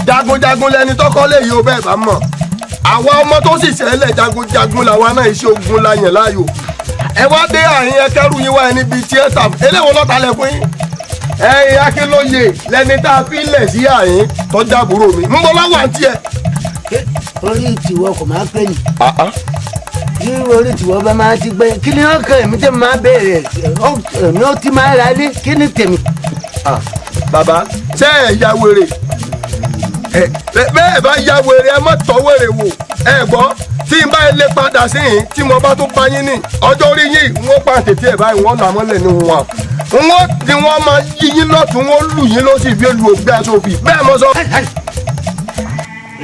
Jagunjagun lẹni tọkọ lè yí o bẹ́ẹ̀ bá mọ̀. Àwa ọmọ tó sì ṣẹlẹ̀ jagunjagun làwa náà iṣẹ́ ogun la yàn láàyò. Ẹ wá dé àyín ẹkẹrù yín wá ẹni bíi tiẹ́ tà eléwo lọ́ta lẹ fún yín. Ẹ̀yin Akínlóye lẹni tá a fi lẹ̀ sí àyín tọ́jà àbúrò mi. Ń bọ́ láwà ń tiẹ̀. Orí tiwọ kò máa pẹ́ ni. Bí orí tiwọ bá máa ti gbẹ, kí ni ó kọ èmi tẹ́ máa béèrè èmi ó ti máa ra lé, kí ni tèmi? Bàbá, ṣé ẹ ya wèrè? Bẹ́ẹ̀ bá ya wèrè, ẹ má tọ́ wèrè wò. Ẹ gbọ́, tí n bá lè padà sí yín, tí mo bá tún bá yín ní ọjọ́ orí yín, wọ́n pa tètè ẹ̀ báyìí, wọ́n là mọ́lẹ̀ ní wọn. Wọ́n ti wọ́n máa yí yín lọ́tún, wọ́n lù yín lọ́sì bí olú ògbé aṣọ òfì. Bẹ́ẹ̀ mo sọ.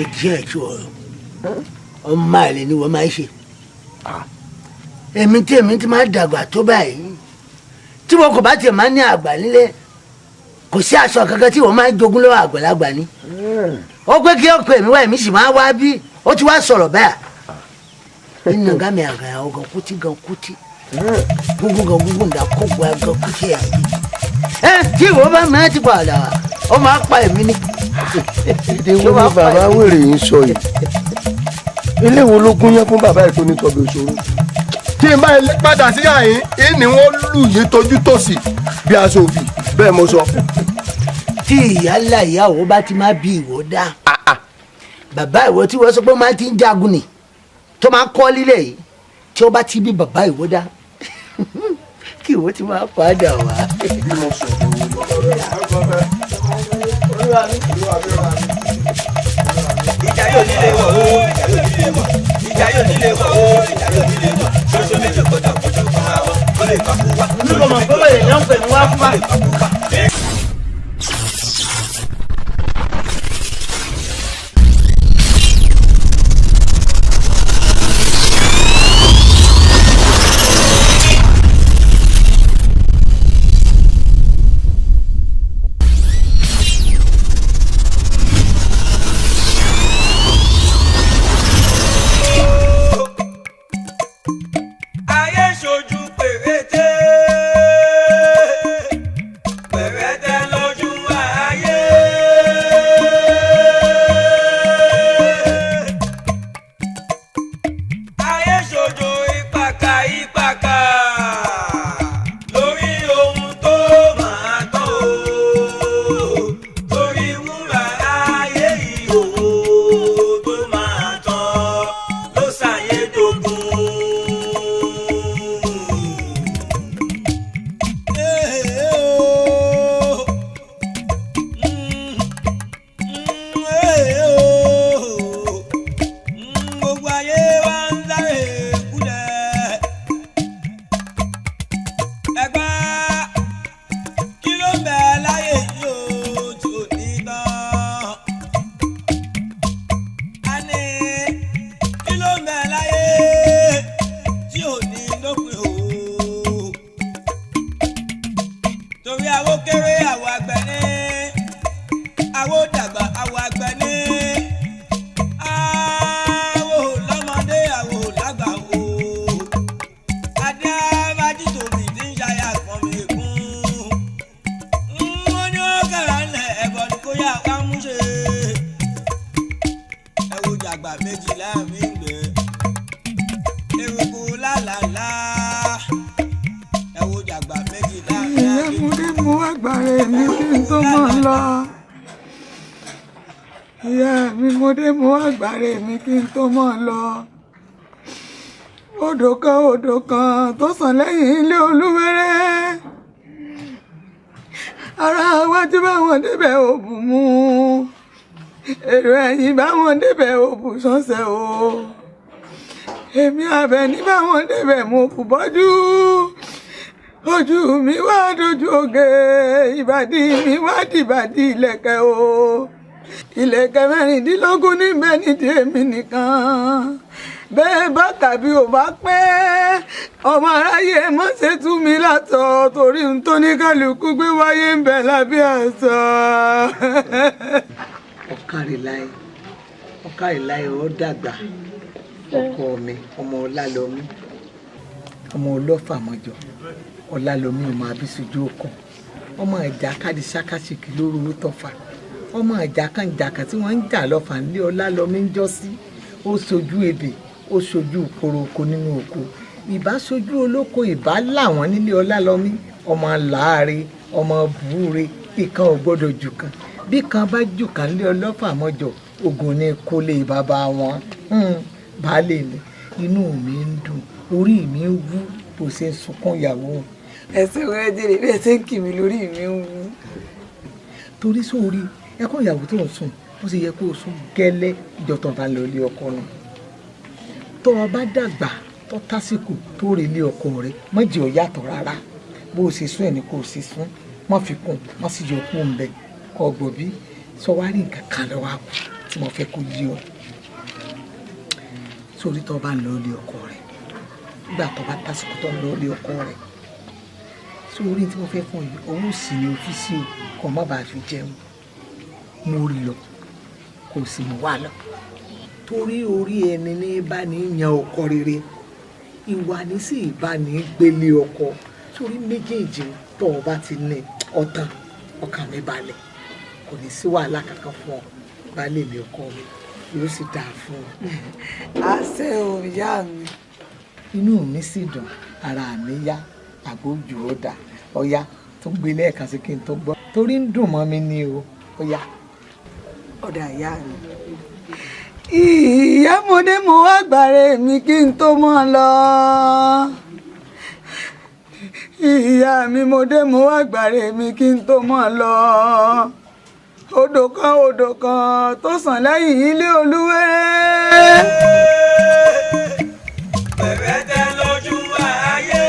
Ẹ jẹ́ ẹ̀jú ọ̀rọ̀, ọmọ àlè ni wọ́n máa ń ṣe. Èmi tí èmi ti máa dàgbà tó báyìí, tí wọn kò bá tiẹ̀ máa ní àgbà nílé, kò sí aṣọ kankan tí wọ́n máa ń jogún lọ́wọ́ àgbàlagbà ni. Ó pé kí ọkọ èmi wá, èmi sì máa wá bí ó ti wá sọ̀rọ̀ báyà. Nínú gàmì àgàyà ọgàn kútí gan kútí gúngún gan gúngún dà kó gba gan kútí ẹ̀ yìí. Ẹ tí ìwọ bá máa ti padà wá, ó máa pa èmi ni. Èdè wo ni bàbá wèrè yìí ń sọ yìí? Ilé wo ló gún yẹn fún bàbá ètò onítọ̀bí òṣòro? Tí n bá ilé padà sí àyín, ìní wọn lù yín tójú tòsì bí aṣọ òfì, bẹ́ẹ̀ mo sọ. Tí ìyálà ìyàwó bá ti máa bí ìwọ dá, bàbá ìwọ tí wọ́n sọ pé máa ti ń jagun ni tó máa kọ́ lílẹ̀ yìí, tí ó bá ti bí bàbá ìwọ dá, kí ìwọ ti máa padà wá. Ìjà yóò nílé wọ̀ o, ìjà yóò nílé wọ̀, ìjà yóò nílé wọ̀ o, ìjà yóò nílé wọ̀. Ṣoṣo méjì gbọ́dọ̀ fojú kan ra wọn, ó lè fàkú wá. Olúkọ mọ̀ pé wèrè náà ń pè mí wá fún wa. Ayé ṣojú péréte, péréte lójú ayé. Ayé ṣojú ìpàkà ìpàkà lórí ohun tó máa tán o. Torí wúrà ayé ìhòòhò tó máa tán ló ṣàyédógún. Gbogbo ayé wa ń sáré kúlẹ̀. Ẹgbẹ́ kí ló ń bẹ láyé yìí ó tí ò ní tán? A ní kí ló ń bẹ láyé tí ò ní lópin o? Torí àwo kéré àwọ̀ àgbẹ̀ ní, àwo dàgbà àwọ̀ àgbẹ̀ ní, àwo lọ́mọdé àwo lágbà o. Adé abájítòbí tí ń ṣayà kan mi kún. Wọ́n ní ó kàrà ńlẹ̀ ẹ̀bọ̀ ni kó yá wá mú ṣe. Ẹ wo jàgbà méjìlá mi ń gbé. Eruku lálàlá. Ẹ wo jàgbà méjìlá mi Ìyá ń mo gbé. dé mo wá gbàre mi kí n tó mọ̀ lọ. Ìyá mi mo dé mo wá gbàre mi kí n tó mọ̀ lọ. Odò kan tó sàn lẹ́yìn ilé Olúwẹ́rẹ́. Ará wájú bá wọn débẹ̀ òbù mú. Èrò ẹ̀yìn bá wọn débẹ̀ òbù sánṣẹ́ o. Èmi Àbẹ̀ní bá wọn débẹ̀ mo kù bọ́jú. Ojú mi wá dojú oge, ìbàdí mi wá dìbàdí ìlẹ̀kẹ̀ o. Ìlẹ̀kẹ̀ 16 níbẹ̀ nídìí èmi nìkan. Bẹ́ẹ̀ bá tàbí ò bá pẹ́, ọmọ aráyé mọ́ ṣe tú mi látọ̀ torí n tó ní kálukú gbé wáyé ń bẹ lábẹ́ àṣọ. Ọ̀kàrìláì, ọ̀kàrìláì, ó dàgbà ọkọ mi, ọmọ Ọlálọmí, ọmọ ọlọ́fàmọjọ Ọlálọmí, ọmọ abísójú òkun, ọmọ ẹ̀já káàdì ṣákàṣìkì lóru tọ́fà. Ọmọ àjàkànjàkàn tí wọ́n ń jà lọ́fà ńlé Ọlálọ́mí ń jọ́ sí. Ó sojú ebè, ó sojú koroko nínú oko. Ìbá sojú olóko, ìbá làwọn nílé Ọlálọ́mí. Ọmọ làárẹ̀, ọmọ búure, ìkan ò gbọ́dọ̀ jù kan. Bí kan bá jù kan lé ọlọ́fà mọ́jọ, ogun ní kólé bàbá wọn. Baálé mi, inú mi ń dùn, orí mi ń wú bó ṣe ń sunkún ìyàwó. Ẹsẹ̀ wẹ́rẹ́ jèrè bí ẹ ṣe ń kì mí lórí mi ń wú. Torí sórí ẹkún ìyàwó tó ń sùn, bó ṣe yẹ kó o sùn gẹ́lẹ́ ìjọ tó bá ń lọ ilé ọkọ nù. Tó o bá dàgbà tó tásìkò tó rè ilé ọkọ rẹ, má jẹ́ ó yàtọ̀ rárá. Bó o ṣe sún ẹ̀ ní kó o ṣe sún, má fi kún, má sì yọ kún un bẹ́ẹ̀. Ọgbọ̀n bí sọ wá rí nǹkan kan lọ́wọ́ àpò tí mo fẹ́ kó yí ọ. Sórí tó bá ń lọ ilé ọkọ rẹ, nígbà tó bá tásìkò tó ń lọ ilé ọkọ rẹ, sórí tí mo fẹ́ fún yìí, owó sì ni ọ́fíìsì o, kò má bàa fi jẹun. Mo rí lọ, kò sì mú wá lọ. Torí orí ẹni ní bá ní yan ọkọ rere, ìwà ní sì bá ní gbélé ọkọ. Sórí méjèèjì tó o bá ti ní ọ̀tàn, ọkàn mi balẹ̀, kò ní sí wàhálà kankan fún ọ. Baálé mi, ọkọ mi, yóò sì dáa fún ọ. Àṣẹ o, ìyá mi. Inú mi sì dùn, ara mi yá, àgbójú ó dà. Ọ̀ya tó gbé lẹ́ẹ̀kan sí kí n tó gbọ́, torí ń dùn mọ́ mi ní o. Ọ̀ya. Ọ̀dà ìyá mi. Ìyá mo dé, mo wá gbàre mi kí n tó mọ́ lọ. Ìyá mi mo dé, mo wá gbàre mi kí n tó mọ́ lọ. Odò kan tó sàn lẹ́yìn ilé Olúwéré. Pẹ̀rẹ́tẹ́ lójú ayé.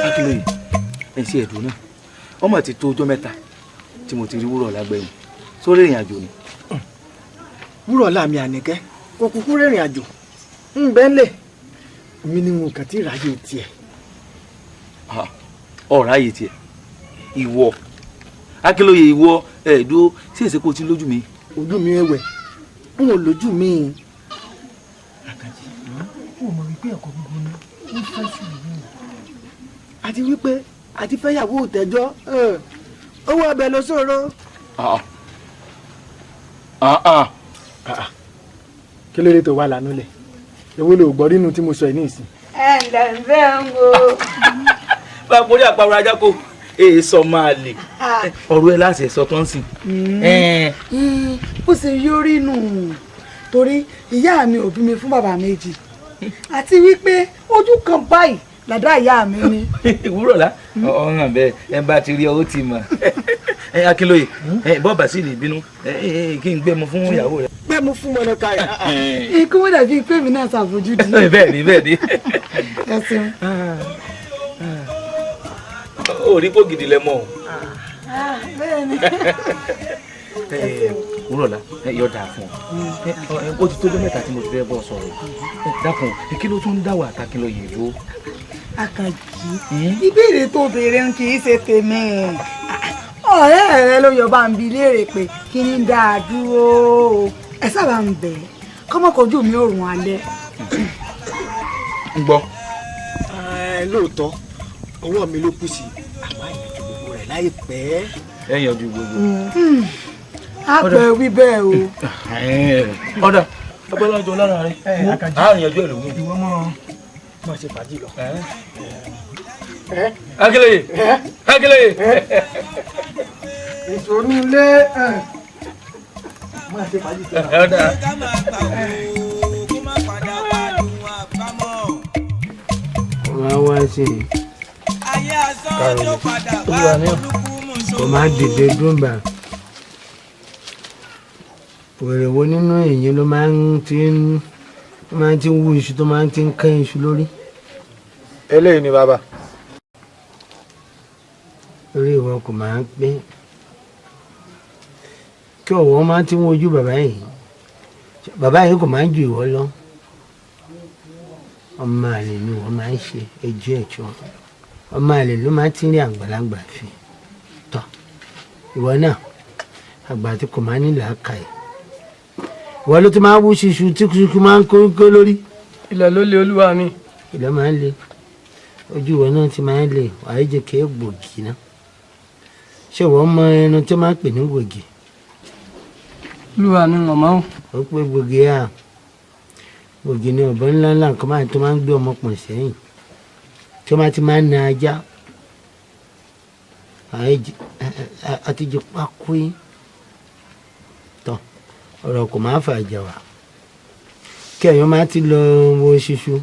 Akínlóye, ẹ ṣe ẹ̀dùn náà. Ọmọ ti tó ọjọ́ mẹ́ta tí mo ti rí Wúrọ̀lá gbẹ̀yìn sórí ìrìn àjò ni. Wúrọ̀lá mi Àníkẹ́ kò kúkú rìnrìn àjò ń bẹ́ńlẹ̀ mi ni mo kàn ti ráyè tiẹ̀. Ọ̀rọ̀ ayé tiẹ̀ ìwọ Akínlóye, ìwọ ẹ̀ẹ́dúró sí èsì kò tí lójú mi. Ojú mi ẹ̀wẹ̀ n ò lójú mi. Àkànjí, ó mọ̀ wípé ẹ̀kọ́ gbígbóná ń fẹ́ sùúrù. Àti wípé àti fẹ́yàwó òtẹ́jọ́ owó ọbẹ̀ ló ṣòro. Kí ló dé tó wà lánàá lẹ̀? Èwo ló gbọ́ nínú tí mo sọ yìí ní ìsìn. Ẹ ǹlẹ́ ń bẹ́ ń wo. Bá a borí àparò ajá kò èso máa lè ọ̀rọ̀ ẹ láti ẹ̀sọ́ tó ń sìn. Bó ṣe yọrí nù, torí ìyá mi ò bí mi fún bàbá méjì, àti wípé ojú kan báyìí làdá ìyá mi ni. Wúrọ̀lá ọ̀hún bẹ́ẹ̀ ẹ bá ti rí ọ ó ti mọ̀. Akínlóye, bọ́ọ̀bà sì lè bínú kí n gbé mu fún ìyàwó rẹ. Gbé mu fún mọ̀nàkà yà. Ikú wọn dàbí pé mi náà ṣàfojúdi. Bẹ́ẹ̀ ni, bẹ́ẹ̀ ni. Ẹ ṣeun. Ó rí pò gidi lẹ mọ o. Bẹ́ẹ̀ ni. Wúrọ̀lá, yóò dáa fún ọ. Ó ti tójọ́ mẹ́ta tí mo ti fẹ́ bọ́ sọ̀rọ̀. Dákun, kí ló tún dá wà Akínlóye dúró? Àkànjí, ìbéèrè tó béèrè ń kì í ṣe tèmi. Ọ̀rẹ́ rẹ ló yọ bá ń bi léèrè pé kí ni ń dáa dúró. Ẹ sábà ń bẹ̀ ẹ́ kọ́mọkọ́jú mi ò rùn alẹ́. Ń gbọ́. Lóòótọ́ ọwọ́ mi ló kù sí, àmọ́ àyànjú gbogbo rẹ̀ láìpẹ́. Ẹ yanjú gbogbo. A pẹ̀ wí bẹ́ẹ̀ o. Ọ̀dà abọ́lájọ lára rẹ̀ á yanjú ẹ̀ lómi. Ìwọ mọ mọ ṣe fàájì lọ. Akínlóye, Akínlóye. Ìṣòro ilé máa ṣe fàájì sí. Ọ̀dà. Ká máa gbà wò kó má padà wá dùn àbámọ̀. Wọ́n wá sí i. Ayé asán tó padà wá olúkú mùsùlùmí. Kò má dìde dúnbà. Wèrè wo nínú èyí ló máa ń ti ń wú iṣu tó máa ń ti ń kán iṣu lórí? Eléyìí ni bàbá. Lórí ìwọ kò máa ń pé kí ọ̀wọ́ máa ti ń wojú bàbá yìí. Bàbá yìí kò máa ń ju ìwọ lọ. Ọmọ àlè ni wọ́n máa ń ṣe ẹjọ́ ẹ̀jọ́. Ọmọ àlè ló máa ti ń rí àgbàlagbà fi. Tọ́ ìwọ náà àgbà tí kò máa ní làákàyè. Ìwọ ló ti máa ń wú ṣiṣu tí kúkú máa ń kó lórí. Ilẹ̀ ló le olúwa mi. Ilẹ̀ máa ń le. Ojú ìwọ náà ti máa ń le. Wàá jẹ́ kí ẹ gbòógì náà. Ṣé wọ́n mọ ẹran tí wọ́n máa ń pè ní wògì? Olúwa mi, wọ̀n mọ́ o. Ó pé gbòógì à gbòógì ni ọ̀bọ ńlá ńlá nǹkan máa tó máa ń gbé ọmọ pọ̀n sẹ́yìn tí wọ́n máa ti máa ń na ajá àtijọ́ pákó yín tán ọ̀rọ̀ kò máa fà jà wá kí ẹ̀yàn máa ti lọ wo ṣíṣú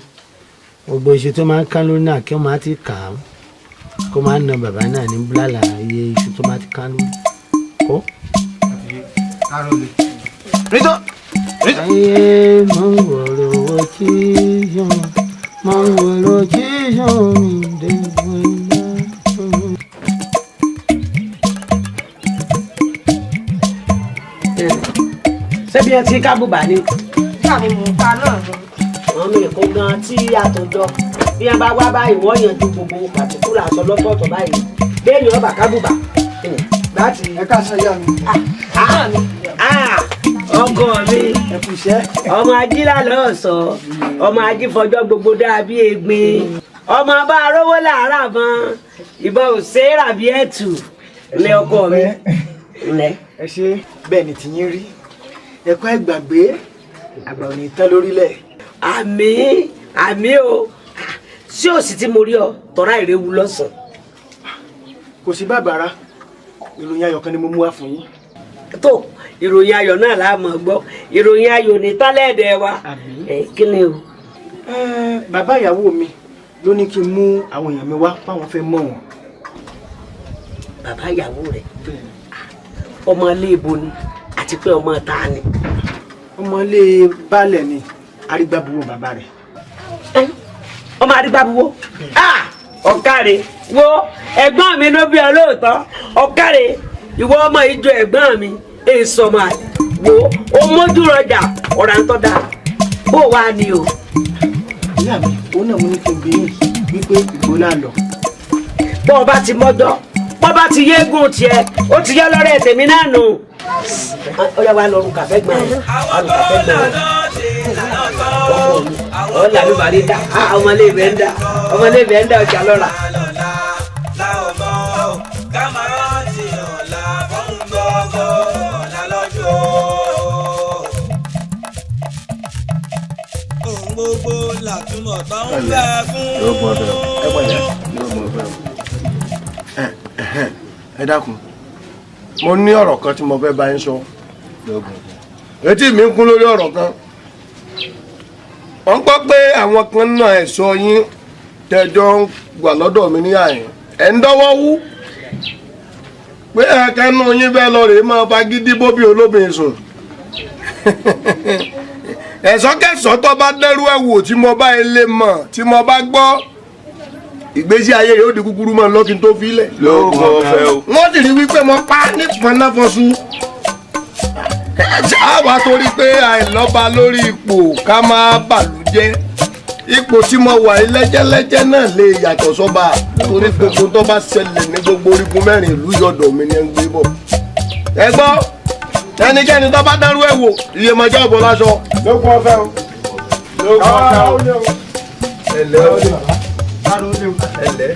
gbogbo iṣu tó máa ń ká lórí náà kí wọ́n máa ti kà á kó máa na bàbá náà ní búlálà iye iṣu tó máa ti ká lórí kó. Rito. Ayé mọ̀ ń wọ̀rọ̀ wọ̀ tí yàn mọ̀ ń wọ̀rọ̀ tí yàn mí dé wọlé. Ṣé bí ẹ ti ká bùbá ni. Nígbà mi mò ń pa náà ni. Àwọn ọmọ èkó gan tí a tó jọ bí wọn bá wá báyìí wọ́n yanjú gbogbo pàtíkùlà aṣọ lọ́tọ̀ọ̀tọ̀ báyìí bẹ́ẹ̀ ọba ká bùbá láti. Ẹ káàsán ìyá mi. Ọkọ mi, ọmọ ajílà lọ́sọ̀, ọmọ ajífọjọ́ gbogbo dàbí egbin, ọmọ bá arówó làárà mọ́ ìbọn ò ṣe é rà bí ẹ̀tù lé ọkọ mi. Ẹ ṣe bẹ́ẹ̀ ni tìyín rí ẹ̀kọ́ ìgbàgbé àgbà ò ní tán lórílẹ̀. Àmín àmín o, ṣé òsì tí mo rí ọ tọ́ra ìrẹ́wù lọ́sàn-án. Kò sí bàbàrà, ìròyìn ayọ̀ kan ni mo mú wá fún yín. Tó ìròyìn ayọ̀ náà la mọ̀ gbọ́, ìròyìn ayọ̀ ní tálẹ̀dẹ̀ wa. Kí ni o. Bàbá ìyàwó mi ló ní kí n mú àwọn èèyàn mi wá fáwọn fẹ́ mọ̀ wọ́n. Bàbá ìyàwó rẹ̀ ọmọ ilé ibo ni àti pé ọmọ ta ni. Ọmọ ilé baálẹ̀ ni, arígbábuwó bàbá rẹ̀. Ọmọ arígbábuwó ọ̀kàrẹ̀ wo ẹ̀gbọ́n mi ló bí ọ lóòótọ́ ọ̀kàrẹ̀ ìwọ ọmọ ìjọ ẹ̀gbọ́n mi èso ọmọ àlè wo ó mójú rọjà ọ̀rà ń tọ́ da bó wàá ni o. Ìyá mi, òun náà mo ní kí n bí yín wípé ìgbóná lọ. Bó o bá ti mọ́jọ́ bó o bá ti yéégún tiẹ̀ ó ti yẹ lọ́rẹ́ tèmi náà nù. Ó yẹ wá lọ rú kàfẹ́ gbọ̀n rẹ̀ wá rú kàfẹ́ gbọ̀n rẹ̀ ọkọ mi ọ̀là ló bá rí dá ọmọlé ibẹ̀ ń dá ọmọlé ibẹ̀ ń dá ọjà lọ́ra. Gbogbo làtúmọ̀ tó ń fẹ́ fún. Ẹ dákun, mo ní ọ̀rọ̀ kan tí mo fẹ́ bá yín sọ. Etí mi ń kún lórí ọ̀rọ̀ kan. Wọ́n gbọ́ pé àwọn kan náà ẹ̀ṣọ́ yín tẹ́jọ́ ń wà lọ́dọ̀ mi ní àyìn ẹ̀ ń dọ́wọ́ wú pé ẹ̀kẹ́nu yín fẹ́ lọ rèé máa fagídí bóbi olóbìn sùn. Ẹ̀ṣọ́ kẹsàn-án tó bá dẹ́rú ẹ̀ wò tí mo bá ilé mọ̀ tí mo bá gbọ́ ìgbésí ayé rẹ̀ ó di kúkúrú mọ́ lọ́kì tó fi lẹ̀. Lóògùn ọ̀fẹ́ o. Wọ́n sì rí wípé mo pa nípọn náà fọ́sù. Àwa torí pé àìlọ́ba lórí ipò ká máa bàlújẹ́ ipò tí mo wà yìí lẹ́jẹ́lẹ́jẹ́ náà lè yàtọ̀ sọ́ba torí gbogbo tó bá ṣẹlẹ̀ ní gbogbo orígun mẹ́rin ìlú yọ̀dọ̀ mi ni ẹ ń gbé bọ̀. Ẹ gbọ́ ẹnikẹ́ni tó bá dárú ẹ̀ wò iye máa jẹ́ ọ̀bọ láṣọ. Lóògùn ọ̀fẹ́ o. Lóògùn ọ̀fẹ́ o. Ẹ̀lẹ́ o. Ẹ̀lẹ́.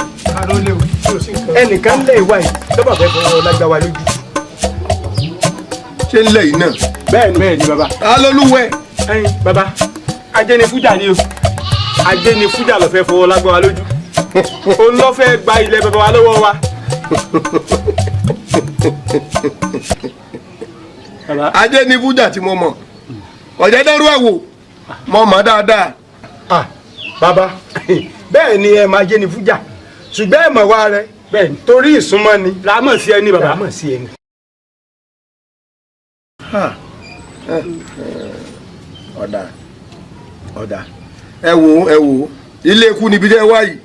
Ẹnìkan lè wá yìí lọ́bàá fẹ́ fọwọ́ lágbá wa lójú. Ṣé ń lẹ̀ yìí náà? Bẹ́ẹ̀ni bẹ́ẹ̀ni bàbá. Ta lolúwẹ̀? Ẹyin bàbá, ajé ni fújà ni o. Ajé ni fújà ló fẹ́ fọwọ́ lágbá wa lójú. Òun ló fẹ́ gba ilẹ̀ bàbá wa lọ́wọ́ wa. Ajé ni fújà tí mo mọ̀. Ọ̀jẹ̀ dẹ́rú ẹ̀ wò, mo mọ̀ dáadáa. Bàbá, bẹ́ẹ̀ ni ẹ máa jẹ́ ni fújà ṣùgbọ́n ẹ mọ̀ wá rẹ torí ìsúnmọ́ ni làámọ̀ sí ẹni bàbá. Làámọ̀ sí ẹni. Ọ̀dà ọ̀dà ẹ wò ẹ wò ilé ikú níbi tẹ́ wá yìí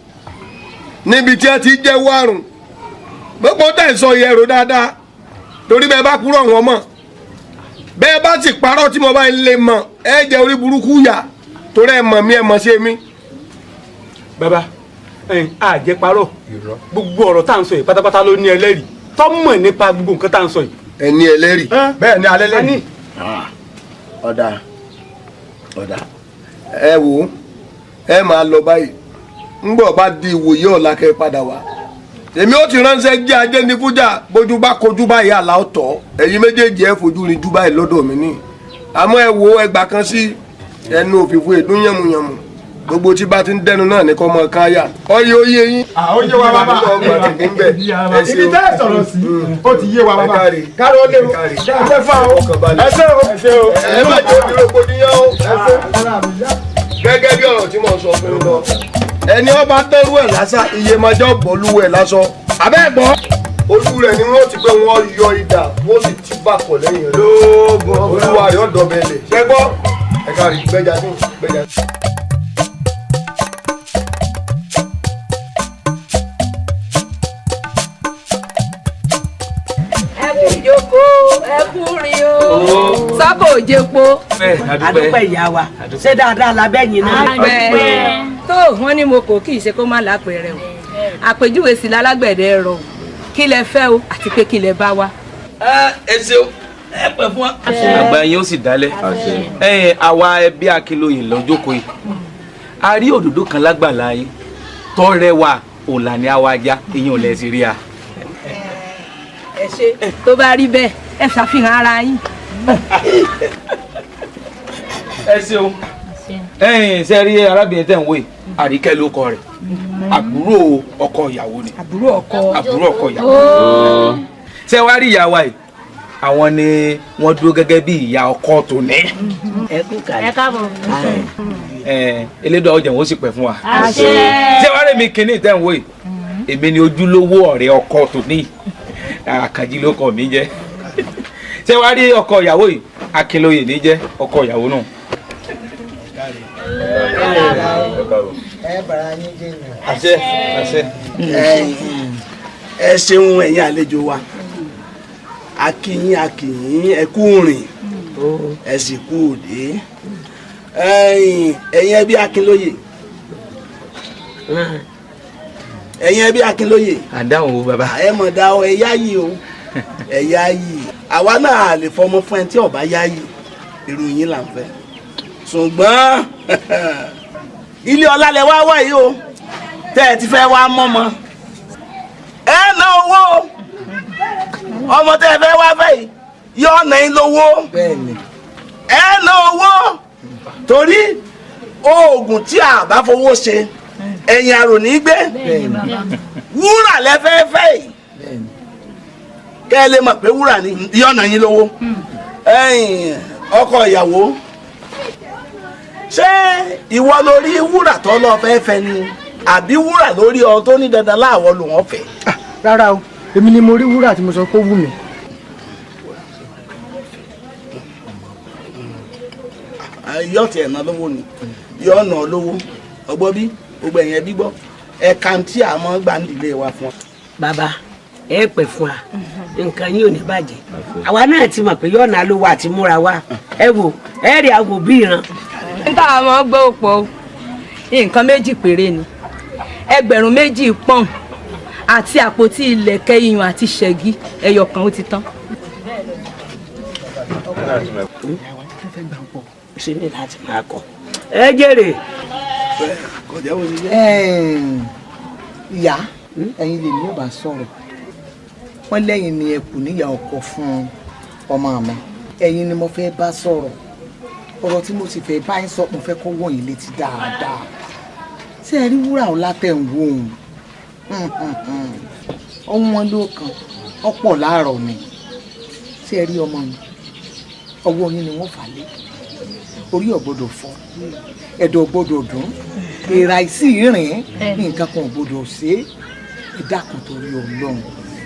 níbi tí ẹ ti jẹ́wọ́ àrùn gbogbo tẹ̀ ń sọ yẹ ẹ̀rọ dáadáa torí bẹ́ẹ̀ bá kúrò wọn mọ̀ bẹ́ẹ̀ bá sì parọ́ tí mo bá lè mọ̀ ẹ jẹ́ orí burúkú yà torí ẹ mọ̀ mí ẹ mọ̀ ṣe mí. Bàbá a jẹ́ parọ́ gbogbo ọ̀rọ̀ tá à ń sọ yìí pátápátá ló ní ẹlẹ́rìí tó mọ̀ nípa gbogbo nǹkan tá à ń sọ yìí. Ẹ ní ẹlẹ́rìí. Bẹ́ẹ̀ ni alẹ́ lẹ́rìí. Ọ̀dà ọ̀dà ẹ wò ẹ máa lọ báyìí ńgbọ́ bá di ìwòye ọ̀la kẹ́ ẹ padà wá Èmi ó ti ránṣẹ́ jẹ́ ajé ní fújà bójú bá kojú báyìí àlá ọ̀tọ̀ ẹ̀yin méjèèjì ẹ̀ fojú rin jú báyìí lọ́dọ̀ mi ní. Àmọ́ ẹ wo ẹgbà kan sí ẹnu òfìfo èdún yànmùyànmù gbogbo tí bá ti ń dẹnu náà ní kọ́ mọ káyà ọyẹ oyè yín. Ó yé wa bàbá. Ibi tẹ́ ẹ sọ̀rọ̀ sí ó ti yé wa bàbá. Káró lé o, ẹ fà o, ẹ ṣé o, ẹ ṣé o. Ẹ má jẹ́ òbí rògbòdìyàn o. Gẹ́gẹ́ bí ọ̀rọ̀ tí mò ń sọ fún un lọ. Ẹni ọba tẹ́rù ẹ̀ lásà iyemọjọ́ bọ̀lúwẹ̀ ẹ̀ lásọ. Abẹ́ ẹ̀gbọ́n. Olú rẹ̀ ni wọ́n ti pé wọ́n yọ idà wọ́n sì ti bá kọ̀ lẹ́yìn rẹ̀. Olúwa rẹ̀ ọ̀dọ̀ bẹ̀lẹ̀. Ṣé gbọ́? Ẹ kárí gbẹ́jà sí gbẹ́jà sí. Ẹ kú ìjókòó, ẹ kú rìn o, sábò òjèpo. Adúpẹ́ ìyá wa, ṣé dáadáa labẹ́ yín náà. Tó wọ́n ní mo kò kí ìṣe kó má lápẹẹrẹ o, àpèjúwe sí lálágbẹ̀dẹ rọ o, kí lẹ fẹ́ o àti pé kí lẹ bá wa. Ẹ ṣeun, ẹ pẹ́ fún wa. Àgbà yín ó sì dálẹ̀. Ẹ̀yin àwa ẹbí Akínlóye lọ́jọ́kọ̀ yìí, a rí òdòdó kan lágbàlá yín tó rẹwà, òǹlà ní àwa ajá ìyẹn ò lẹ̀ sí rí a. Ẹ ṣe tó bá rí bẹ́ẹ̀, ẹ ṣàfihàn ara yín. Ẹ ṣeun. Ẹ̀yin ṣe rí arábìnrin tẹ̀ ń wò yìí, Àríkẹ́ ló kọ rẹ̀, àbúrò ọkọ ìyàwó ni. Àbúrò ọkọ. Àbúrò ọkọ ìyàwó. Ṣé wàá rí ìyá wa yìí, àwọn ni wọ́n dúró gẹ́gẹ́ bí ìyá ọkọ tòní. Ẹ kú kàlẹ̀. Ẹ káàbọ̀. Elédò ọjà wọn ó sì pẹ́ fún wa. Àṣẹ. Ṣé wàá rí mi kínní tẹ̀ ń wò yìí, èmi ni ojúlówó ọ̀rẹ́ ọkọ tòní, Àkànjí ló kọ mi jẹ́. Ṣé wàá rí ọkọ ìyàwó yìí, Akínlóye ní jẹ́ ọkọ ìyàwó náà. Ẹ bàrà yín jìnnà. Àṣẹ àṣẹ. Ẹ ṣeun ẹ̀yin àlejò wa, a kí yín, a kí yín, ẹ kú rìn, ẹ sì kú òde. Ẹ̀yin ẹbí Akínlóye, ẹ̀yin ẹbí Akínlóye. Àdáhùn wo bàbá. Ẹ mọ̀ dá ọ, ẹ yá yìí o, ẹ yá yìí. Àwa náà lè fọmọ fún ẹ tí ọba yá yìí, irú yín là ń fẹ́. Ṣùgbọ́n ilé ọlá lẹ wá wá yìí o, tẹ́ ẹ ti fẹ́ wá mọ́mọ. Ẹ ná owó ọmọ tẹ́ ẹ fẹ́ wá fẹ́ yìí, yọ ọ̀nà yín lówó. Ẹ ná owó torí oògùn tí a bá fowó ṣe ẹ̀yìn àrò ní gbé. Wúrà lẹ fẹ́ fẹ́ yìí, kẹ́ ẹ lè mọ̀ pé wúrà ni, yọ ọ̀nà yín lówó. Ẹ̀yin ọkọ ìyàwó, ṣé ìwọ lórí wúrà tó lọ fẹ́ fẹ́ ni àbí wúrà lórí ọ tó ní dandan láàwọ̀ lò wọ́n fẹ́? Rárá o, èmi ni mo rí wúrà tí mo sọ pé ó wù mí. Yọ tiẹ̀ ná lówó ni, yọ ná lówó. Ọgbọ́n bí gbogbo ẹ̀yìn ẹbí gbọ́, ẹ̀ka tí a mọ̀ gbà nílé wa fún wa. Bàbá ẹ pẹ́ fún wa, nǹkan yín ò ní bàjẹ́. Àwa náà ti mọ̀ pé yọ̀ọ̀nà ló wà àti múra wa. Ẹ wò ẹ rí àwò bí ìran. N tá a mọ̀ gbọ́ pọ̀ o, nǹkan méjì péré ni, 2,000 pọ́n àti àpótí ìlẹ̀kẹ̀ iyùn àti ṣẹ́gi ẹyọ kan, ó ti tán. Ṣe ní láti máa kọ. Ẹ jèrè. Ìyá, ẹ̀yin lèmi ò bá sọ̀rọ̀. Wọ́n lẹ́yìn ni ẹ kù níyà ọkọ fún ọmọ mi. Ẹ̀yin ni mo fẹ́ bá sọ̀rọ̀. Ọ̀rọ̀ tí mo sì fẹ́ bá yín sọ, mo fẹ́ kó wọ̀nyí létí dáadáa. Ṣé ẹ rí wúrà ọlá tẹ̀ ń wò ó? Ọ̀wọ́n ló kan, ọ̀pọ̀ láàárọ̀ ni. Ṣé ẹ rí ọmọ mi? Ọwọ́ yín ni wọ́n fà lé. Orí ò gbọ́dọ̀ fọ́, ẹ̀dọ̀ ò gbọ́dọ̀ dùn, èèrà ìsì rìn, nǹkan kan ò gbọ́dọ̀ ṣe é. Ẹ dákun torí Ọlọ́run.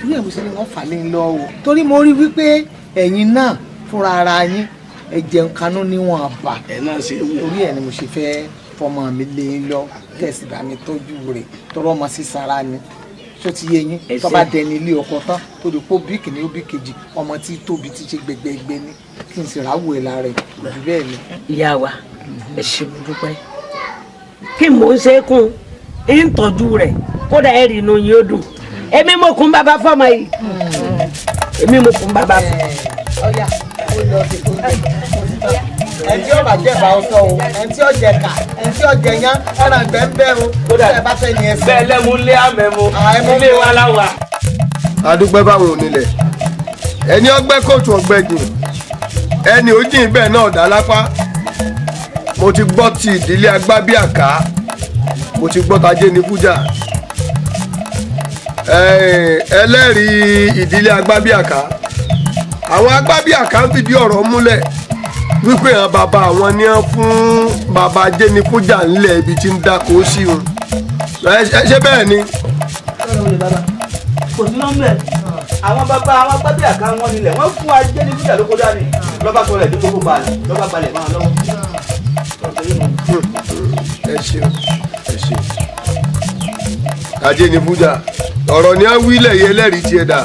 Torí ẹ̀ mo ṣe ni wọ́n fà lé ń lọ o. Torí mo rí wípé ẹ̀yin náà fúnra ara yín ẹ jẹun kanú níwọ̀n àbà. Torí ẹ̀ ni mo ṣe fẹ́ fọmọ mi lé ń lọ, kẹ̀sì bá mi tọ́jú rẹ̀, tọrọ ọmọ sísanra ni. Tó ti yé yín, tó bá dẹni ilé ọkọ tán, tó di pé ó bí kìíní ó bí kejì, ọmọ tí tóbi ti ṣe gbẹgbẹgbẹ ni, kí n sì ráwò ẹ̀ lára ẹ̀ jù bẹ́ẹ̀ lọ. Ìyá wa, ẹ ṣé mo dúpẹ́. Kí mò ń ṣe é kún, ń tọ́jú rẹ̀, kódà ẹ rí inú yín ó dùn. Èmi mo kún bàbá fọmọ yìí, èmi mo kún bàbá fún. Ọ̀yà, ó lọ sí tó ń bẹ̀. Ẹni tí ó bá jẹ́ ìbá ọsọ o, ẹni tí ó jẹ kà, ẹni tí ó jẹ yán, ẹran ìgbẹ́ ń bẹ́ o, ẹ bá fẹ́ ni ẹ sọ. Bẹ́ẹ̀ lẹ́mu lé àmẹ́mu, ilé wa láwa. Adúpẹ́ báwọn onílẹ̀ ẹni ọgbẹ́ kóòtù ọgbẹ́ jìn ẹni ó jìn bẹ́ẹ̀ náà dá lápá. Mo ti gbọ́ ti ìdílé Agbábíàká, mo ti gbọ́ tajé ní fújà. Ẹlẹ́rìí ìdílé Agbábíàká, àwọn Agbábíàká ń fìdí ọ̀rọ̀ múlẹ̀ wípé àwọn bàbá àwọn ní wọ́n fún bàbá Ajénifújà ńlẹ̀ ibi tí ń dáko sí wọn. Ṣé bẹ́ẹ̀ ni? Kò sí nọ́mbẹ̀. Àwọn bàbá àwọn Agbábíàká wọn nílẹ̀ wọ́n fún Ajénifújà lóko dání lọ́ba sọ̀rọ̀ ẹ̀dín gbogbo balẹ̀ lọ́ba balẹ̀ máa lọ́wọ́. Ẹ ṣeun, ẹ ṣeun. Ajénifújà ọ̀rọ̀ ni a wílẹ̀ yẹ ẹlẹ́rìí tiẹ̀ dà.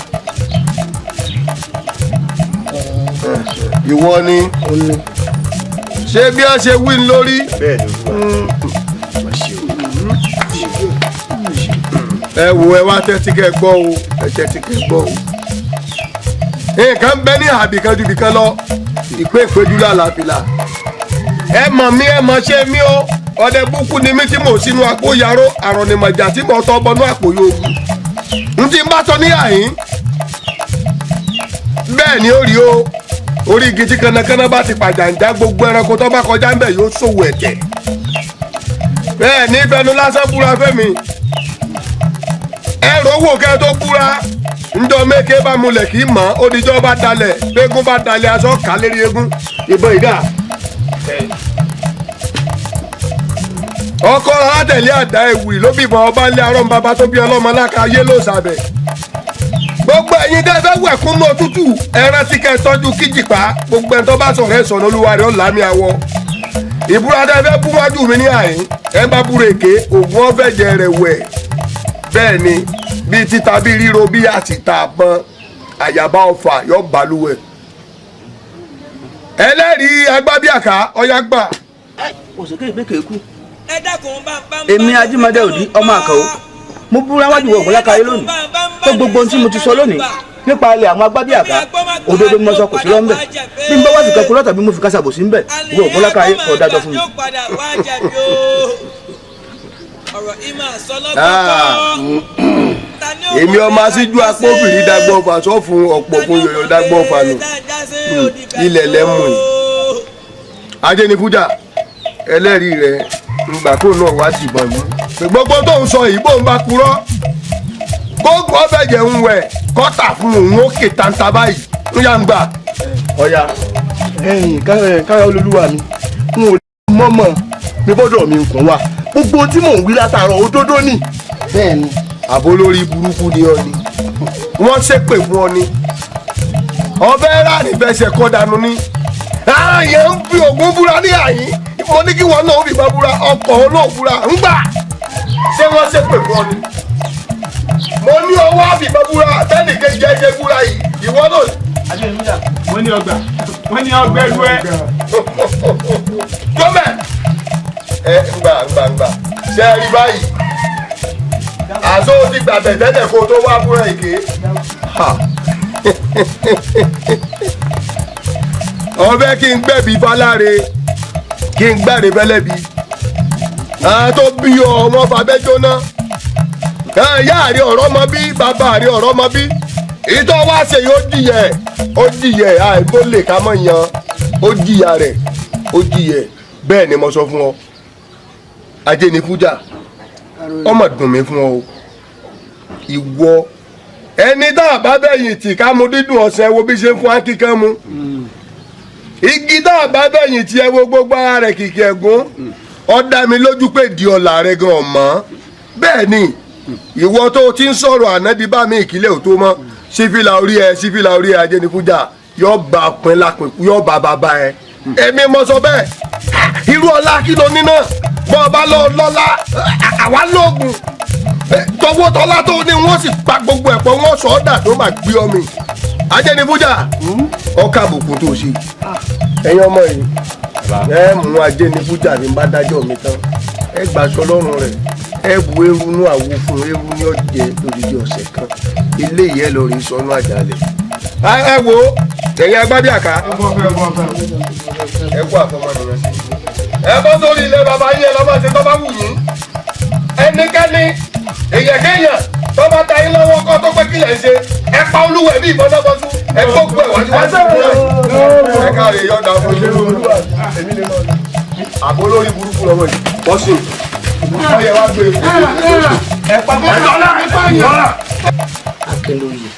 Ìwọ ni ṣé bí a ṣe wí lórí. Ẹ wo ẹ wá tẹ́tí kẹ́ gbọ́ o, ẹ tẹ́tí kẹ́ gbọ́ o. Nǹkan ń bẹ ní àbìkan ju ibìkan lọ, ìpé ìpéjú lálàáfíà. Ẹ mọ̀ mí, ẹ mọ̀ ṣé mi o. Ọdẹ búkú ni mí tí mò ń sínú àpò yaró, àrọ̀nìmọ̀jà tí mò ń tọ́ bọnú àpò yòókù. N ti bá sọ ní àyín bẹ́ẹ̀ ni ó rí o. Orí igi tí kanakana bá ti pàjàǹjá, gbogbo ẹranko tó bá kọjá ń bẹ̀ yóò ṣòwò ẹ̀jẹ̀. Bẹ́ẹ̀ ní fẹnu lásán búra fẹ́mi. Ẹrù owó kẹ́ tó búra ńjọ mẹ́kẹ́ bá mulẹ̀ kì í mọ̀, odijọ́ bá dalẹ̀, gbégún bá dalẹ̀ aṣọ kà lérí eégún, ìbọn ìdá. Ọkọ alátẹ̀lé àdá ewì ló bímọ ọba ńlẹ̀ arọ́ bàbá tó bí ọlọ́mọ lákàáyé ló sàbẹ̀. Gbogbo ẹ̀yin tẹ́ fẹ́ wẹ̀ kún mọ́ tútù, ẹran tí kẹ́ tọ́jú kíjìpá, gbogbo ẹni tó bá sọ̀rọ̀ ẹ̀ sọ̀nà olúwa rẹ̀ ọ̀làmì àwọ̀. Ìbúra tẹ́ fẹ́ bú wájú mi ní àyín, ẹ bá búra èké, ògùn ọ̀fẹ́jẹ rẹ̀ wẹ̀. Bẹ́ẹ̀ ni bíi títa bíi ríro bí àtìta àpọn àyàbá ọfà yọ balùwẹ̀. Ẹlẹ́rìí Agbábíàká ọ̀yá gbà. Òsèké ìgbékèé kú. Èmi Ajímọ̀dé Òdí ọmọ Àkàó, mo búra wájú wọ̀ Ògúnlákayé lónìí pé gbogbo ohun tí mo ti sọ lónìí nípa ilẹ̀ àwọn Agbábíàká òdodo mo sọ, kò sí lọ́nbẹ̀. Bí n bá wá fìkan kúrọ́ tàbí mo fi kásàbò sí nbẹ̀, wọ Ògúnlákayé kò dájọ́ fún mi. Èmi ọmọ aṣíjú apófìrí dágbọ́ ọfà sọ fún ọ̀pọ̀ fún yọ̀yọ̀ dágbọ́ ọfà nù ilẹ̀ lẹ́mú yìí. Ajénifújà ẹlẹ́rìí rẹ̀ ngbà kó náà wá dìbọn mú. Gbogbo tó ń sọ yìí bó ń bá purọ́ kóògùn ọbẹ̀ jẹun wẹ̀ kọ́tà fún òun ó kè tanta báyìí ń yà ń gbà. Ọ̀ya ẹ̀yìn káyọ̀ olólùwà mi, n ò mọ̀mọ́ mi bọ́dọ̀ mi kàn wá gbogbo tí mò ń wí látàárọ̀ òdodo ni. Bẹ́ẹ̀ni àbó lórí burúkú ni ọ ni, wọ́n ṣépè fún ọ ni, ọbẹ̀ ráàrin fẹsẹ̀ kọ́ dànù ni. Ààyè ń fi ògùn búra ní àyín, mo ní kí wọn náà fi bá búra, ọkọ̀ olóòbúra ń gbà. Ṣé wọ́n ṣépè fún ọ ni? Mo ní ọwọ́ àfìbá búra, bẹ́ẹ̀ni kejì ẹ ṣe búra yìí, ìwọ náà. Wọ́n ní ọgbà, wọ́n ní ọgbẹ́ ẹrú ẹ. Gómẹ̀ ẹ ngbà ngbà ngbà ṣe é rí báyìí, àṣọ ti gbàgbẹ́ tẹ́lẹ̀ kó tó wá búra èké. Ọbẹ̀ kí n gbẹ̀bí fáláre, kí n gbẹ̀rẹ̀ fẹ́lẹ́bí. Àwọn tó bí ọmọ fàbẹ́ jóná. Ìyá rẹ̀ ọ̀rọ̀ mọ bí, bàbá rẹ̀ ọ̀rọ̀ mọ bí. Ìtọ́ wá ṣe yóò jìyẹ, ó jìyẹ àìkó lè ká mọ̀ yan, ó jìyà rẹ̀, ó jìyẹ. Bẹ́ẹ̀ ni mo sọ fún ọ. Ajénifújà, ọmọ dùn mí fún ọ o. Ìwọ ẹni tá a bá bẹ̀yìn tì ká mu dídùn ọ̀sẹ̀ wo bí ṣe ń fún akíkan mu. Igi tá a bá bẹ̀yìn tí ẹ wo gbogbo ara rẹ̀ kìkì ẹ̀gún, ó dá mi lójú pé di ọ̀la rẹ̀ gan ọ̀mọ́. Bẹ́ẹ̀ ni ìwọ tó ti ń sọ̀rọ̀ ànádìí bá mi ìkílẹ̀ ò tó mọ́, sífìlà orí ẹ, sífìlà orí ẹ Ajénifújà yóò bá pin lápin, yóò bá bàbá ẹ. Èmi mo sọ bẹ́ẹ̀. Irú ọlá kí ló ní náà? Bọ́ ọ bá lọ lọ́lá, àwa lóògùn tọwọ́ tọ́lá tó ní wọ́n sì pa gbogbo ẹ̀pọ̀ wọ́n sọ ọ́ dà tó máa gbé ọmọ. Ajénifújà ọkà àbùkù tó ṣe. Ẹ̀yin ọmọ yìí ẹ mú Ajénifújà ní bá dájọ́ mi tán, ẹ gbàṣọ lọ́rùn rẹ̀, ẹ bu eru nú àwo fún eru ní ọ̀jẹ̀ lódìdí ọ̀sẹ̀ kan, ilé yìí ẹ lọ rí sọnù àjálẹ̀. Ẹ wo ẹ̀yin Agbábíàká. Ẹ kú àfọmọ nìyẹn sí. Ẹ bọ́ sórí ilẹ̀ bàbá yín, ẹ lọ́ máa ṣe tó bá wù yín. Ẹnikẹ́ni èyàn kéèyàn tó bá ta yín lọ́wọ́ kọ́ tó pé kílẹ̀ ń ṣe, ẹ pa olúwẹ̀ bí ìbọn náà bọ́sú, ẹ gbógun ẹ̀ wájú wájú. Ẹ káre, yọ̀ǹda fún yín. Èmi lè máa lọ. Àbó lórí burúkú lọ́wọ́ yìí. Bọ́sù ọyẹ wá gbé ẹ pa ẹ lọ́la ẹ pa yín. Akínlóye,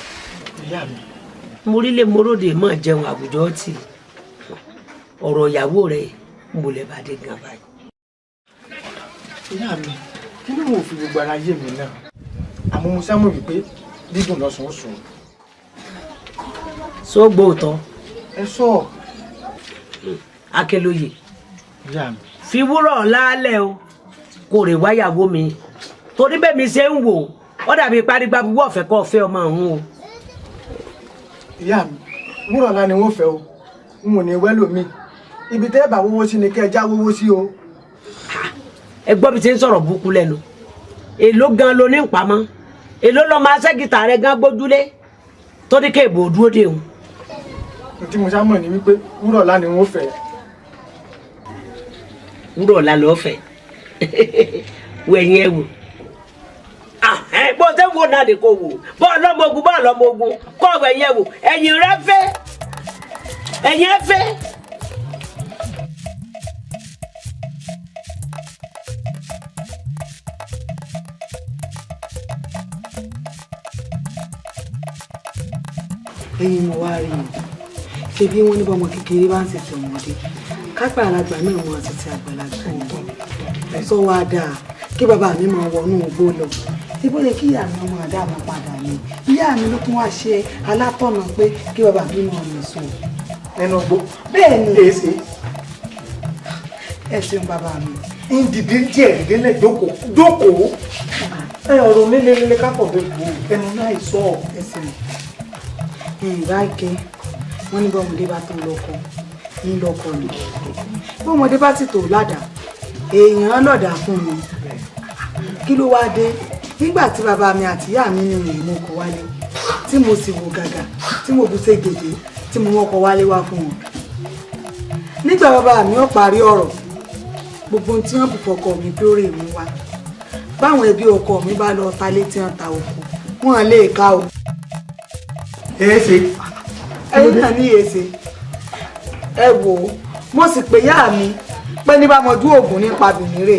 morílẹ̀ moróde mọ̀ jẹun àwùjọ tì ọ̀rọ̀ ìyàwó rẹ̀ ń bolẹ̀ bá dé gan báyìí. Ìyá mi, kí ló wò fi gbogbo ara yé mi náà, àmọ́ mo sámú wípé dídùn lọ́sàn-án sùn. Sógbó tán. Ẹ sọ. Akínlóye, Ìyá mi. fi wúrọ̀ lálẹ́ o, kò rè wáyàwó mi, torí bẹ́ẹ̀ mi ṣe ń wò ó dàbí parígbá gbogbo ọ̀fẹ́ kọ́ ọ̀fẹ́ ọmọ òun o. Ìyá mi, wúrọ̀lá ni wọ́n fẹ́ o, n ò ní wẹ́lò mi. Ibi tẹ́ ẹ bá wọ́wọ́ sí ni kẹ́ ẹ já wọ́wọ́ sí o. Ẹ gbọ́ bí ti ń sọ̀rọ̀ burúkú lẹ́nu. Èló gan ló ní pamọ́? Èló lọ́ máa ṣẹ́gìtà rẹ gan gbójúlé tó ní kéèbù dúró dé òun? N tí mo sá mọ̀ ni wípé wúrọ̀lá ni wọ́n fẹ́. Wúrọ̀lá lọ́ọ́ fẹ́? Wọ ẹ̀yìn ẹ̀ wò, bó ṣe ń wò náà ni kò wò. Bọ́ ọlọ́mọ ogun, bọ́ ọlọ́mọ ogun kọ́ ọ̀wọ̀ ẹ̀yìn ẹ̀ wò. Ẹ̀yìn rẹ fẹ́, ẹ̀yìn ẹ fẹ́. Ẹ̀yin mo wá rí i, ṣe bí wọ́n ní bọ́mọ kékeré bá ń ṣètò ọmọdé, kápẹ́ àlágbà náà mọ àti ti àgbàlagbà sọ wá dáa kí bàbá mi máa wọnú igbó lọ. Ṣé bó yẹ kí ìyá mi ọmọ àdá mi padà ni? Ìyá mi ló tún wá ṣe alátọ̀nà pé kí bàbá mi máa lọ sùn. Nínú igbó? Bẹ́ẹ̀ ni. Èsì. Ẹ ṣeun, bàbá mi. Ń dìde díẹ̀, dìde lẹ̀, jókòó jókòó. Ẹ ọ̀rọ̀ nílé kápọ̀ bẹ́ẹ̀ kú ẹnu náà sọ. Ẹ ṣeun. Ìbá ike wọn ní bọ́mọdé bá tó lọ́kọ ní lọ́kọ ni, bọ́mọdé bá sì tó ládàá, èèyàn lọ́dà fún mi. Kí ló wáá dé nígbà tí bàbá mi àti ìyá mi ní ìrìn mo kọ wálé, tí mo sì wò gàgà, tí mo bù ṣe gèdè, tí mo mọ́kọ wálé wá fún wọn? Nígbà bàbá mi ó parí ọ̀rọ̀, gbogbo ohun tí wọ́n bù fọkọ mi pé ó rè mú wá, báwọn ẹbí ọkọ mi bá lọ ta létí wọn ta oko, wọn lè ká o. Èsì. Ẹ̀yin náà ní èsì. Ẹ wò ó, mo sì pè yá mi pé ní bá mọjú oògùn nípa bìnírè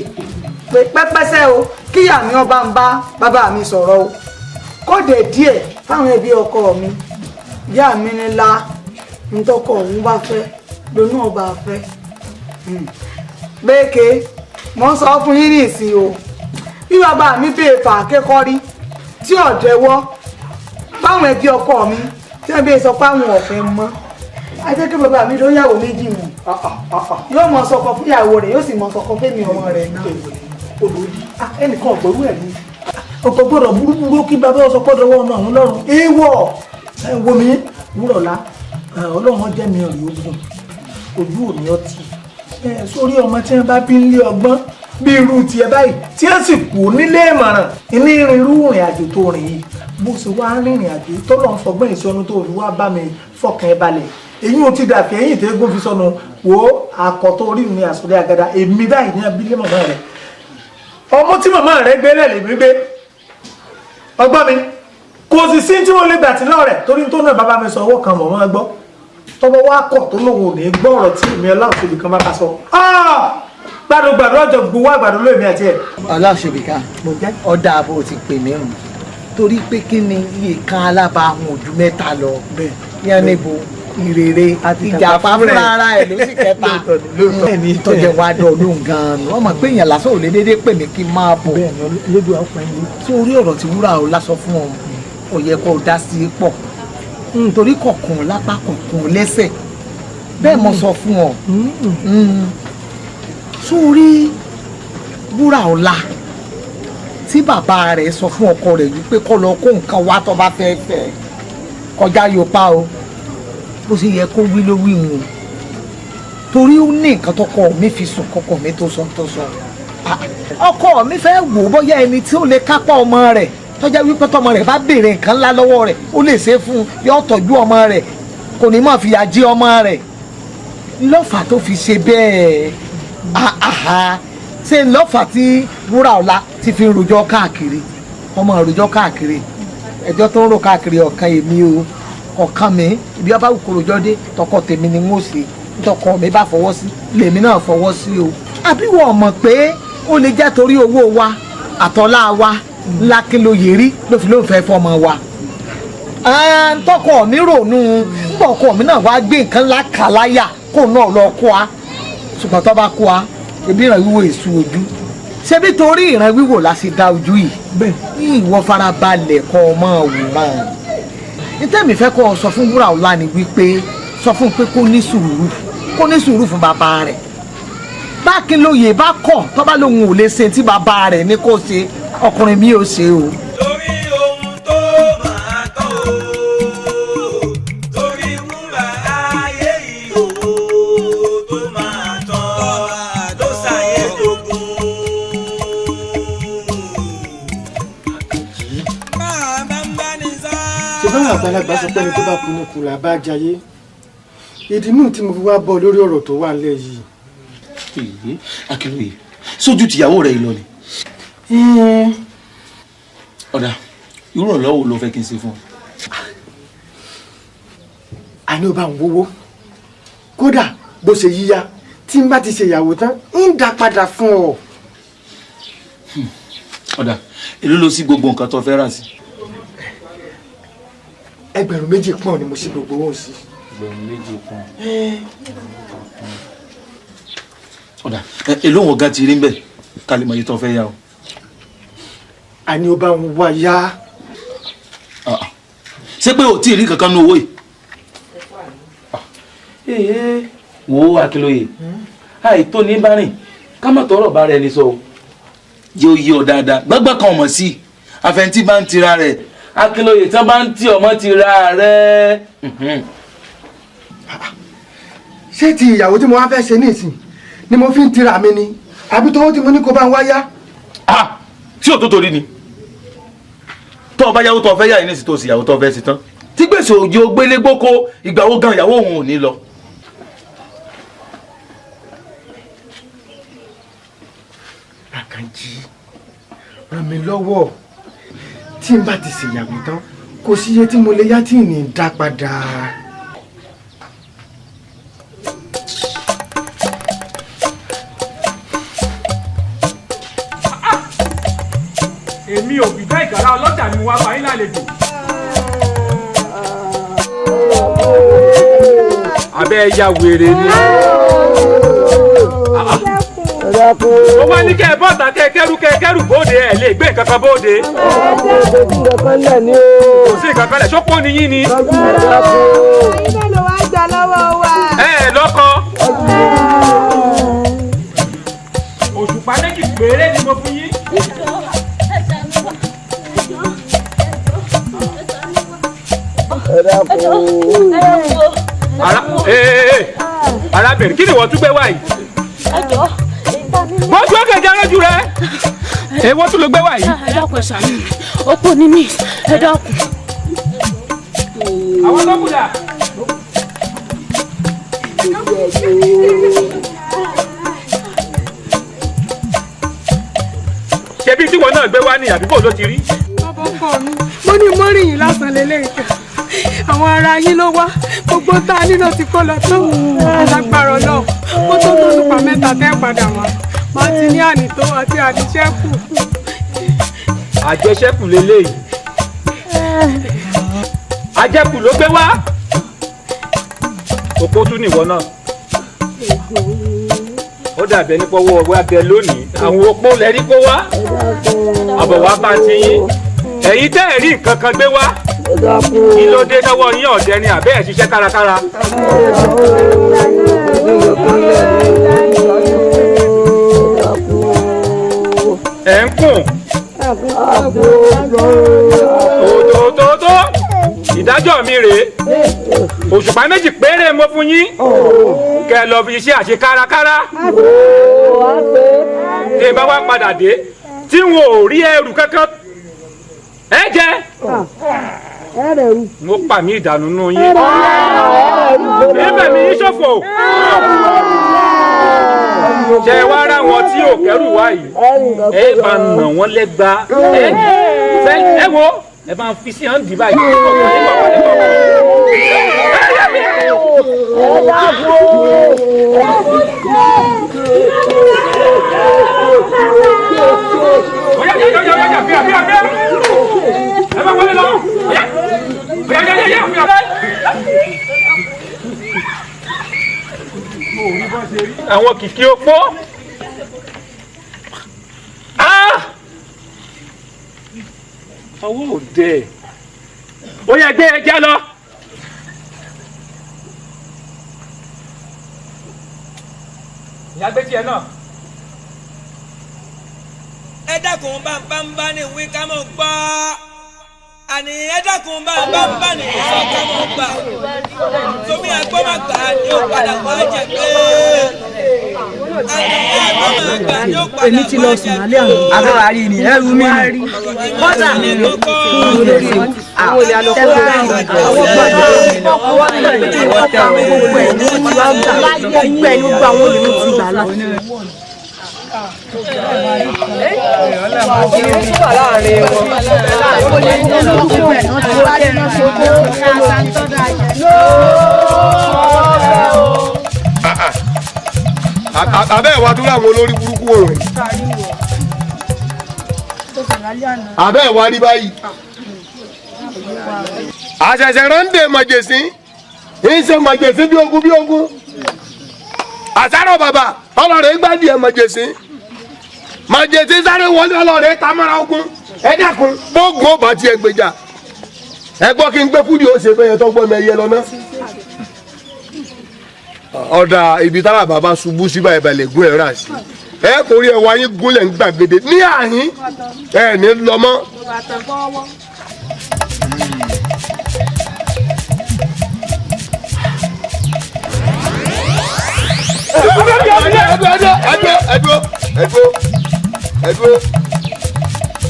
pé pẹ́pẹ́sẹ́ o, kí ìyá mi ọba ń bá bàbá mi sọ̀rọ̀ o, kóde díẹ̀ fáwọn ẹbí ọkọ mi. Ìyá mi ní la ntọ́kọ òun bá fẹ́ lónú ọba fẹ́ gbẹ́kẹ̀. Mo ń sọ fún yín ní ìsìn o, bí bàbá mi bèè fà kékọ́rí tí ọ̀dẹ́wọ́ báwọn ẹbí ọkọ mi tí wọ́n bí sọ pé àwọn ọ̀fẹ́ mọ́, a jẹ́ kí bàbá mi ló yàwó méjì mọ̀, yóò mọ sọkọ fún ìyàwó rẹ̀, yóò sì mọ sọkọ fẹ́mi ọmọ rẹ̀ náà. Olórí ẹnìkan ọ̀gbọ́rú ẹ̀ ní ọkọ̀ gbọ́dọ̀ burúburú kí bàbá ọsọ pọ́dọ̀ wọ́n ọmọ àwọn lọ́rùn èèwọ̀. Ẹ wo mi, wúrọ̀lá, ọlọ́run jẹ́ mi rí ogun ojú òní ọtí sórí ọmọ tí wọ́n bá bí nílé ọgbọ́n bí irú tiẹ̀ báyìí, tí wọ́n sì kú nílé ìmọ̀ràn ní irú ìrìn àjò tó rìn yìí, bó ṣe wá rìnrìn àjò tó lọ́n fọgbọ́n ìsọnù tó fi wá bá mi, fọkàn ẹ balẹ̀. Èyí ò ti dàbí ẹ̀yìn tẹ́gùn fi sọnù. Wo àkọ́tọ̀ orí mi àsọdẹ́ àgàdà èmi báyìí ní abílẹ̀ màmá rẹ̀, ọmọ tí màmá rẹ̀ gbé lẹ̀ lèmi gbé ọgbọ́n mi, kò sì sí tí wọ́n lè gbà tí náà rẹ̀, torí tó náà bàbá mi sọ ọwọ́ kan mọ̀ mọ́ gbọ́. Tọ́wọ́ wá kọ̀ tó lóun ò ní gbọ́ ọ̀rọ̀ tí èmi Ọláòṣèbí kan bá bá sọ, gbàdúgbàdú ọjọ́ gbowó àgbàdo lóèmi àti ẹ̀. Ọláòṣèbí kan, ọ̀dà àbò ti pè mí rùn, torí pé kí ni iye kan alábàáhùn ojú mẹ́ta lọ yẹn níbo ìrere ìjàpá fúnra ara ẹ̀ ló sì kẹta tọ́jẹ́ wa dọ̀ lóhùn gan-an. Wọ́n mọ̀ pé èèyàn lásán ò lè déédéé pè mí kí n máa bọ̀ sórí ọ̀rọ̀ tí wúrà ò lásọ fún ọ, ò yẹ kó o dá sí i pọ̀, nítorí kọ̀ọ̀kan lápá, kọ̀ọ̀kan lẹ́sẹ̀. Bẹ́ẹ̀ mo sọ fún ọ. Sórí wúrà ọ̀la tí bàbá rẹ̀ sọ fún ọkọ rẹ̀ wípé kó lọ kó nǹkan wá tó bá fẹ́ fẹ́ kọjá yóò pa o, bó ṣe yẹ kó wí ló wí wọn, torí ó ní nǹkan tọkọ mi fi sùn kọkọ mi tó sọ tó sọ. Ọkọ mi fẹ́ wò ó bóyá ẹni tí ó lè kápá ọmọ rẹ̀, tọ́jà wípé tọmọ rẹ̀ bá béèrè nǹkan ńlá lọ́wọ́ rẹ̀, ó lè ṣe é fún un, yóò tọ́jú ọmọ rẹ̀, kò ní máa fìyà jẹ ọmọ rẹ̀. Ńlọ́fà tó fi ṣe bẹ́ẹ̀, ṣé ńlọ́fà tí Wúràọlá ti fi ń rojọ́ káàkiri, ọmọ rojọ́ káàkiri, ẹjọ́ tó ń rò káàkiri ọ̀kan èmi o, ọ̀kan mi ibi ọba kò rojọ́ dé tọkọ tèmi ni n ó ṣe, tọkọ mi bá fọwọ́ sí lèmi náà fọwọ́ sí o. Àbí wọ́n mọ̀ pé ó lè jẹ́ torí owó wa àtọ́lá wa lákínlóye rí ló fi ló ń fẹ́ fọmọ wa. Tọkọ mi rònú nbọ ọkọ mi náà wá gbé nǹkan ńlá kà láyà kó náà lọ kó a, ṣùgbọ́n tó bá kó a ebi ìran wíwò èso ojú, ṣebí torí ìran wíwò la ṣe dá ojú yìí. Ìwọ farabalẹ̀ kọ́ ọ máa wòran. Nítẹ̀mí fẹ́ kọ́ ọ sọ fún Wúràọlá ni wípé sọ fún un pé kó ní sùúrù, kó ní sùúrù fún bàbá rẹ̀. Bákínlóye bá kọ̀ tó bá lóun ò lè ṣe tí bàbá rẹ̀ ní kó ṣe, ọkùnrin mi ò ṣe o. Torí ohun tó máa tán o, torí wúrà ayé yìí o tó máa tán ló ṣàyè dogun. Ṣe báwọn àgbàlagbà sọ pé ẹni tó bá kú ní kù là bá jayé? Ìdí mú tí mo fi wá bọ́ lórí ọ̀rọ̀ tó wà nílẹ̀ yìí. Èyí Akínlóye, sójú tìyàwó rẹ̀ lọ ni. Ọ̀dà, irú ọ̀lọ́wọ́ ló fẹ́ kí n ṣe fún ọ? Àní ó bá ń wówó, kódà bó ṣe yíya tí n bá ti ṣe ìyàwó tán ń dá padà fún ọ. Ọ̀dà, èló ló sí gbogbo nǹkan tó fẹ́ rà sí? 2,000 pọ́n ni mo ṣe gbogbo owó sí. 2,000 pọ́n. Ọ̀dà, èló wọn gan ti rí ń bẹ̀ ká lè mọ iye tó fẹ́ yá o. Àní ó bá ń wá yá. Ṣé pé o tí ì rí kankan ní owó yìí? Wo Akínlóye, àìtó ní bá rìn ká má tọrọ bá rẹ ní sọ o. Yóò yí ọ dáadáa, gbọ́gbọ́n kan ọmọ sí i, àfẹntí bá ń tira rẹ̀. Akínlóye, tí wọ́n bá ń tí ọmọ tira rẹ̀. Ṣé ti ìyàwó tí mo wá fẹ́ ṣe nísìn ni mo fi ń tira mi ni, àbí tówó tí mo ní kó bá ń wá yá? Tí ò tó torí ni tó o bá yàwó tó o fẹ́ yà yín nísìsiyìí tó o sì yàwó tó o fẹ́ sí tán, tí gbèsè òjò gbélé gbóko, ìgbà wo gan ìyàwó òun ò ní lọ. Àkànjí, ràn mí lọ́wọ́, tí n bá ti ṣèyàwó tán kò sí iye tí mo lè yá tí ì ní dá padà. Èmi ò gbìgbá ìgárá ọlọ́jà ni wàá bá yín lálejò. Abẹ́ ya wèrè ni. Ó wá ní kẹ́ ẹ bọ́ta kẹ́ ẹ kẹ́rù kẹ́ ẹ kẹ́rù bóde, ẹ̀ lè gbé nǹkan kan bóde. Kò sí nǹkan kan lẹ̀, ṣọ́pọ̀ ni yín ni. Ẹ ẹ lọ́kọ. Òṣùpá méjì péré ni mo fún yín. Arábìnrin, kí ni wọ́n tún gbé wá yìí? Bọ́jú ọ̀gẹ̀ jẹ́ lójú rẹ̀. Èwo tún ló gbé wá yìí? Ẹ dákun, ẹ ṣàánú mi, opó ni mí, ẹ dákun. Àwọn tó kù dà? Ṣebí tí wọn náà gbé wá ní àbí bò ló ti rí? Bàbá ọkọ mi, mo ní mọ́rìn yìí lásán lélẹ́yìn, àwọn ará yín ló wá, gbogbo tá a nílò ti kó lọ tán. Lágbára náà ó tó tó tùpà mẹ́ta tẹ́ padà wá, máa ti ní ànító àti àníṣẹ́kù. Àjẹṣẹ́kù lélẹ́yìí, àjẹkù ló gbé wá. Òpó tún nìwọ náà, ó dàbí ẹni pọ́wọ́ ọwọ́ abẹ lónìí, àwọn opó lẹ́rí kó wá, àbọ̀ wá bá ti yín. Ẹ̀yin tẹ́ ẹ̀ rí nǹkan kan gbé wá, kí ló dé lọ́wọ́ yín? Ọ̀dẹ ni àbẹ́ ẹ̀ ṣiṣẹ́ kárakára? Ẹ̀ ń kùn tòótótótó. Ìdájọ́ mi rèé, òṣùpá méjì péré mo fún yín, kẹ́ ẹ lọ fi iṣẹ́ àṣe kárakára. Tí ẹ bá wá padà dé tí n ò rí ẹrù kankan ẹ jẹ, mo pa mí ìdànù nù yín, ibẹ̀ mi yín ṣòfò. Ṣé wá rá wọn tí ò kẹ́rù wá yìí? Ẹ bá nà wọ́n lẹ́gba. Ẹ wo ẹ bá ń fi sí hàn dì báyìí. Àwọn kìkì opó. Ọwọ́ òde. Ó yẹ gbé ẹja lọ. Ìyá gbé tiẹ̀ náà. Ẹ dákun bá ní wí ká mọ̀ gbọ́. Àní ẹ dákun bá ní sọ ká mọ̀ gbà. Tómi agbọ́mọgbà ni ó padà wá jẹ pé. Àní agbọ́mọgbà ni ó padà wá jẹ pé. Èmi ti lọ sùn lálẹ́ àná. Àbẹ̀wò àrí ni ẹrù mi ni. Kọ́dà àwọn olè alọ́kọ́ àwọn gbogbo ẹ̀ ní wọ́n ti wá gbà gbogbo ẹ̀ ní gbogbo àwọn olè ló ti gbà lọ. Abẹ́ ìwà dúró àwọn olórí burúkú wọ̀nyí. Abẹ́ ìwà rí báyìí. Àṣẹ̀ṣẹ̀ ránde màjèsín ń ṣe màjèsín bí ogun bí ogun. Àṣàrò bàbá ọlọ́rẹ̀ gbádìí ẹ̀ màjèsín. Màjèsín sáré wọlé ọlọ́rẹ̀ tamara ogun. Ẹ dákun bóògùn ọba tiẹ̀ gbèjà. Ẹ gbọ́ kí n gbé kúdìí ó ṣe fẹ́ yẹn tó gbọ́ mi ẹyẹ lọ náà. Ọ̀dà ibi tára bàbá ṣubú sí báyìí balẹ̀ gún ẹ̀ rà sí. Ẹ kò rí ẹwà yín gúnlẹ̀ ń gbàgede ní àhín ẹ ní lọ mọ́.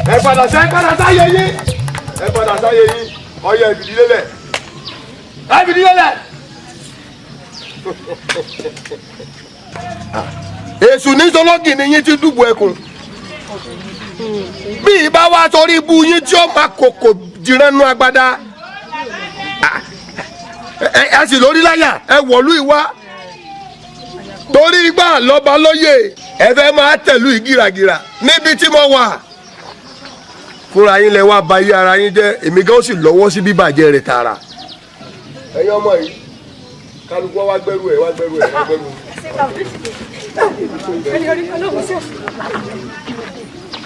Ẹ padà sá, ẹ padà sáyé yín, ẹ padà sáyé yín, ọyẹ ìbìdí lélẹ̀, ìbìdí lélẹ̀. Èṣù ní sọlọ́gì ni yín ti dùbò ẹkùn. Bí ìbá wa sọrí ibú yín tí ó máa kòkò jìrẹ́nu agbada. Ẹ sì lórí láyà, ẹ wọ̀lú ìwá. Torí gbà lọ́ba lóye, ẹ fẹ́ máa tẹ̀lú ìgìràgìrà níbi tí mo wà. Fúnra yín lẹ wá ba yí ara yín jẹ́, èmi gan sì lọ́wọ́ sí bíbàjẹ́ rẹ̀ tààrà. Ẹ̀yin ọmọ yìí, kálukú wá gbẹ́rù ẹ̀, wá gbẹ́rù ẹ̀, wá gbẹ́rù ẹ̀.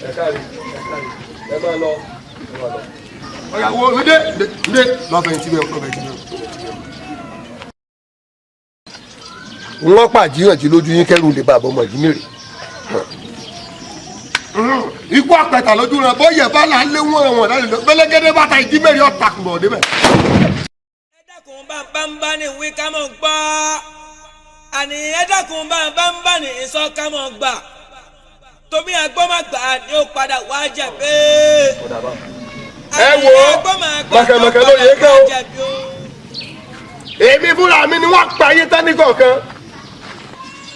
Ẹ káàrí, ẹ máa lọ, ẹ máa lọ. Ọ̀yà wo ndé ndé lọ́fẹ̀ẹ́ tí bẹ́ẹ̀ lọ́fẹ̀ẹ́ tí bẹ́ẹ̀. Wọ́n pàjíyànjú lójú yín kẹ́rù lè bá àbọ̀mọ̀ yìí mèrè. Ikú àpẹta lójú rẹ̀ bọ́yẹ̀ bá là ń lé wọ́n wọn láti lọ bẹ́lẹ́gẹ́dẹ́ bàtà ìdí mẹ́rin ọ̀tà kùnà débẹ̀. Ẹ dákun bá ní wí ká mọ̀ gbọ́. Àní ẹ dákun bá ní sọ ká mọ̀ gbà. Tómi agbọ́mọgbà ni ó padà wá jẹ pé. Ẹ wo mọ̀kẹ́mọ̀kẹ́ lóye kẹ́ o. Èmi fúnra mi ni wọ́n pa ayé tán ní kọ̀ọ̀kan.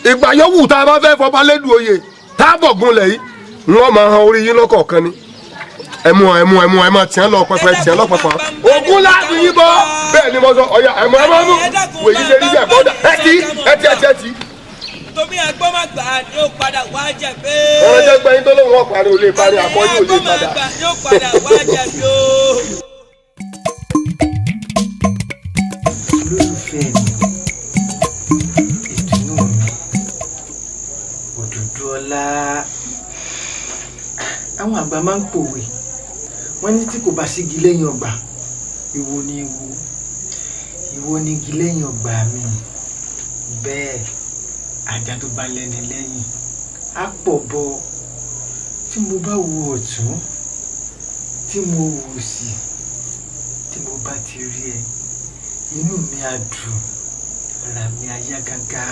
Ìgbà yòówù tá a bá fẹ́ fọba lẹ́dùn oyè tá a bọ̀ gunlẹ̀ yìí wọ́n máa han orí yín lọ́kọ̀ọ̀kan ni. Ẹmu ẹmu ẹmu ẹ máa tiẹ́ lọ pẹpẹ tiẹ́ lọ pẹpẹ. Ògún láti yín bọ́ bẹ́ẹ̀ ni mo sọ ọ̀yà ẹmu ẹmu ẹmu wèyí ṣe rí bí ẹ̀kọ́ dà ẹ ti ẹ ti ẹ ti ẹ ti. Tómi agbọ́mọgbà ni ó padà wá jẹ pé. Ọ̀rọ̀ jẹ́ gbẹ̀yìn tó lóun ọ̀parí ò lè parí àkọ́jú ò lè padà. Agbọ́mọgbà ni ó padà wá jẹ pé o. Olólùfẹ́ mi, ìdùnnú mi, òdòdó ọlá. Àwọn àgbà máa ń pòwe, wọ́n ní tí kò bá sígi lẹ́yìn ọgbà, ìwọ ni ìwọ, ìwọ ni igi lẹ́yìn ọgbà mi. Bẹ́ẹ̀ ajá tó bá lẹ́ni lẹ́yìn á pọ̀ bọ. Tí mo bá wo ọ̀tún, tí mo wò òsì, tí mo bá ti rí ẹ, inú mi á dùn, ara mi á yá gágá.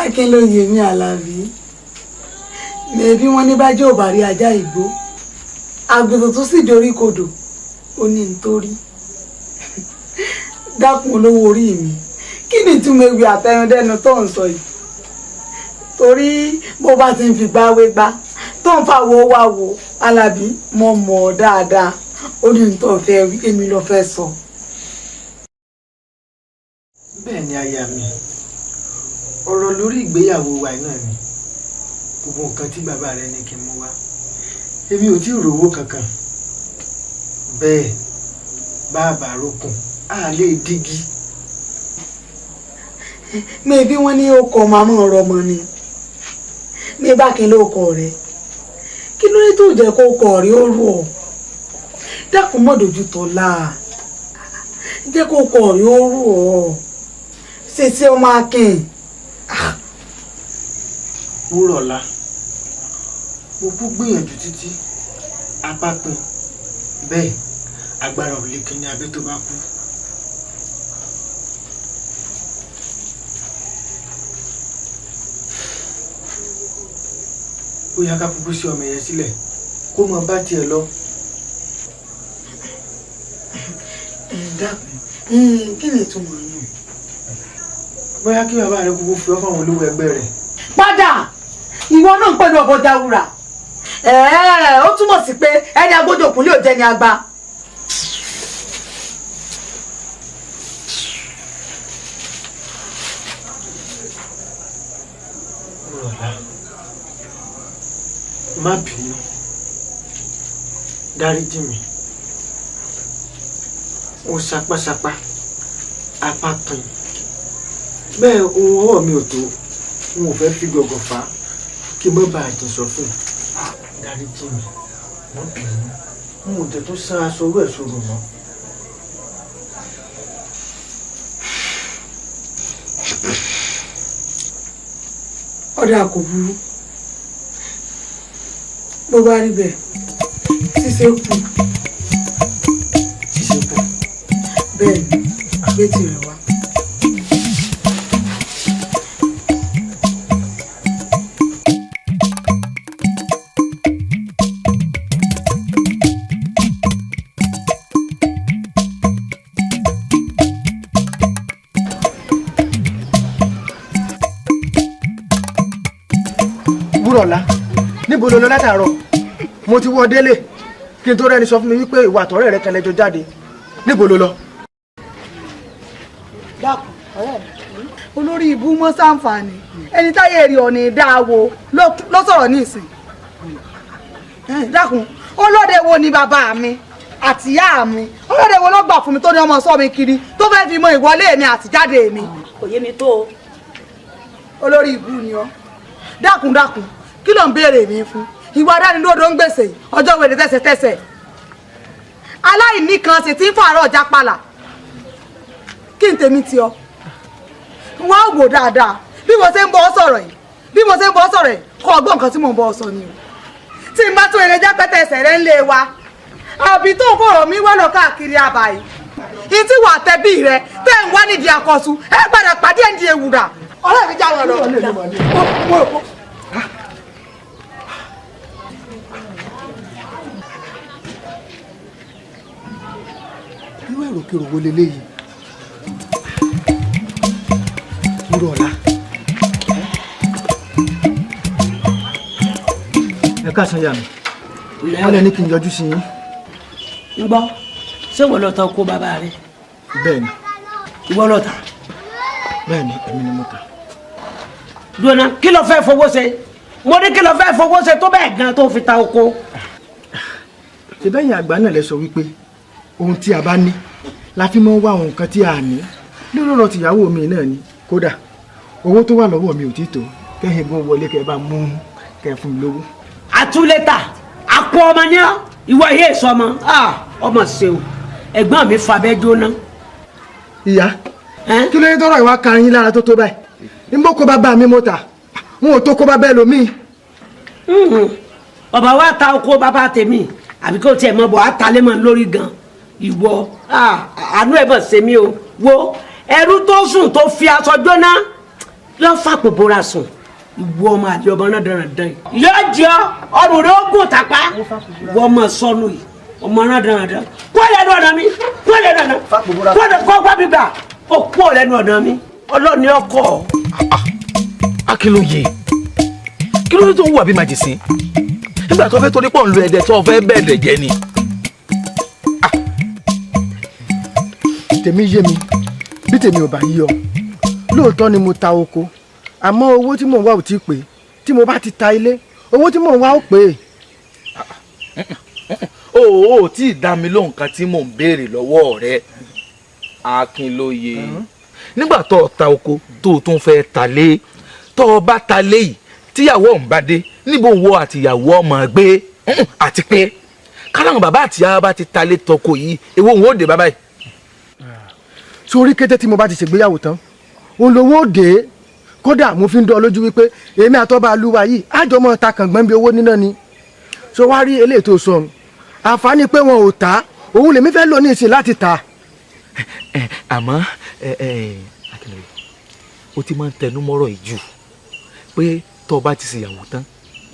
Akínlóye mi Àlàbí, mẹ̀bí wọn ní bájẹ́ ò bá rí ajá ìgbó, Àgùntàn tó sì dorí kodò ó ní nítorí. Dákun olówó orí mi, kí ni ìtumọ̀ ewì àtẹnudẹ́nu tó ń sọ yìí? Torí bó bá ti ń fi gbá wé gbá tó ń fa wo wá wo, Alábí, mo mọ̀ ọ́ dáadáa, ó ní nítorí fẹ́ wí, èmi ló fẹ́ sọ. Bẹ́ẹ̀ ni aya mi, ọ̀rọ̀ lórí ìgbéyàwó wa náà ni gbogbo nǹkan tí bàbá rẹ ní kí n mú wá. Èmi ò tí ì rówó kankan, bẹ́ẹ̀ bàbá rókun á lè dígí. Mi bí wọ́n ní ó kọ màmá ọ̀rọ̀ ọmọ ni mi bá kí n ló kọ rẹ, kí ló dé tó jẹ́ kó kọ rí ó rú ọ? Dákun, mọ́ dojú tọ́ la, jẹ́ kó kọ rí ó rú ọ, ṣèṣe ọmọ akin. Wúrọ̀lá, mo kú gbìyànjú títí apá pin, bẹ́ẹ̀ agbára ò lè kíní abẹ́ tó bá kú. Ó yá, ká kúkú sí ọmọ yẹn sílẹ̀ kó mọ bá tiẹ̀ lọ. Ẹ dákun, kí ni ìtumọ̀ yẹn? Bóyá kí bàbá rẹ kúkú fi ọ́ fáwọn olówó ẹgbẹ́ rẹ̀. Padà, ìwọ náà ń pẹ̀lú ọ̀bọ jáwúrà. Ó túmọ̀ sí pé ẹni agbójòkun lè jẹ́ ni agba. Wúrọ̀lá, má bínú, dáríjì mi, ó sapásapá apá pin, bẹ́ẹ̀ ohun ọwọ́ mi ò tó, n ò fẹ́ fi gọ̀gọ̀ fà á kí n má bàa jìn sọ́fìn. Dáríjì mi, má bínú, n ò jẹ́ tó sá aṣọ orú ẹ̀ sọ̀rọ̀ mọ́. Ọ̀dà, kò burú, bó bá rí bẹ́ẹ̀, ṣíṣe kù. Ṣíṣe kù. Bẹ́ẹ̀ ni, gbé tirẹ̀ wá. Wúrọ̀lá, níbo lo lọ látàárọ̀? Mo ti wọ́ délé kí n tó rẹ́ni sọ fún mi wípé ìwà àtọ̀rẹ́ rẹ kan lẹ́jọ́ jáde. Níbo lo lọ? Dákun ọ̀rẹ́ mi, olórí ibú mọ́ sáǹfààní ẹni táyé rí ọ̀nà ìdáwó ló sọ̀rọ̀ ní ìsìn. Dákun, olóde wo ni bàbá mi àtìyá mi? Olóde wo ló gbà fún mi tó ní ọmọ sọ mi kiri tó fẹ́ fi mọ ìwọlé mi àtìjáde mi? Kò yé mi tó o. Olórí ibú ni ọ. Dákun dákun, kí ló ń béèrè mi fún? Ìwà dánilódò ń gbèsè ọjọ́ wèrè tẹ̀sẹ̀tẹ̀sẹ̀, aláìní kan sì ti ń fàárọ̀ ọjà palà. Kí n tèmi ti ọ wá wò dáadáa bí mo ṣe ń bọ́ ọ sọ̀rọ̀ yìí, bí mo ṣe ń bọ́ ọ sọ̀rọ̀ yìí, kọ́ ọgbọ́n nǹkan tí mò ń bọ́ ọ sọ ni o. Tí n bá tún eré jápẹ́tẹ̀ ẹsẹ̀ rẹ ń lé wa, àbí tó ń fọ̀rọ̀ mi wá lọ káàkiri àbàyè ìtí wà tẹbí rẹ tẹ́ ń wá nídìí àkọ́sù, ẹ padà pàdé ẹ̀ ń di ewùrà. Ọ̀rẹ́ mi, jáwọ́ lọ. Irú èròkèrò wo leléyìí? Wúrọ̀lá, ẹ káàsán yà mí, wọ́n lẹ ní kí n yọjú sí yín. Ń gbọ́, ṣé wọ́n lọ tán kó bàbá rẹ? Bẹ́ẹ̀ni. Ìwọ lọ tà? Bẹ́ẹ̀ni, èmi ni mo tà. Dùnà, kí ló fẹ́ fowó ṣe? Mo ní kí ló fẹ́ fowó ṣe tó bẹ́ẹ̀ gan tó fi ta oko? Ṣe bẹ́yìn àgbà náà lẹ sọ wípé ohun tí a bá ní la fi máa ń wá ohun kan tí a ní. Lórí ọ̀rọ̀ tìyàwó mi náà ni, kódà owó tó wà lọ́wọ́ mi ò tí tó kẹ́hìn gan wọlé kẹ́ ẹ bá mú kẹ́ ẹ fún mi lówó. Àtúlétà àpò ọmọ ní ọ, ìwọ yé èso ọmọ ọmọ ṣe o, ẹ̀gbọ́n mi fàbẹ́ jóná. Ìyá, kí ló dé tọrọ ìwà kan yín lára tó tó báyìí? N bó kó bá mi mo tà, n ò tó kó bá bẹ́ẹ̀ lómi. Bàbá wa ta oko bàbá tèmi, àbí kò tiẹ̀ mọ̀ bọ̀ á ta lé mọ́ lórí gan. Ìwọ, àánú ẹ̀ bọ̀ ṣe mí o. Wo ẹrú tó sùn tó fi aṣọ jóná lọ́ fàpò bóra sùn. Ìwọ ọmọ àti ọmọ náà dandan yìí. Yóò jẹ ọrùn rẹ ó gùn tàpá. Ìwọ ọmọ sọnù yìí ọmọ náà dandan. Kó lẹ́nu ọ̀nà mi kó lẹ́nu ọ̀nà kó lẹ́nu kó gbá mi gbà ó kó lẹ́nu ọ̀nà mi ọlọ́ọ̀ni ọkọ̀. Akínlóye kí ló dé tó ń wà bí màjèsín nígbà tó fẹ́ torí pọ̀ ń lo ẹ̀dẹ̀ tó fẹ́ bẹ̀ẹ̀dẹ̀ jẹ́ ni. Tèmi yé mi bí tèmi ò bá yí ọ lóòótọ́ ni mo ta oko àmọ́ owó tí mò ń wá ò tí ì pé tí mo bá ti ta ilé owó tí mò ń wá ò pé. O ò tí ì dá mi lóhùn kan tí mò ń béèrè lọ́wọ́ rẹ Akínlóye nígbà tó o ta oko tó o tún fẹ́ ta lé tó o bá ta lé yìí tíyàwó ọ̀hún bá dé níbo wo àtìyàwó ọmọ gbé àti pé káláwọn bàbá àtìyàwó bá ti ta lé tọkọ yìí èwo òun ó dé bàbá yìí. Sórí kété tí mo bá ti ṣègbéyàwó tán òun lówó dé kódà mo fi ń dán lójú wípé èmi àtọ́ba alúwa yìí àjọmọ́ ta kàngbọ́n bí owó níná ni so wá rí eléyìí tó sọ àǹfààní pé wọn ò ta òun lèmi fẹ́ lò ní ìsìn láti ta. Àmọ́ Akínlóye o ti máa ń tẹnu mọ́rọ̀ yìí jù pé tó o bá ti ṣèyàwó tán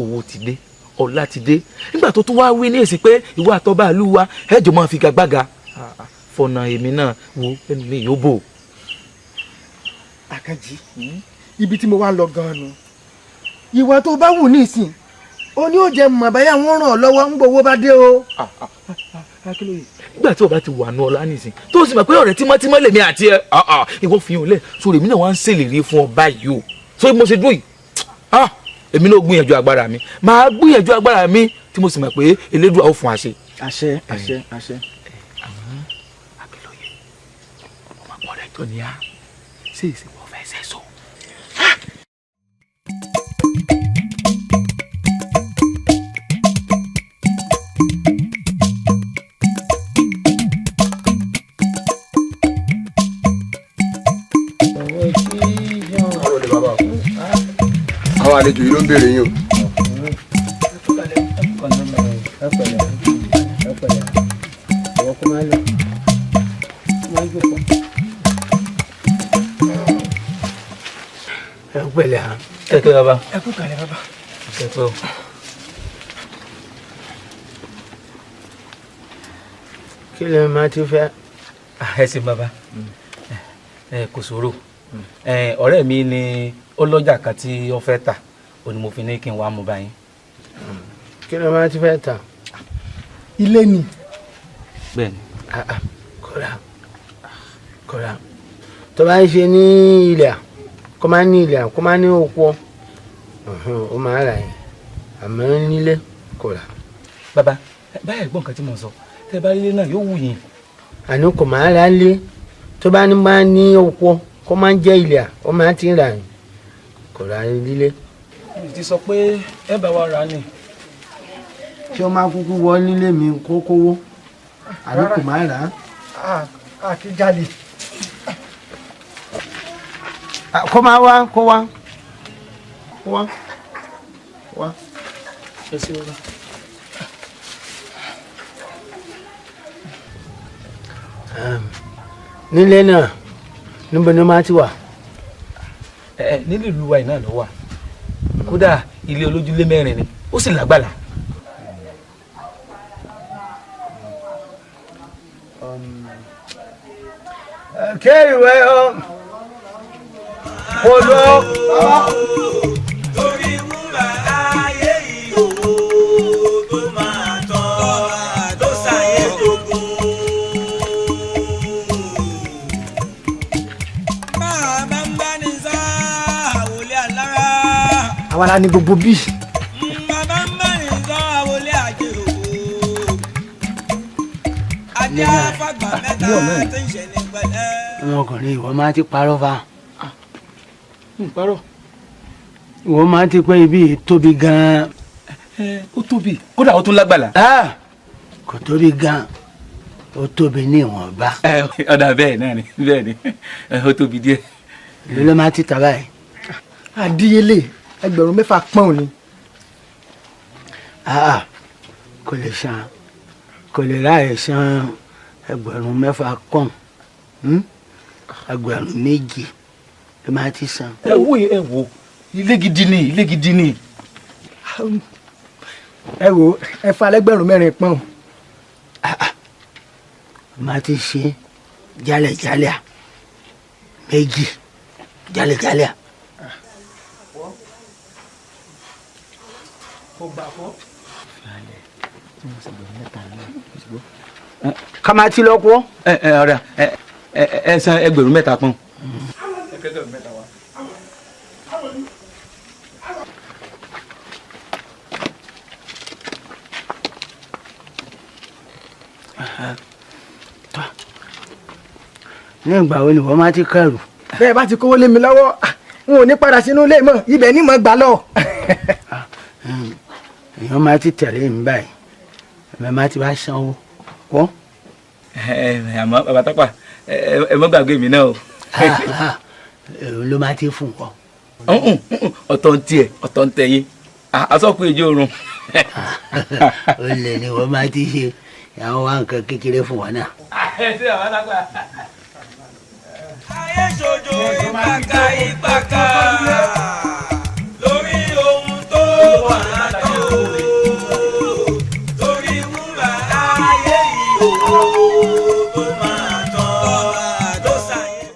owó ti dé ọlá ti dé nígbà tó tún wá wí ní èsì pé ìwọ àtọ́ba alúwa ẹ̀jọ̀ máa fi gagbága fọ̀nà èmi náà wo ẹnu mi yóò bò. Àkànjí ibi tí mo wá lọ gan-an nu ìwà tó bá wù ní ìsìn o ní ó jẹ mọ̀ báyà wọ́n ràn ọ́ lọ́wọ́ ń gbowó bá dé o. Nígbà tí o bá ti wà nù ọlá nìsín tó o sì mọ̀ pé ọ̀rẹ́ tímọ́tímọ́ lèmi àti ẹ ìwọ fi hàn lẹ̀ sórí èmi náà wá ń ṣèlérí fún ọ báyìí o sórí mo ṣe dúró yìí èmi náà gbìyànjú agbára mi màá gbìyànjú agbára mi tí mo sì mọ̀ pé Elédùà ó fún wa ṣe. Àṣẹ àṣẹ àṣẹ. Àmọ́ Akínlóye ọmọ ọ̀rẹ́ tó ní a ṣe ìsìnkú ọ̀fẹ́ ṣe so. Àwọn àlejò yìí ló ń béèrè yín o. Ẹ pẹ̀lẹ́ ha. Ẹ kú bàbá. Ẹ kú kalẹ̀ bàbá. Ẹ kú o. Kí ló máa ti fẹ́. Ẹ ṣé bàbá ẹ kò ṣòro ọ̀rẹ́ mi ni ó lọ́jà kan tí ó fẹ́ tà ó ní mo fi ní kí n wá mú báyìí. Kí ló máa ti fẹ́ tà. Ilé ni. Bẹ́ẹ̀ni. Kóra kóra tó bá ń ṣe ní ilẹ̀ kó máa ní ilẹ̀ kó máa ní oko ó máa rà yín àmọ́ nílé kóra. Bàbá báyà gbọ́n nǹkan tí mo sọ tẹ́ bá rí ilé náà yóò wù yín. Àní kò máa rà lé tó bá ní máa ní oko kó máa ń jẹ́ ilẹ̀ ó máa ti rà yín kò rà lílé. Mo ti sọ pé ẹ bá wa rà ni. Ṣé o máa kúkú wọ nílé mi kó kówó àbí kò máa rà á. A kì í jalè. Kó máa wá kó wá kó wá wá. Nílé náà níbo ni máa ti wà. Ẹ nílùú ìlú wa yìí náà ló wà kódà ilé olójúlé mẹ́rin ni ó sì lágbàlá. Kéèwé o kò lọ. Torí wúrà ayé ìhòòhò tó máa tán tó ṣàyẹ̀ dogun. Máa bá ń bá ní sá àwòlé alára. Àwa la ní gbogbo bíi. Bàbá ń bá ní sá àwòlé àjèrò. Ajá fàgbà mẹ́ta tí ń ṣe ní pẹ̀lẹ́. Ọmọkùnrin ìwọ máa ti parọ́ fa. N parọ́. Ìwọ máa ti pẹ́ ibi tóbi gan-an. Ó tóbi kódà ó tún lágbàlá. Kò tóbi gan-an ó tóbi ní ìwọ̀nba. Ọ̀dà bẹ́ẹ̀ náà ni bẹ́ẹ̀ ni ó tóbi díẹ̀. Èló ló máa ti tà báyìí. Àdíyelé 6,000 pọ́ùn ni. Kò lè san kò lè ráàyè san 6,000 pọ́ùn 2,000 ló máa ti san. Ẹ wo ẹ wo Ilé gidi ni, ilé gidi ni. Ẹ wo, ẹ fa 4,000 pọ́n. Má ti ṣe jálẹ̀jálẹ̀ méjì jálẹ̀jálẹ̀. Kàmá ti lọ kú. Ẹ ẹ ọ̀rẹ́ ẹ ẹ ẹ san 3,000 pọ́n. Ní ìgbà wo ni wọ́n máa ti kẹ́rù. Bẹ́ẹ̀ bá ti kówó lé mi lọ́wọ́, n ò ní padà sínú ilé mọ́, ibẹ̀ ni mo gbà lọ. Èèyàn máa ti tẹ̀lé mi báyìí, ẹ̀mẹ́ máa ti bá sanwó kọ́. Àmọ́ bàbá Tápà, ẹ mọ́ gbàgbé mi náà o. Èrò ló máa ti fún kọ. Ọ̀tọ̀ ń tiẹ̀, ọ̀tọ̀ ń tẹ̀yìn, asọ́kùn èjì oorun. Ó lè ní wọ́n máa ti ṣe àwọn wa nǹkan kékeré fún wọn náà. Ayé ṣojo ìpàkà ìpàkà lórí ohun tó wà tó lórí wúrà ayé ìhòòhò tó máa tán tó ṣàyẹ̀.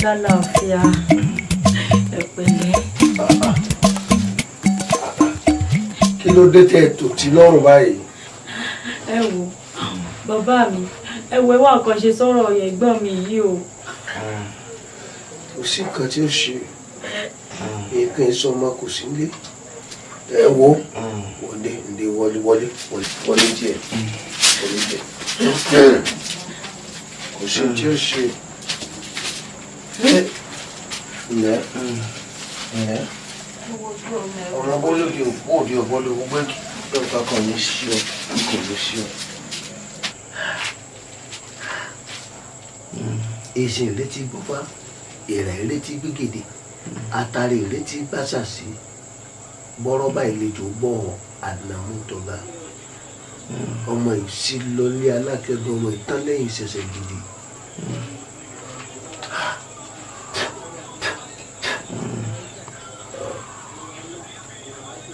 Lálàáfíà, ẹ pẹ̀lẹ́. Kí ló dé tẹ tò tí lọ́rùn báyìí? Ẹ wo bàbá mi, ẹ wo, ẹ wá nǹkan ṣe sọ̀rọ̀ ẹ̀gbọ́n mi yìí o. Kò sí nǹkan tí ó ṣe nǹkan ìsọmọ kò sí nílé. Ẹ wo, wọlé ǹdẹ, wọlé wọlé wọlé díẹ̀, wọlé díẹ̀. Kò sí tí ó ṣe. Ǹlẹ́ ǹlẹ́, ọmọ bólódì òpó òde ọ̀bọ́lé gbogbo ẹ̀kí kan ní sí ọ, kò ní sí ọ. Èsì ìrètí gbọ́fá, ìrà ìrètí gbígèdè, àtàrí ìrètí gbàsàsí, bọ́rọ́bà ìlejò bọ́ ànàmútọ́lá. Ọmọ ìsílọlé alákẹ́dùn, ọmọ ìtánlẹ́yìn ṣẹ̀ṣẹ̀ gidi.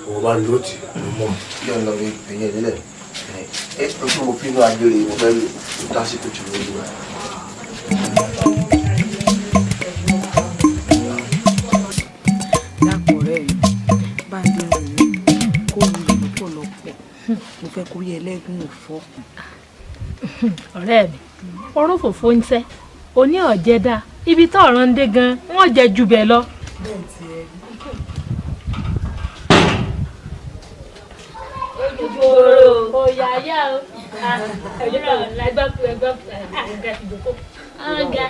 Wọ́n bá ń lò tí mo mọ̀ kí ọ̀nà mi ẹ̀yìn ìdílé ẹ̀ ẹ̀ tí mo fi inú agbèrè mo fẹ́ lò ó tásìkò tí mo lò. Dákun ọ̀rẹ́ mi, bá ń dín òun kó wulẹ̀ lọ́pọ̀lọpọ̀, mo fẹ́ kó rí ẹlẹ́gùn òfò. Ọ̀rẹ́ mi, orún fòfó ń tẹ́ oní ọ̀jẹ̀ dá ibi tó ọ̀ràn ń dé gan-an, wọ́n jẹ jù bẹ́ẹ̀ lọ. Bẹ́ẹ̀ ti ẹ rí. Òyà yá o, ẹ̀yọ́rọ̀ ẹgbẹ́ ẹgbẹ́ ọ̀gá ìdókò. Ọ̀gá.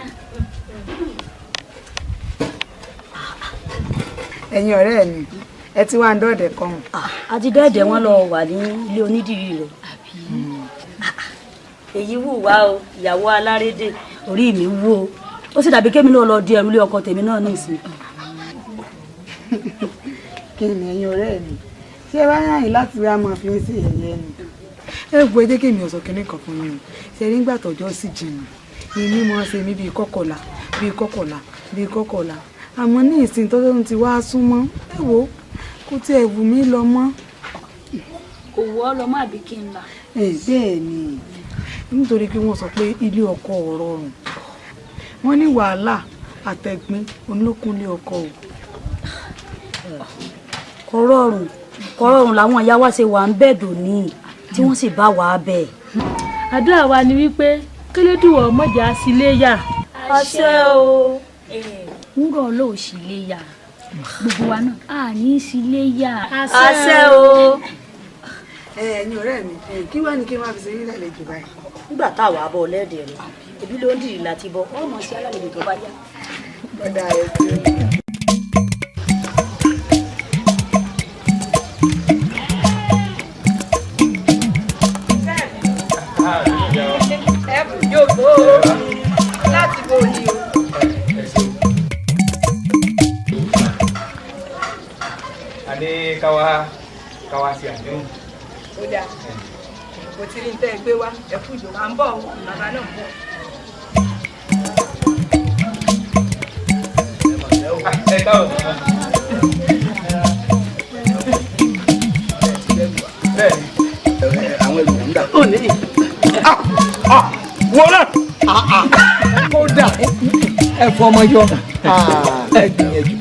Ẹ̀yin ọ̀rẹ́ mi, ẹ ti wá ń dọ̀dẹ̀ kan. A ti dẹ́ẹ̀dẹ̀ wọn lọ wà ní ilé onídìrí rẹ̀. Èyí wù wá o, ìyàwó alárédè. Orí mi wú o, ó sì dàbí kémi náà lọ di ẹrù ilé ọkọ tèmi náà ní ìsìn. Kí ni ẹ̀yin ọ̀rẹ́ mi, ṣé ẹ bá yàn yín láti wá máa fi ń sí ẹ̀yẹ ni? Ẹ wo, ẹ jẹ́ kí èmi ọ̀sọ̀ kìnìún kan fún yín o. Ṣe rí nígbà tọ́jọ́ sì jìnnà ìmí mọ́ ṣe mí bíi kọ́kọ̀lá bíi kọ́kọ̀lá bíi kọ́kọ̀lá, àmọ́ ní ìsìn tọ́jọ́ ti wá súnmọ́, ẹ wo, kò tiẹ̀ wù mí lọ mọ́. Kò wù ọ́ lọ mọ́ àbí kí n là? Bẹ́ẹ̀ ni, nítorí pé wọ́n sọ pé ilé ọkọ ò rọrùn, wọ́n ní wàhálà àtẹ̀gbin olókùnlé ọkọ o. Kò rọrùn, kò rọrùn làwọn ìyá wa ṣe wà ń bẹ̀ dòní tí wọ́n sì bá wà á bẹ̀. Àdúrà wa ni wípé kélédùwọ̀ mọ̀jà sílé yà. Àṣẹ o. Wúrọ̀ ló sì lè yà, gbogbo wa náà a ní sílé yà. Àṣẹ o. Ẹ̀yin ọ̀rẹ́ mi, kí wàá ní kí n máa fi ṣe yín lálejò báyìí? Nígbà táwa bọ̀ lẹ́ẹ̀dẹ̀ rẹ̀, ebi ló ń dìrì láti bọ̀, ọmọ sí alálejò tó bá yá. Bọ́dà ẹ ti rí. Ẹ kú jókòó láti bo ni o. káwá sí àdéhùn. Ó dáa, mo ti rí ní tẹ́ ẹ gbé wá, ẹ kú ìjọba à ń bọ̀ o, bàbá náà ń bọ̀. Ẹ káàbọ̀. Àwọn ẹrù ń dà. Ó ní. Wọ́n náà. Kódà ẹ fọmọ yọ, ẹ gbìyànjú.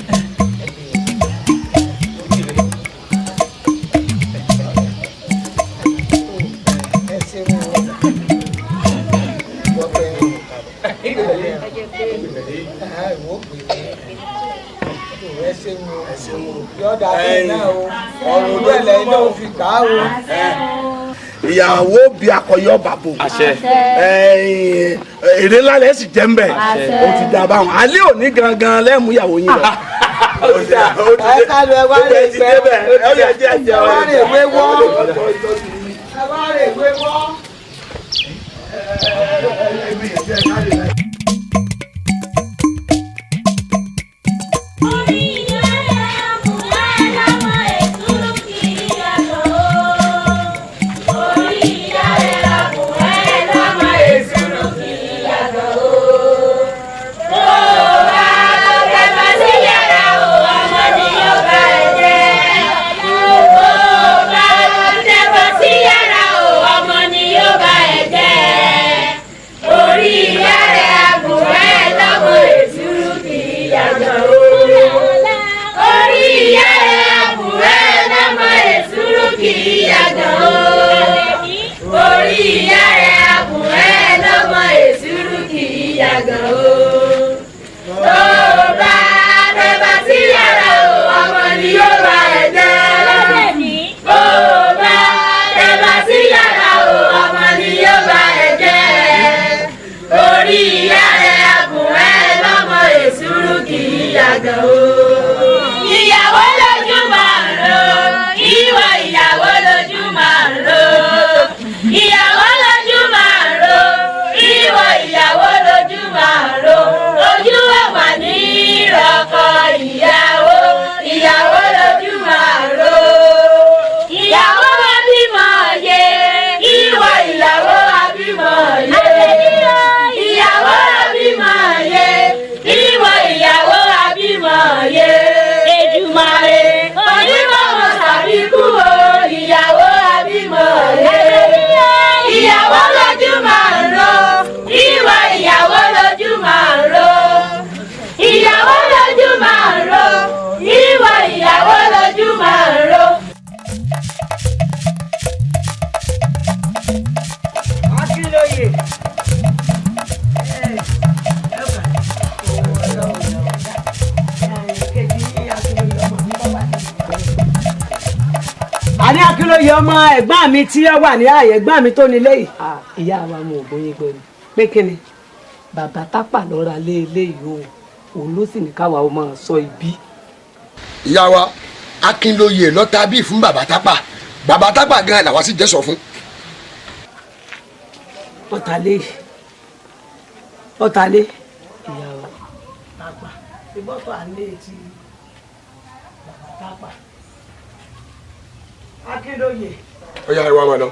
Ìyàwó bí akọyọ bàbò èrè ńlá lẹ sì jẹ́ ń bẹ̀, ó ti dà báwọn alẹ́ òní gangan lẹ́mú ìyàwó yín lọ. Ẹ ká lọ, ẹ wá rè gbẹ, ẹ wá rè wé wọ́, ẹ wá rè wé wọ́. Ìyàwó lójú máa ń ro, ìwọ ìyàwó lójú máa ń ro. Ìyàwó lójú máa ń ro, ìwọ ìyàwó lójú máa ń ro. Ojú ọ̀mà ní ìrọ̀kọ̀ ìyàwó, ìyàwó lójú máa ń ro. Ìyàwó wa bímọ yé, ìwọ ìyàwó wa bímọ yé. Ìyàwó wa bímọ yé, ìwọ ìyàwó wa bímọ yé. Èdùmàrè onímọ̀ sàbíkú o, ìyàwó wa bímọ yé. Ìyàwó lójú máa ń ro, ìwọ ìyàwó lójú máa ń ro. Ìyàwó lójú máa ń ro, ìwọ ìyàwó lójú máa ń ro. Akínlóye. Àní Akínlóye ọmọ ẹ̀gbọ́n mi tí ó wà ní ààyè ẹ̀gbọ́n mi tó nílé yìí. Ìyá wa mo ò bóyin gbọ́ ni. Pé kí ni? Bàbá Tápà lọ́ra lé eléyìí o, òun ló sì ní káwa ó máa sọ ibi. Ìyá wa, Akínlóye lọ́ta bíi fún bàbá Tápà, bàbá Tápà gan-an làwa sì jẹ́ sọ fún. Ọ̀tàlẹ́ ọ̀tàlẹ́. Ìyá wa. Tápà ìbọ́tọ̀ àlẹ́ ti bàbá Tápà. Akínlóye. Ọ̀yá ẹ wá máa lọ.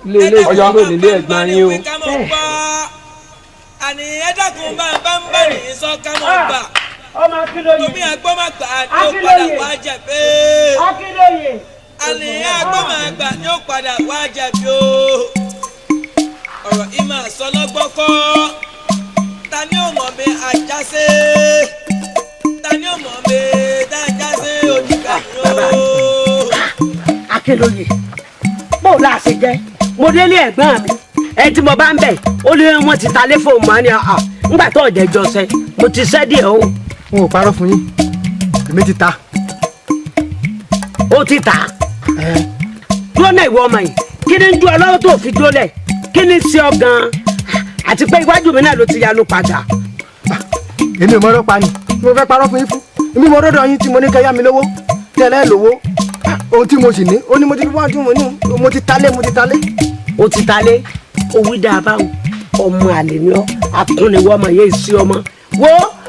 Ilé ilé ìdúró nílé ẹ̀gbọ́n yín o. Àní ẹ dákun bá ń bá ní sọ ká mọ̀ gbà. Ọmọ Akínlóye. Tómi àgbọ̀mọ̀gbà ni ó padà wá jẹ̀bi. Akínlóye. Àní àgbọ̀mọ̀gbà ni ó padà wá jẹ̀bi o. Ọ̀rọ̀ ìmọ̀ àsọlọ́gbọ́n kọ́. Ta ni ó mọ̀ mi àjàsé? Ta ni ó mọ̀ mi dájàsé òdìgbà yóò? Akínlóye, bó o láà ṣe jẹ́, mo délé ẹ̀gbọ́n mi, ẹ tí mo bá ń bẹ̀, ó lé wọn ti ta lé fóun mọ́ ni àà ńgbà tó ọ̀jẹ̀ jọ sẹ́, mo ti sẹ́ díẹ̀ o. N ò parọ́ fún yín, èmi ti ta. Ó ti ta? Dúró náà ìwọ ọmọ yìí, kí ni ń dún ọlọ́wọ́ tó fi dólẹ̀? Kí ni ṣe ọ gan-an? Àti pé iwájú mi náà ló ti yanu padà. Èmi ò mọ̀rọ̀ pa ni, mo fẹ́ parọ́ fún yín fún. Èmi mo rọ́dọ̀ yín tí mo ní kẹ́ yá mi lówó, tẹ́lẹ̀ lówó. Ohun tí mo sì ní, ó ní mo ti fi wá tí mo ní, mo ti talé, mo ti talé. Ó ti talé, owó dáa báwo, ọmọ àlè ni ọ, akúniwọ́ ọmọ yẹn sí ọmọ. Wo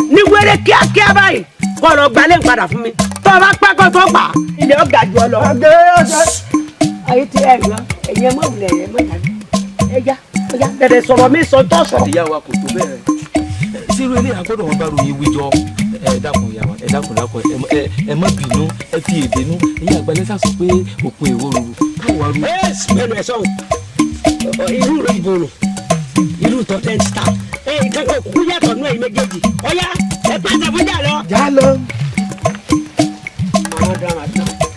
ní wéré kíákíá báyìí, kọ́ ọ lọ gbalẹ̀ padà fún mi. Tọ́ Bọ́ bá pẹ́ kó tó pa ilé ọ̀gá jù ọ lọ. Ayé ti ẹ̀ lọ ẹ̀yin ẹ̀ mọ̀ wulẹ̀ ẹ̀ mọ̀ dàbí. Ẹja ọjà bẹ̀rẹ̀ sọ̀rọ̀ mi sọ tó sọ. Ìyá wa kò tó bẹ́ẹ̀. Sírú ilé àgbọ̀dọ̀ wọn bá ròyìn wíjọ. Ẹ dákun ìyá wa, ẹ dákun dákun, ẹ má bínú, ẹ fi èdè nú. Ẹ̀yin àgbàlẹ́sà sọ pé òpin èwo ruru káwa ru. Ẹ ẹnu ẹ sọ̀hún irú rẹ̀ ìbòrò irú tọ́tẹ́ star ẹ ìkẹ́kọ̀ọ́ kúkú yàtọ̀ nú ẹ̀yin méjèèjì ọ̀yá ẹ pàṣẹ fún jà lọ. Já lọ.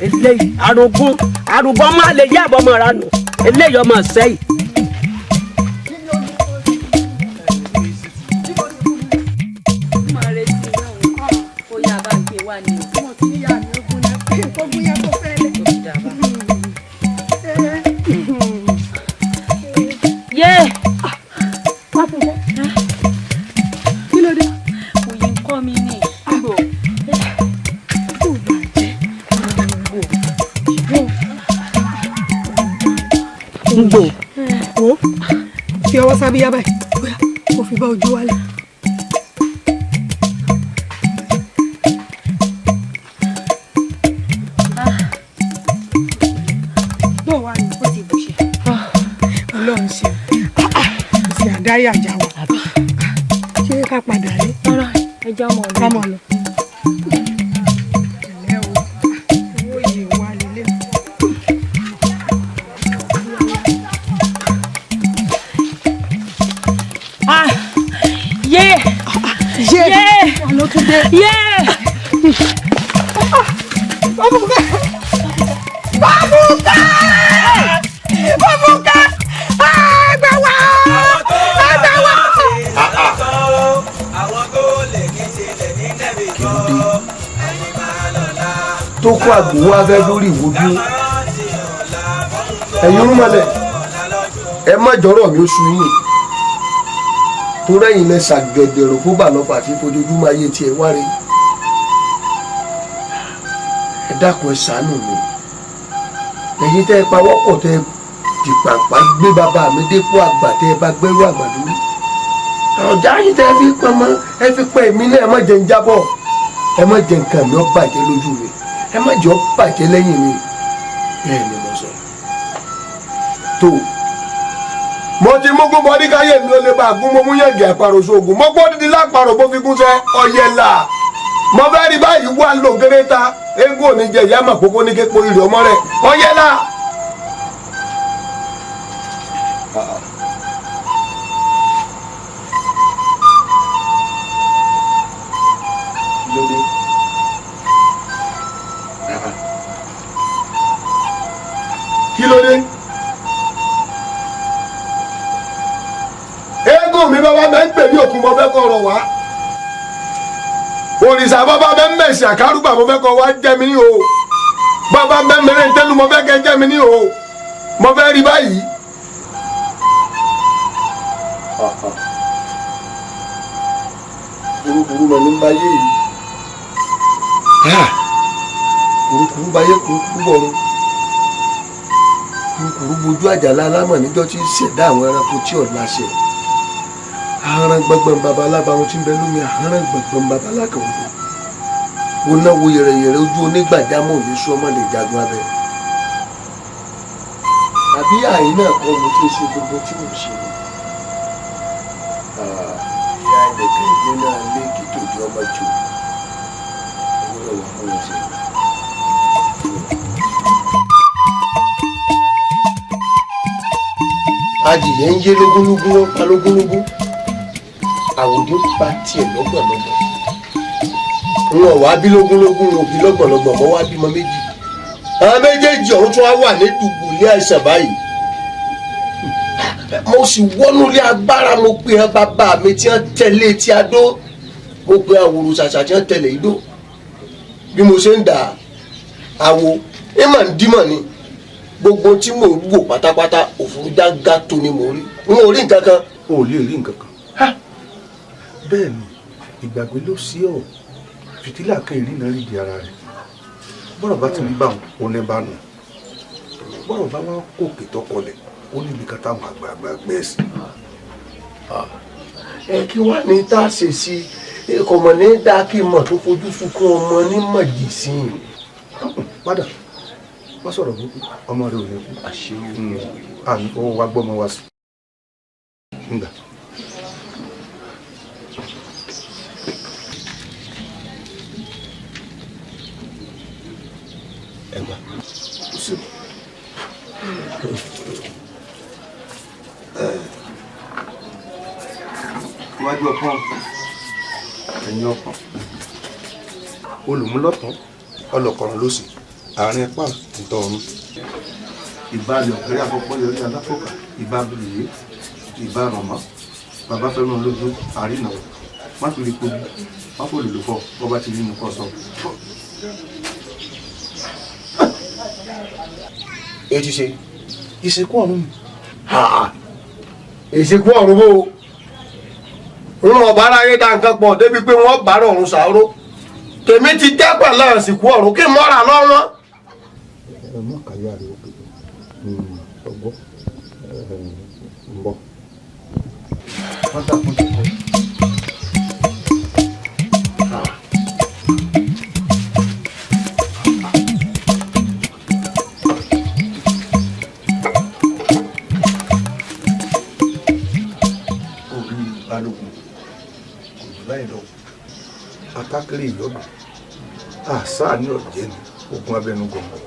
Eléyìí arúgbó arúgbó máa lè yá àbọ̀ mọ́ra nù eléyìí ọmọ sẹ́yìn. Kí ló dé? Òye ń kọ́ mi ní. Ngbò. Wo fi ọwọ́ sábíyá báyìí bóyá kò fi bá ojú wálẹ̀. Bó wà ní ó ti bùṣe. Ọlọ́run ṣe ṣe àdáyé àjà wa. Ṣé ká padà rí? Rárá, ẹja ọmọ mi. Ká mọ̀ lọ. Ẹ̀lẹ́ o, owó yìí wà lélẹ̀. Ah! Yé! Yé! Ló tún dé. Yé! Bábùkẹ́! Bábùkẹ́! Bábùkẹ́! Ẹgbẹ́ wa! Ẹgbẹ́ wa! Tó kó àgbò wá fẹ́ lórí ìwòdú ẹ̀yin rúmọlẹ̀ ẹ má jọ̀rọ̀ mi oṣù yìí tó rẹ́yìn lẹ ṣàgẹ̀dẹ̀rò kó bà lọ́pàá àti fojoojúmọ́ ayé tiẹ̀ wáre. Ẹ dákun ẹ ṣàánú mi. Ẹ̀yin tẹ́ ẹ pawọ́pọ̀ tẹ́ ẹ dìpàpá gbé bàbá mi dépò àgbà tẹ́ ẹ bá gbẹ́rú àgbà lórí. Ọ̀já yìí tẹ́ ẹ fi pọn mọ́ ẹ fi pẹ́ mi náà ẹ má jẹ́ ń jábọ̀. Ẹ má jẹ́ nǹkan mi ó bàjẹ́ lójú mi. Ẹ má jẹ́ ó bàjẹ́ lẹ́yìn mi. Bẹ́ẹ̀ ni mo sọ. Tó mo ti mú gún bọ́dí káyé mi ò lè bá gún mo mú yànjú àparò sóògùn mo gbọ́ dídí láparò bó fi gúnṣẹ́ ọ̀yẹ̀là mo fẹ́ rí báyìí wà lò kéré ta eégún òní jẹ ìyá màkókó ní képo ìrì ọmọ rẹ ọ̀yẹ̀là. Kí ló dé? Eégún mi bàbá mi ń pè ní òkun mo fẹ́ kọ́ ọ̀rọ̀ wá. Òrìṣà bàbá mi ń mẹ̀sì àkárùbà mo fẹ́ kọ́ wá jẹ́ mi ní o. Bàbá mi ń mẹ̀rẹ̀ ń tẹ́lu mo fẹ́ kẹ́ jẹ́ mi ní o. Mo fẹ́ rí báyìí. Kurukuru mọ̀ ní báyé yìí. Kurukuru báyé kurukuru bọ̀run. Kurukuru bojú àjàlá alámọ̀ níjọ́ tí ń ṣẹ̀dá àwọn ẹranko tí ò láṣẹ. Ahọ́nrán gbọ̀ngbọ̀n babalába ohun tí ń bẹ lómi ahọ́nrán gbọ̀ngbọ̀n babaláka odò. Wo náà wo yẹ̀rẹ̀yẹ̀rẹ̀ ojú onígbàjámọ̀ òní sún ọmọ lè jagun abẹ. Àbí àyín náà kọ́ mo ti ń ṣe gbogbo tí mò ń ṣe ni. Ìyá ẹnìkan ìgbé náà lé kí tòjú ọmọ jù. Owó náà wà fún wọn ṣe. Adìyẹ ń yé lógúnlógún ló ń pa lógúnlógún. Àwòdì ń pa tiẹ̀ lọ́gbọ̀lọ́gbọ̀. Wọn ò wá bí lógúnlógún wọn ò bí lọ́gbọ̀lọ́gbọ̀ mọ́ wá bímọ méjì. Àwọn méjèèjì ọ̀hún tún wá wà ní dùbúlẹ̀ àìsàn báyìí. Mo sì wọnú ilé agbára mo pe hàn bàbá mi tí wọ́n tẹ̀lé tí a dó. Mo pe àwòrò ṣàṣà tí wọ́n tẹ̀lé idó. Bí mo ṣe ń dà àwo, ẹ mà ń dímọ̀ ni. Gbogbo tí mò ń wò pátápátá òfurufú jágá tó ni mò ń rí. N ò rí nǹkan kan. O ò lè rí nǹkan kan. Bẹ́ẹ̀ ni ìgbàgbé ló sí ọ̀ fìtílà kan ìrìnà rí di ara rẹ̀. Bọ́rọ̀ bá ti rí báwọn ò ní bá nù. Bọ́rọ̀ bá wá kòkè tọkọlẹ̀ ó níbi kan táwọn àgbààgbà gbẹ́ sí. Ẹ kí wàá ní tá a ṣe sí Kò mọ̀ ní dáa kí n mọ̀ tó fojú sunkún ọmọ ní mọ̀jìsín. Padà wọ́n sọ̀rọ̀ burúkú, ọmọ rẹ ò ní kú. Àmì owó wa gbọ́ ọmọ wa sùn. Ngbà. Ẹgbà. Iwájú ọpọ́n, ẹ̀yìn ọpọ́n, olùmúlọ́tàn, ọlọ́kọ̀ràn lósì, àárín ẹ̀pá ìtọ̀ ọ̀run. Ìbá rẹ̀ ọ̀kẹ́rẹ́ àkọ́kọ́ yọrí aláfọ̀kà, ìbá abúlé, ìbá màmá, bàbá fẹ́ràn lójú, àrínà, má fi rí kojú, má fò lòlò fọ, bọ́ bá ti rí inú kọ́ sọ. Èyí ṣe. Ìsìnkú ọ̀run mi. Ìsìnkú ọ̀run bó o ń ọba aráyé dá nǹkan pọ̀ débi pé wọ́n bá ọ̀run sàárò tèmi ti jẹ́ pẹ̀lú ìsìnkú ọ̀run kí n mọ́ra lọ́wọ́. Ẹ má kàyà rẹ òkè ọgbọ́ ń bọ̀. Orí balógun kò jù báyìí lọ, atákéré ìyọ́dún àṣà ní ọ̀jẹ́ ni ogun abẹnú gọ̀ǹgọ̀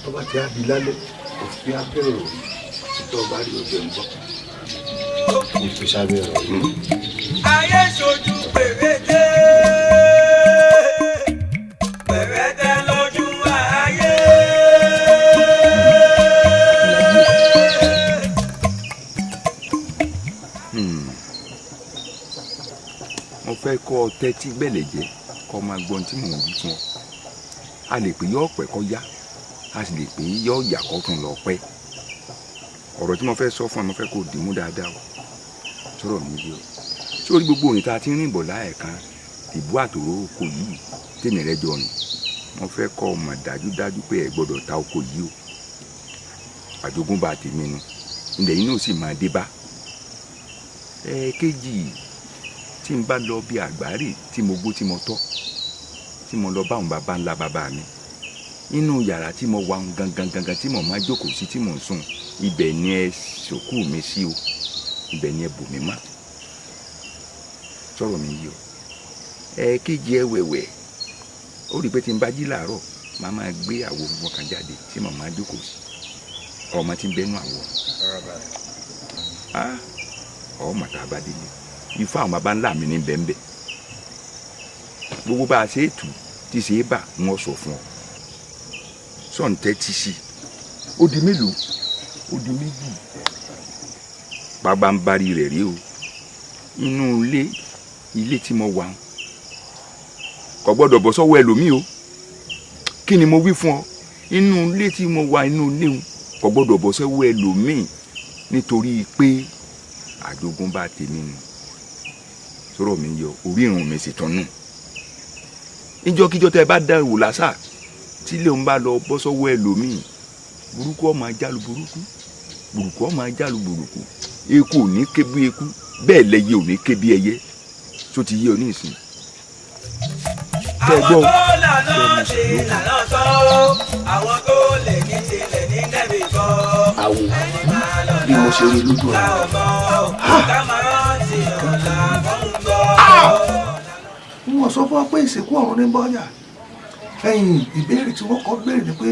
tó bá ti á di lálẹ́ òfin abẹ́rẹ́ òrí tó bá rí ọjọ́ ń bọ̀. Òfin sábẹ́ ọ̀rọ̀ yìí. Ayé ṣojú pèrètè pèrètè lójú ayé. Mo fẹ́ kọ́ ọ tẹ́tí gbẹ̀lẹ̀jẹ́ kọ́ máa gbọ́n tí mò ń wí fún ọ. A lè pè yọ́ ọ̀pẹ́ kọ́ yá, a sì lè pè yọ́ ọ̀yà kọ́ tún lọ pẹ́. Ọ̀rọ̀ tí mo fẹ́ sọ fún ẹ, mo fẹ́ kó dìímú dáadáa o. Sọ̀rọ̀ mi yé o. Sórí gbogbo òyìn tá a ti ń rìn bọ̀ láẹ̀kan, ìbú àtòrò oko yìí tèmi rẹ jọ rìn. Mo fẹ́ kọ́ ọ mọ̀ dájúdájú pé ẹ gbọ́dọ̀ ta oko yìí o. Àjogúnbá tèmi nu, ilẹ̀ yìí náà sì máa dé bá. Ẹ̀ẹ̀kejì, tí n bá lọ bí àgbáre tí mo gbó tí mo tọ́, tí mo lọ bá àwọn baba ńlá baba mi nínú yàrá tí mo wà gangan gangan tí mo máa jókòó sí tí mo ń sùn, ibẹ̀ ni ẹ sòkú mi sí o, ibẹ̀ ni ẹ bò mí mọ́. Sọ̀rọ̀ mi yìí o. Ẹ̀ẹ̀kejì ẹ̀wẹ̀wẹ̀, ó rí i pé tí n bá jí làárọ̀, màá máa gbé àwo funfun kan jáde tí mo máa jókòó sí. Ọmọ tí ń bẹnu àwọ̀. Ọmọ tá a bá délé, ifá àwọn baba ńlá mi ní bẹ́ńbẹ́. Gbogbo bá a ṣe é tù tí ṣe é bà ń sọ fún ọ. Sọ̀ǹtẹ́ ti sí. Ó di mélòó? Ó di méjì. Pabambarì rẹ̀ rí o. Inú ilé ilé tí mo wà ń kò gbọ́dọ̀ bọ́ sọ́wọ́ ẹlòmíì o. Kí ni mo wí fún ọ? Inú ilé tí mo wà, inú ilé ń kò gbọ́dọ̀ bọ́ sọ́wọ́ ẹlòmíì nítorí pé àjogúnbá tèmi nù. Sọ̀rọ̀ mi yọ, orí irun mi sì tún nù. Níjọ́kíjọ́ tẹ́ ẹ bá dá ìwò lásà tí ilé ń bá lọ bọ́ sọ́wọ́ ẹlòmíì, burúkú ó máa jálu burúkú, burúkú ó máa jálu burúkú, eku ò ní ké bí eku, bẹ́ẹ̀ lẹyẹ ò ní ké bí ẹyẹ. Tó ti yé ọ ní ìsìn. Àwọn tó lànà ṣe lànà tọ́, àwọn tó lè ní tilẹ̀ ní dẹ́bi kọ́. Àwò bí mo ṣe rí lójú ọ̀run. Wọ́n sọ fún wa pé ìsìnkú ọ̀run ní bọ́yà. Ẹ̀yìn ìbéèrè tí wọ́n kọ́ béèrè ni pé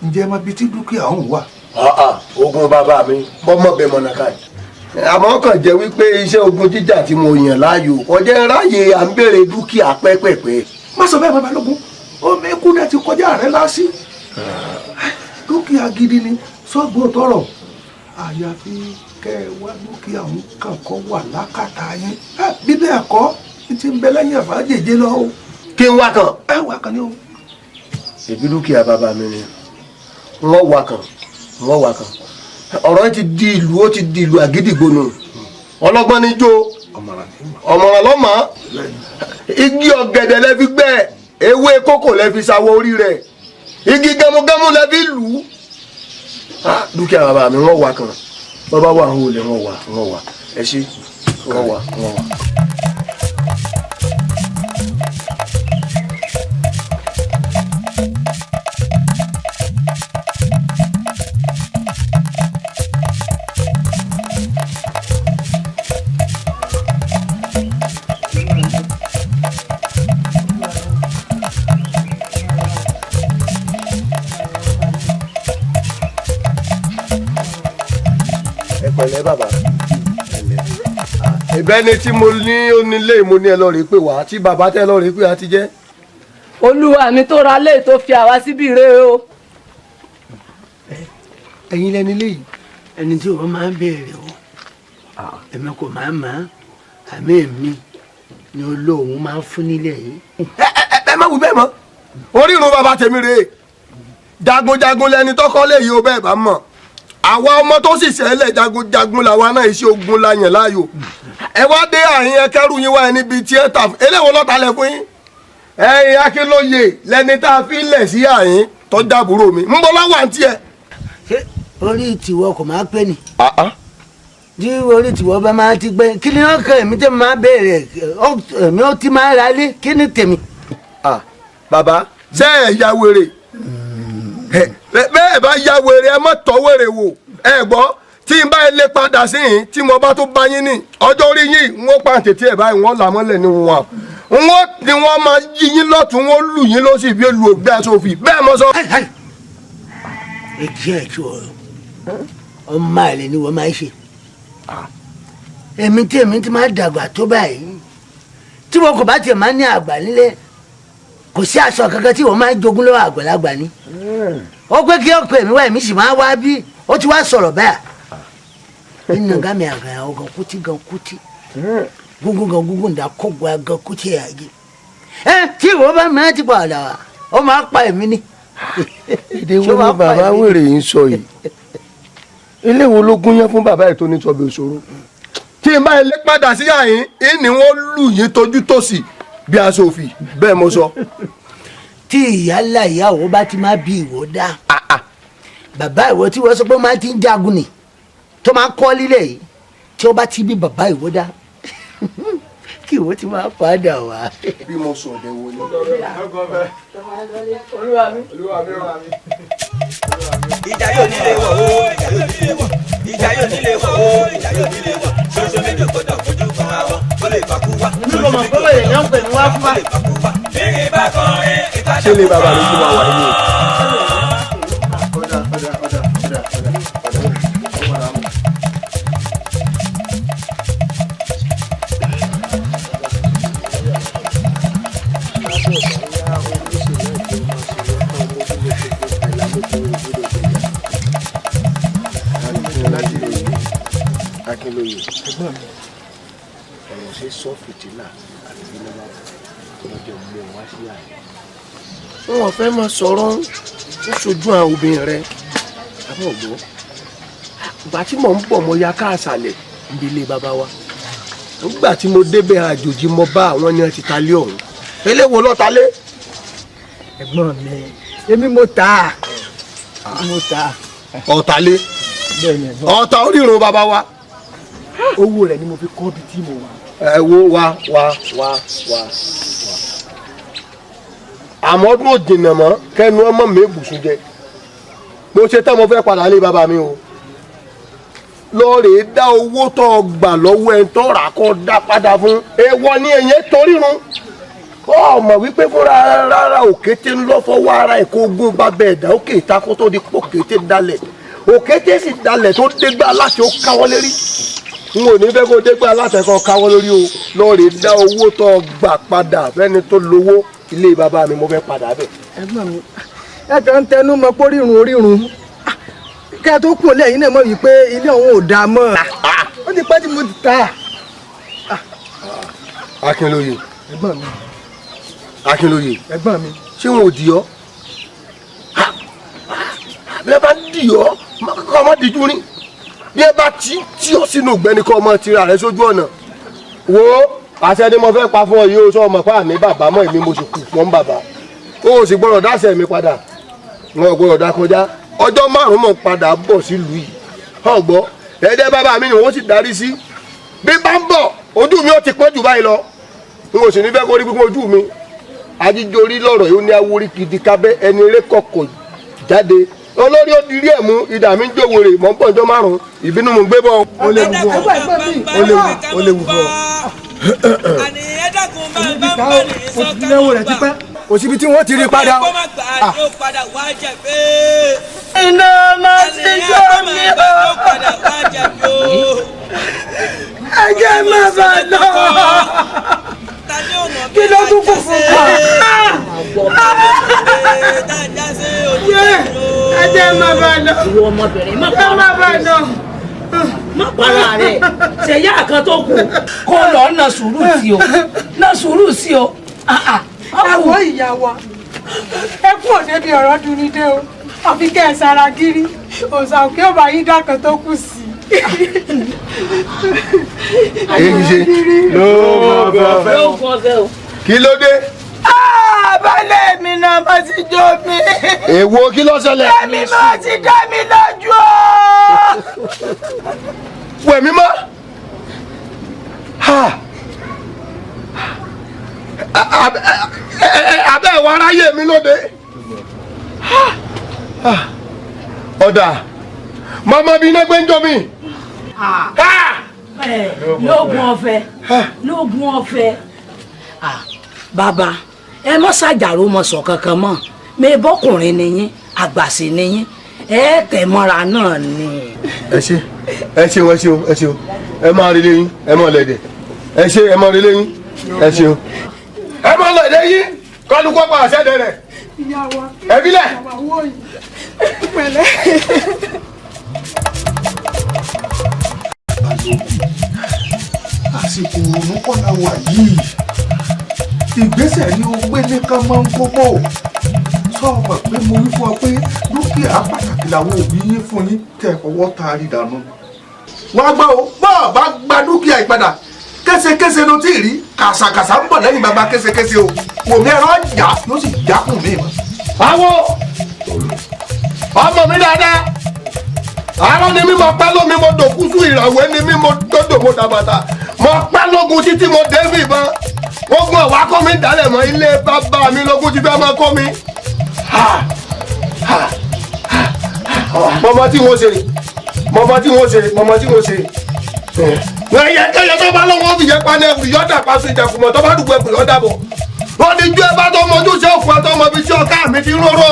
ǹjẹ́ ẹ máa bi tí dúkìá ọ̀hún wà. Ogun bàbá mi bọ́mọ̀ bẹ́ẹ̀ mọ̀nà káyì. Àmọ́ kàn jẹ́ wípé iṣẹ́ ogun jíjà tí mo yàn láàyò kọjá ráàyè à ń béèrè dúkìá pẹ́pẹ́pẹ́. Má sọ bẹ́ẹ̀ bàbá lógún, omi ikú náà ti kọjá rẹ lásì. Dúkìá gidi ni sọ́gbọ́n tọrọ. Àyàfi kẹ́ ẹ wá dúkìá ọ̀hún kàn kọ́ wà lákàtà yín. Bí bẹ́ẹ̀ kọ́ ti ń bẹ lẹ́yìn ẹ̀fà jèjé lọ o. Kí n wá kàn. Ẹ wá kàn ní o. Èbí dúkìá bàbá mi ni wọ́n wá kàn, wọ́n wá kàn. Ọ̀rọ̀ ti di ìlú, ó ti di ìlú àgídìgbò nù. Ọlọ́gbọ́n ní jó, ọ̀mọ̀ràn lọ́mọ. Igi ọ̀gẹ̀dẹ̀ lẹ fi gbẹ́, ewé kókò lẹ fi ṣàwọ̀ orí rẹ̀, igi gẹmugẹmu lẹ fi lù ú. Dúkìá bàbá mi wọ́n wá kàn, bàbá wà ń wọlé wọ́n wá, wọ́n wá, ẹ ṣé, wọ́n wá, wọ́n wá. Ìbẹ́ni tí mo ní onílé mo ní ẹ lọ rèé pé wá tí bàbá tẹ lọ rèé pé a ti jẹ́. Olúwa mi tó ra lé tó fi àwa síbí rèé o. Ẹ̀yin lẹni léyìí. Ẹni tí wọ́n máa ń béèrè o, èmi kò máa mọ̀ ọ́, àmì èmi ni olóhùn máa ń fún nílẹ̀ yìí. Ẹ má wí bẹ́ẹ̀ mọ́, orírun bàbá tèmi rèé. Jagunjagun lẹni tọ́kọ́ lè yí o bẹ́ẹ̀ bá mọ̀. Àwa ọmọ tó sì ṣẹlẹ̀ jagunjagun làwa náà, iṣẹ́ ogun la yàn láàyò. Ẹ wá dé àyín ẹkẹrù yín wá ẹ níbi tí ẹ tà eléwo lọ́ta lẹ fún yín. Ẹ̀yin Akínlóye lẹni tá a fi lẹ̀ sí àyín tó dábúrò mi ń bọ́ láwà ń tiẹ̀. Ṣé orí tiwọ kò máa pé ni? Tí orí tiwọ bá máa ti gbẹ, kí ni ó kàn èmi tẹ́ máa béèrè èmi ó ti máa ra lé, kí ni tèmi? Bàbá, ṣé ẹ ya wèrè? Bẹ́ẹ̀ bá ya wèrè, ẹ má tọ́ wèrè wò. Ẹ gbọ́, tí n bá ilé padà sí yín, tí mo bá tún bá yín ní ọjọ́ orí yín, n ó pa tètè ẹ̀ báyìí, wọ́n là mọ́lẹ̀ ní wọn. Wọ́n ni wọ́n máa yí yín lọ́tún, wọ́n lù yín lọ́sì bí olú ògbé aṣòfin bẹ́ẹ̀ mọ́ sọ. Etí ẹ̀ tí ọ̀rọ̀ ọmọ àlè ni wọ́n máa ń ṣe. Èmi tí èmi ti máa dàgbà tó báyìí, tí wọn kò bá tiẹ̀ máa ní àgbà nílé, kò sí aṣọ kankan tí wọ́n máa ń jogún lọ́wọ́ àgbàlagbà ni. Ó pé kí ó pè mí wá, èmi sì máa wá bí ó ti wá sọ̀rọ̀ báyà. Nínú gàmì àgàyà ọgàn kútí gan kútí gúngún gan gúngún dà kọ́gbà gan kútí ẹ̀ àgé. Ẹ tí ìwọ bá mìíràn ti padà wá, ó máa pa èmi ni. Èdè wo ni bàbá wèrè yìí ń sọ yìí? Ilé wo ló gúnyán fún bàbá yìí tó ní tọbi òṣòro? Tí n bá ilé padà sí àyín, ìní wọn lù yín tójú tòsì bí aṣọ òfì bẹ́ẹ̀ mo sọ. Tí ìyálà ìyàwó bá ti máa bí ìwọ dá, bàbá ìwọ tí wọ́n sọ pé máa ti ń jagun ni tó máa kọ́ lílẹ̀ yìí, tí ó bá ti bí bàbá ìwọ dá, kí ìwọ ti máa padà wá. Bí mo sọ ọ̀dẹ̀ wo ni. Ìjà yóò nílé wọ̀ o, ìjà yóò nílé wọ̀, ìjà yóò nílé wọ̀ o, ìjà yóò nílé wọ̀. Ṣoṣo méjì gbọ́dọ̀ fojú kan àwọn, ó lè bá kú wá. Èmi kò mọ̀ pé wèrè náà ń pè mí wá fún wa. Bírí bá kọrin, ìtajà Ṣé lè bàbá mi kí wàá wà nínú? Akínlóye, ọ̀rọ̀ ṣe sọ fìtílà àti bílọ́lá lọ́jọ́ mú wá sí àyè. Wọn ò fẹ́ máa sọ̀rọ̀ ó ṣojú àwọn obìnrin rẹ. Àbọ̀ gbọ́, ìgbà tí mò ń bọ̀ mo ya káàsàlẹ̀ níbi ilé bàbá wa. Nígbà tí mo débẹ̀ àjòjì mo bá àwọn ní ti ta lé ọ̀hún. Eléwo ló ta lé? Ẹ̀gbọ́n mi, èmi mo ta á. Mo ta á. Ọ̀tá lé. Ọ̀tá orírun bàbá wa. Owó rẹ̀ ni mo fi kọ́ ibi tí mo wà. Ẹ wo wa wa wa wa wa. Àmọ́ ọdún òjìnà mọ́ kẹ́nu ọmọ mi bùsùn jẹ. Mo ṣe tán, mo fẹ́ padà lé bàbá mi o. Lọ rèé dá owó tó gbà lọ́wọ́ ẹ tó rà kó dá padà fún. Èèwọ̀ ni èyàn torírun. Ó mọ̀ wípé fúnra rárá òkété ń lọ fọwọ́ ara ẹ̀ kó gún bàbá ẹ̀dá òkè ìtakò tó di pòkété dalẹ̀. Òkété sì dalẹ̀ tó dégbà láti ó káwọ́ lérí. N ò ní fẹ́ kó dégbà láti ẹ̀kọ́ káwọ́ lórí o. Lọ rèé dá owó tó gbà padà fẹ́ni tó lówó ilé bàbá mi, mo fẹ́ padà bẹ̀. Ẹ̀gbọ́n mi, ẹ kàn ń tẹnu mọ́ pé orírun orírun. Kẹ́ ẹ tó kú lẹ́yìn náà mọ̀ wípé ilé ọ̀hún ò dáa mọ́. Ó ti pẹ́ tí mo ti ta. Akínlóye. Ẹ̀gbọ́n mi. Akínlóye. Ẹ̀gbọ́n mi. Ṣé wọn ò dì ọ́? Bí ẹ bá dì ọ́, kọ́ ọmọ díjú rí. Bí ẹ bá tí ọ sínú ìgbẹ́ni kọ́ ọmọ tira rẹ sójú ọ̀nà. Wo àṣẹ ni mo fẹ́ pa fún ọ yìí o, sọ ọmọ pa àmì bàbá mọ́ èmi mo sì kù fún bàbá. O sì gbọ́dọ̀ dáṣẹ mi padà. Wọn ò gbọ́dọ̀ dá kọjá. Ọjọ́ márùn-ún mọ̀ padà bọ̀ sílùú yìí. Ọ̀gbọ́ ẹ̀ẹ́dẹ́ bàbá mi ni wọ́n sì darí sí. Bí bá ń bọ̀, ojú mi ó ti pọ́n jù báyìí lọ. N ò sì ní fẹ́ kó rí pípọ́n ojú mi. Ajíjorí lọ̀rọ̀ yìí ó ní awórí gidi kábẹ́ ẹni eré kọ̀kọ̀ jáde. Olórí ó dirí ẹ̀ mú, idà mi ń jòwèrè, mọ̀ ń bọ̀ ọjọ́ márùn-ún, ìbínú mò ń gbé bọ̀. Ó léwu fún ọ. Ó léwu, ó léwu fún ọ. Kò síbi tí wọ́n ti rí padà. Iná máa ti jó mi o. Ẹ jẹ́ má bà lọ. Kí ló tún kù fún wa? Ẹ jẹ́ má bà lọ. Ìwọ ọmọbìnrin má Ẹ má bà lọ. Má para rẹ̀, ṣẹ̀yà kan tó kù kó lọ na sùúrù sí o, na sùúrù sí o. Àwọn ìyá wa, ẹ kú òde bí ọ̀rọ̀ dun ní dé o, àfi kẹ́ ẹ sara gírí, òòsà òkè ọba yín dákan tó kù sí. Èyí ṣe lóògùn ọ̀fẹ́ o. Kí ló dé? Baálé mi náà má ti jó mi. Èwo kí ló ṣẹlẹ̀? Ẹ̀mí má ti dá mi lójú o. Wẹ̀mí mọ́. Abẹ́ ìwà aráyé mi lóde. Ọ̀dà, màmá mi iná gbé ń jọ mi. Lóògùn ọ̀fẹ́, lóògùn ọ̀fẹ́. Bàbá, ẹ mọ ṣàjàrò mọ sọ kankan mọ́, mi bọ́kùnrin nìyín, àgbà sì nìyín, ẹ tẹ̀ mọ́ra náà ni. Ẹ ṣe, ẹ ṣeun, ẹ ṣeun, ẹ ṣeun, ẹ máa rí lẹ́yìn, ẹ máa lẹ̀dẹ̀, ẹ ṣe, ẹ máa rí lẹ́yìn, ẹ ṣeun. Ẹ máa lẹ̀dẹ̀ yín, kálukú pa àṣẹ dẹ̀ rẹ̀. Ẹ bílẹ̀. Àsìkò òun kọ́ la wà yìí, ìgbésẹ̀ ni o gbé ní ká máa ń kóbó. Sọ ma pé mo wí fún ọ pé dúkìá pàtàkì làwọn òbí yín fún yín tẹ ọwọ́ taari dànù. Wàá gbọ́ o, bọ́ọ̀ bá gba dúkìá ìpadà késekése ló ti rí, kàṣàkàṣà ń bọ̀ lẹ́yìn bàbá késekése o, wòmí ẹ̀rọ jà yóò sì jákùn mí mọ́. Àwọ̀ ọmọ mi dáadáa, àárọ̀ ni mí mo pẹ́ lómi mo dòkú sùn, ìràwé ni mí mo dòdò mo dàbàtà, mo pẹ́ lógun títí mo dé bí ìbọn. Ogun ọ̀wá kọ́ mi dálẹ̀ mọ́ ilé bàbá mi lógún ti fẹ́ máa kọ́ mi. Mọ̀mọ́ tí wọ́n ṣe, mọ̀mọ́ tí wọ́n ṣe, mọ̀mọ́ tí wọ́n ṣe. Ẹyẹ kẹyẹ tó bá lọ́wọ́ fi yẹ paná ẹ̀kú yọ̀dà paṣọ ìjàkùmọ̀ tó bá dùgbò ẹ̀kú yọ̀dà bọ̀. Wọ́n ní ju ẹ bá tó mọ ojúṣe òkú ẹ tó mọ ibi tí ọ̀ká mi ti róró.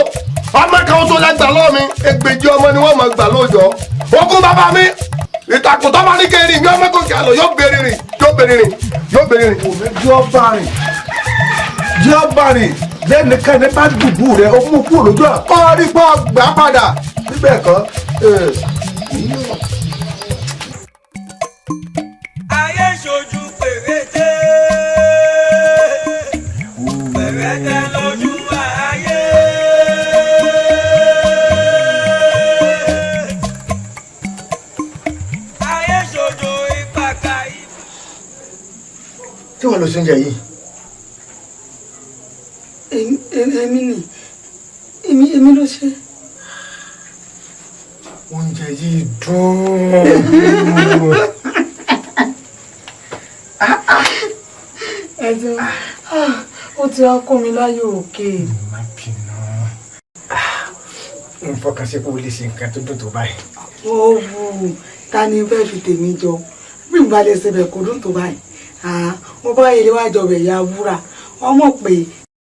Ọmọ kan tó lágbà lọ́ọ̀ mi, ẹgbẹ̀jì ọmọ ni wọ́n mọ̀ gbà lóòjọ́. Ogún bàbá mi, ìtàkùn tó bá ní kẹrin mi ọmọ gòkè àlọ́ yóò bèrè rìn, yóò bèrè rìn, yóò bèrè rìn. Jọ́ bá rìn, lẹ́nìkan bá dùbù rẹ̀, ó mú kúrò lójú ẹ̀, kọ́ rí pọ́ gbà padà níbẹ̀ kọ́. Ayé ṣojú pèrètè, pèrètè lójú ayé. Ayé ṣojú ìpàkà yìí. Tí wọ́n lọ sí oúnjẹ yìí. Èmi ni, èmi ló ṣe. Oúnjẹ yìí dùn. Ẹ̀sìn, ó ti wá kó mi láyò òkè. Má bínú. N fọkàn sí pé o lè ṣe nǹkan tó dùn tó báyìí. Ó wù, ta ni fẹ́ fi tèmi jọ? Bí n bá lè ṣe bẹ̀ kó dùn tó báyìí. Mo bá ilé wá jọ bẹ̀ ya wúrà. Wọ́n mọ̀ pé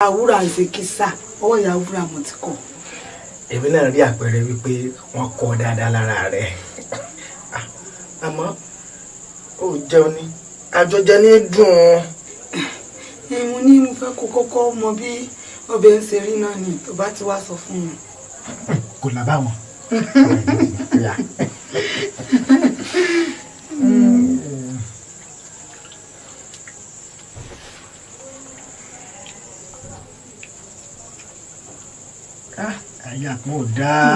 ya wúrà ń ṣe kísà, ọwọ́ ya wúrà mo ti kọ̀. Èmi náà rí àpẹẹrẹ wípé wọ́n kọ́ dáadáa lára rẹ̀. Àmọ́ ó jẹun ní àjọjẹ ní dùn. Mo ní mo fẹ́ kó kọ́kọ́ mọ bí ọbẹ̀ ń ṣe rí náà ni tó bá ti wá sọ fún mi. Kò lábá wọn. Ayé àpọ́n ò dáa.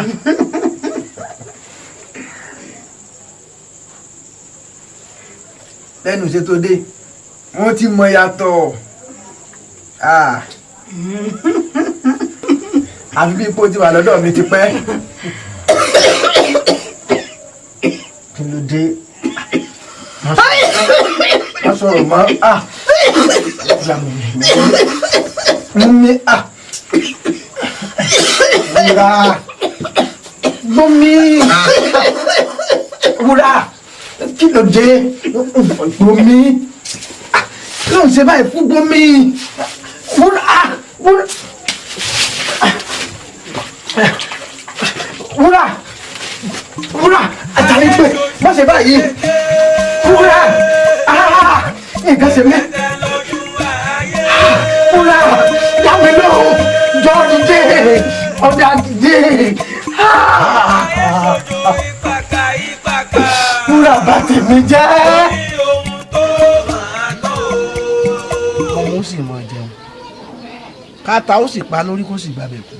Lẹ́nu iṣẹ́ tó dé, wọ́n ti mọ yàtọ̀. Àfi bí ipò ti wà lọ́dọ̀ mi ti pẹ́. Kí ló dé? Má sọ̀rọ̀ mọ́. Mú mi. Wúrà. Gbómi. Wúrà. Kí ló dé? Gbómi. Kí ló ń ṣe báyìí fún gbómi? Wúrà. Wúrà. Wúrà. Wúrà. Àtàrí pé má ṣe báyìí. Wúrà. Wúrà bá tèmi jẹ́. Òun sì mọ jẹun káta ó sì pa lórí kó sì gbàbẹ̀ kú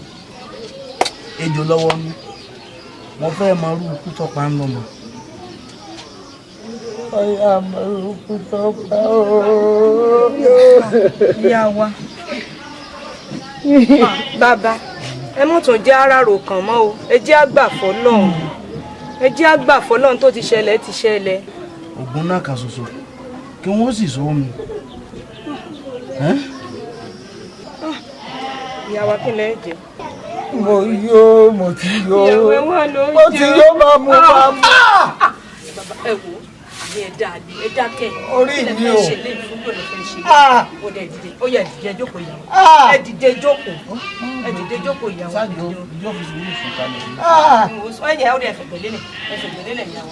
ejò lọ́wọ́ nú mo fẹ́ mọ irú ikú tó pa ń lọ́mọ. Ọ̀yà mọ irú ikú tó pa ooo. Ìyá wa, bàbá, ẹ mọ̀ tún jẹ́ arárò kàn mọ́ o, ẹ jẹ́ àgbà fọlọ́run, ẹ jẹ́ àgbà fọlọ́run, tó ti ṣẹlẹ̀ ti ṣẹlẹ̀. Ògùn náà kan ṣoṣo kí wọ́n sì so mi. Ìyá wa, kí lẹ jẹ? Mo yó, mo ti yó, mo ti yó, máa mú, máa mú. Bàbá, ẹ wò ó, àní ẹ dáa ni, ẹ dákẹ́. Orí mi o. Kí lẹ fẹ́ ṣe léyìí fún? Kí lẹ fẹ́ ṣe? Ó dẹ̀ dìde, ó yẹ dìde jókòó ìyàwó. Ẹ dìde jókòó, ẹ dìde jókòó ìyàwó. Sáàjì yóò fi sùúrù sùn kalẹ̀. Ẹ yẹ ó dẹ̀ fẹ̀gbẹ́ lélẹ̀, ẹ fẹ̀gbẹ́ lélẹ̀ ìyàwó.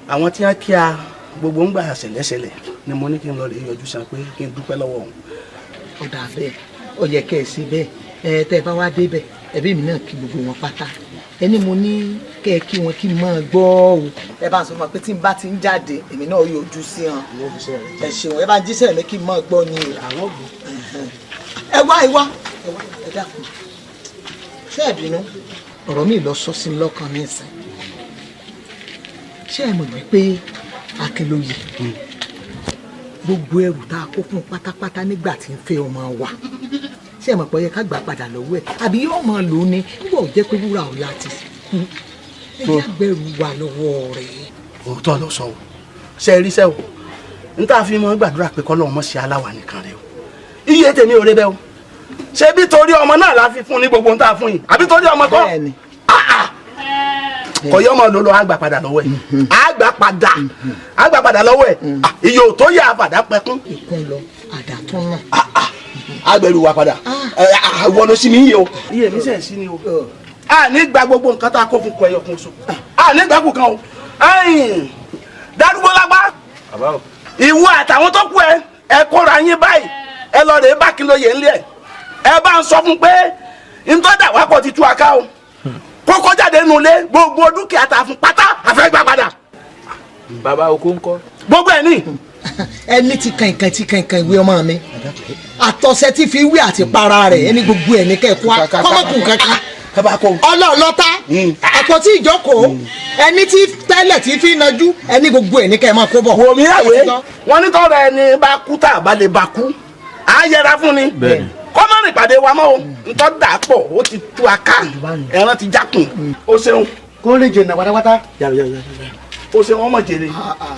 Àwọn tí wọ́n kí a gbogbo ń gbà ṣẹlẹ̀ṣẹlẹ̀ ni mo ní kí n lọ rèé yọjú san pé kí n dúpẹ́ lọ́wọ́ òun. Ó dà bẹ́ẹ̀, ó yẹ kẹ́ ẹ ṣe bẹ́ẹ̀. Ẹ tẹ́ ẹ bá wá débẹ̀, ẹbí mi náà kí gbogbo wọn pátá, ẹni mo ní kẹ́ ẹ kí wọn kí n máa gbọ́ o. Ẹ bá ń sọ fún wa pé tí n bá ti ń jáde, èmi náà yọjú sí hàn. Ẹ ṣeun, ẹ bá ń jíṣẹ́ mi kí n máa gbọ́ ni o. Ẹ wá, ẹ wá, ẹ wá, ẹ dákun, ṣé ẹ bínú? Ọ̀rọ̀ mi lọ sọ sí lọ́kàn ní ìsìn. Ṣé ẹ mọ̀ wípé Akínlóye, gbogbo ẹrù tá a kó fún pátápátá nígbà tí ń fẹ́ ọmọ wa, ṣé ẹ mọ̀ pé ó yẹ ká gbà padà lọ́wọ́ ẹ̀, àbí yóò máa lò ó ní nígbà ó jẹ́ pé wúrà ọ̀la ti kú? Ẹ jẹ́ àgbẹ̀rù wà lọ́wọ́ rẹ̀. Òótọ́ ló sọ o, ṣe é ríṣẹ́ o, n tá a fi mọ́ gbàdúrà pé kọ́lọ́run mọ̀ sí aláwa nìkan rẹ o. Iye tèmi ò rẹ bẹ́ẹ̀ o, ṣé bí torí ọmọ náà la fi fún ní gbogbo n tá a fún yìí, àbí torí ọmọ kọ́? Kọ̀yọ́ mọ̀ ló lọ, àgbà padà lọ́wọ́ ẹ̀, àgbà padà, àgbà padà lọ́wọ́ ẹ̀. Iye ò tó yẹ àfàdá pẹkún. Ìkún lọ, àdá tún náà. Agbẹ̀rù wa padà, àwọn ló sí mi yìí o. Iye mi sẹ̀ sí ni o. A ní gba gbogbo nǹkan tá a kó fún kọ ẹyọ kan so, a ní gbàgbọ́ kan o. Darúgbó lágbá, ìwọ àtàwọn tó kú ẹ, ẹ kóra yín báyìí, ẹ lọ rèé bá Akínlóye ńlẹ̀, ẹ bá ń sọ fún pé ntọ́jà wà pọ̀ ti tú aká o, kókó jáde nulẹ̀, gbogbo dúkìá ta fún pátá àfẹ́ gbà padà. Bàbá, oko ńkọ́? Gbogbo ẹ ní. Ẹni tí kankan tí kankan ìwé ọmọ mi àtọ̀sẹ̀ tí fi wí àti para rẹ̀, ẹni gbogbo ẹ̀ ní kẹ́ẹ̀kọ́ kọ́mọkùn kankan ọlọ́ọ̀lọ́ta àpótí ìjókòó, ẹni tí tẹ́lẹ̀ tí fi najú, ẹni gbogbo ẹ̀ ní kẹ́ẹ̀ máa kó bọ̀. Wò mí àwẹ̀, wọ́n ní tọ́ra ẹni bá kú tá a bá lè bá kú, á yẹra fún ni, kọ́mọ́rìn pàdé wa mọ́ o. Ntọ́ dà pọ̀, ó ti tú aká, ẹran ti jákùn. O ṣeun. Kó lè jẹ̀nà pátápátá. O ṣeun, ọmọ jèrè,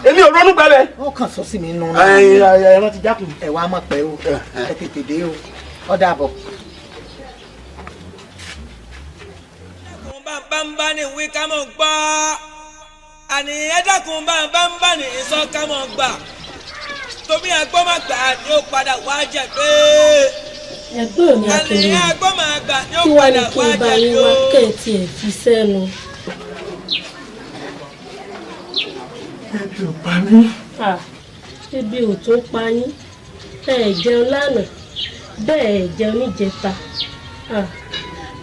èmi ò ronú gbẹbẹ. Ó kàn sọ sí mi nù. Ẹran ti jákùn. Ẹ wá mọ̀ pẹ́ o, ẹ tètè dé o, ó dàbọ̀. Bá ń bá ní wí ká mọ̀ gbọ́, àní ẹ dákun, bá ń bá ní sọ ká mọ̀ gbà, tómi àgbọ̀ má gbà ni ó padà wá jẹ pé. Ẹ̀gbọ́n mi Akínlóye, kí wàá ní kí n bá yín wá kẹ́ẹ̀tì ẹ̀ fi sẹ́nu. Ebi ò pa mí. Ebi ò tó pa yín? Ẹ jẹun lánàá, bẹ́ẹ̀ ẹ jẹun níjẹta,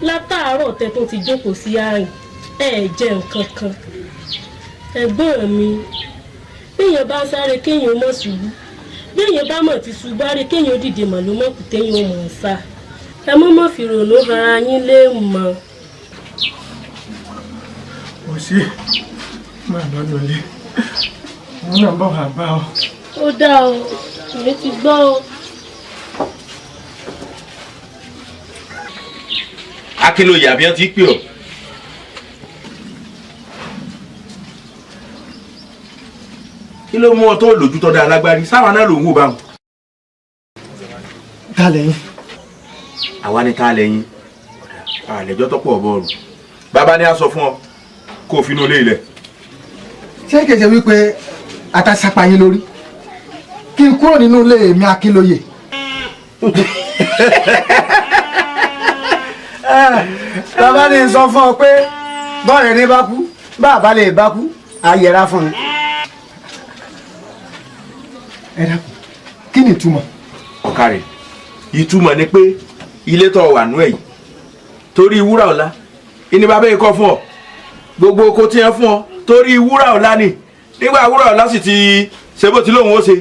látàárọ̀ tẹ́ tó ti jókòó sí àárín, ẹ jẹ nǹkan kan. Ẹ̀gbọ́n mi, béèyàn bá ń sáré kéèyàn mọ̀ ṣubú, béèyàn bá mọ̀ ti ṣubú á rí kéèyàn dìde mọ̀ ló mọ̀ kù téèyàn mọ̀ ń sá. Ẹ mọ́ mọ́ fi rònú ara yín lé mọ́. Kò sí, máa lọ lọlé, òun náà bọ̀ wá bá ọ. Ó dáa o, èmi ti gbọ́ o. Akínlóye, àbí wọn ti pè ọ́? Kí ló mú ọ tó lójú tó dáa lágbárí sáwọn náà ló ń wò báwọn. Ta lẹ́yìn? Àwa ni ta lẹ́yìn, àlejò tó pọ̀ bọ́ọ̀lù. Bàbá ni a sọ fún ọ kó o finú ilé ilẹ̀. Ṣé kìí ṣe wípé àtàṣàpà yín lórí kí n kúrò nínú ilé mi Akínlóye? Bàbá ní sọ fún ọ pé bọ́ọ̀rẹ́ ní bá kú bàbá lè bá kú á yẹra fún un. Ẹ dákun, kí ni ìtumọ̀? Ọ̀kàrẹ̀, ìtumọ̀ ni pé ilé tó wà nú ẹ̀ yìí torí wúrà ọ̀la ìní bàbá yìí kọ́ fún ọ, gbogbo oko tí yẹn fún ọ torí wúrà ọ̀la ni. Nígbà wúrà ọ̀la sì ti ṣe bó ti lóun ó ṣe,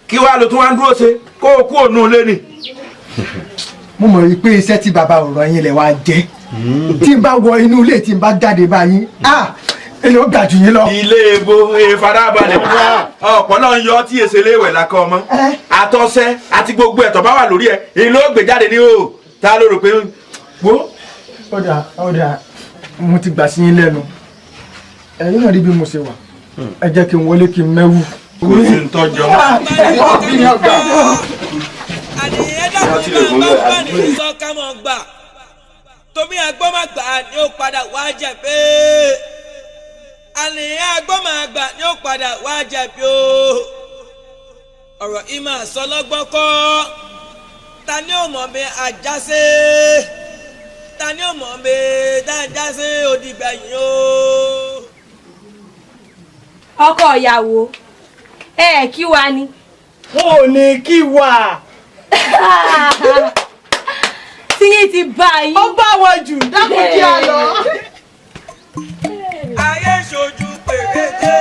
kí wàá lo tún wá ń dúró ṣe kó o kú òun lé ni. Mo mọ̀ wípé iṣẹ́ tí bàbá ọ̀rọ̀ yín lẹ̀ wá jẹ́, tí n bá wọ inú ilé tí n bá jáde báyìí, èyí ó ga jù yín lọ. Ilé ebo ìfarabalẹ̀ ọ̀pọ̀ náà ń yọ tí èsè léwẹ̀ lakọ ọmọ àtọ́sẹ́ àti gbogbo ẹ̀tọ́ bá wà lórí ẹ̀ èyí ló gbé jáde ní o ta ló rò pé wo. Ọ̀dà ọ̀dà, mo ti gbà sí yín lẹ́nu, ẹ̀yin náà rí bí mo ṣe wà, ẹ jẹ́ kí n wọlé kí n mẹ́wù. Kò sí ń tọ́jọ́. Tomi agbọ́mọgbà ni ó padà wá jẹ̀bi. Àní agbọ́mọgbà ni ó padà wá jẹ̀bi o. Ọ̀rọ̀ ìmọ̀ àsọlọ́gbọ́n kọ́. Ta ni ó mọ̀ mi àjàsé? Ta ni ó mọ̀ mi dájàsé òdìgbẹ̀yìn o? Ọkọ ìyàwó, ẹ kí wa ni. Wọn ò ní kí wa. Tíyín ti bá yín. Ó bá wọn jù, dákun kí a lọ. Ayé ṣojú pèrètè,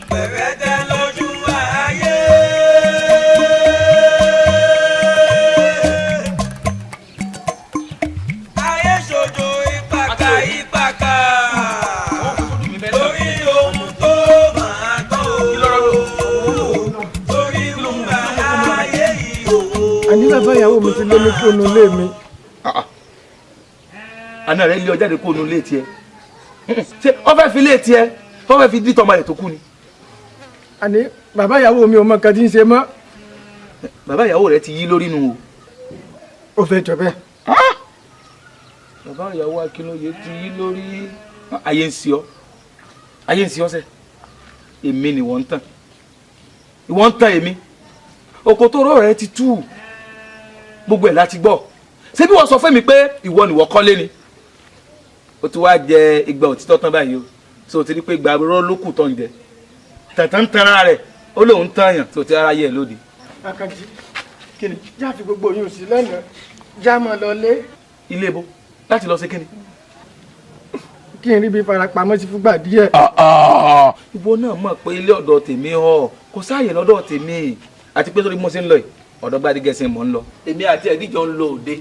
pèrètè lójú ayé. Ayé ṣojú ìpàkà ìpàkà. Torí ohun tó máa tó. Torí ohun ayé yìí o. Àní bàbá ìyàwó mi ti lé mi kúrò nílé mi. Àná rẹ lé ọ jáde kúrò nílé tiẹ̀. Ṣé ọ fẹ́ fi lé tiẹ̀, ọ fẹ́ fi dí tọmọ rẹ̀ tó kú ni? Àní bàbá ìyàwó mi ò mọ nǹkan tí ń ṣe mọ́. Bàbá ìyàwó rẹ ti yí lórí nu o. Ó fẹ́ jọ bẹ́ẹ̀. Bàbá ìyàwó Akínlóye ti yí lórí. Ayé ń ṣe ọ́, ayé ń ṣe ọ́ sẹ́. Èmi ni wọ́n ń tàn, ìwọ́n ń tàn èmi. Òkòtòrò rẹ ti tú, gbogbo ẹ̀ láti gbọ́. Ṣé bí wọ́n sọ fún mi pé ìwọ ni wọ́n kọ́lé ni? O ti wá jẹ igba òtítọ́ tán báyìí o. So o ti rí pé igba rọ́ ló kù tán jẹ. Tàntàn ń tanra rẹ̀, ó lóun tán yàn, tó ti ara yẹ lóde. Àkànjí, kí ni? Já fi gbogbo oyún sí lẹ́nu, já mọ́ lọ lé. Ilé ibo láti lọ ṣe kí ni? Kí n rí bí farapamọ́ sí fúngbà díẹ̀. Ìwọ náà mọ̀ pé ilé ọ̀dọ̀ tèmi ọ̀ kò sáàyè lọ́dọ̀ tèmi, àti pé sórí bí mo ṣe ń lọ yìí, ọ̀dọ̀ Gbádégẹṣin mò ń lọ. Èmi àti ẹ̀díjọ ń lọ òde,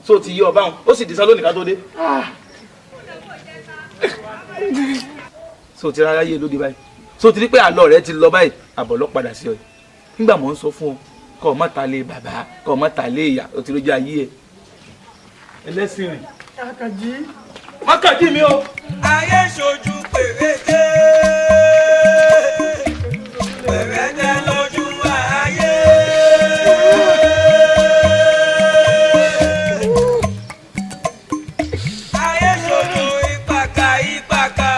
tó ti yí ọba wọn, ó sì di sá lónìí ká tó dé. So ti rárá yé lóde báyìí, so ti rí pé àlọ́ rẹ ti lọ báyìí, àbọ̀ lọ padà sí ọ yìí. Nígbà mò ń sọ fún ọ kọ́ ọ má ta lé bàbá, kọ́ ọ má ta lé ìyá, o ti lójú ayé ẹ. Ẹlẹ́sìn rìn. Àkànjí. Má kànjí mi o. Ayé ṣojú pèrètè, pèrètè lójú ayé. Ayé ṣojú ìpàkà ìpàkà.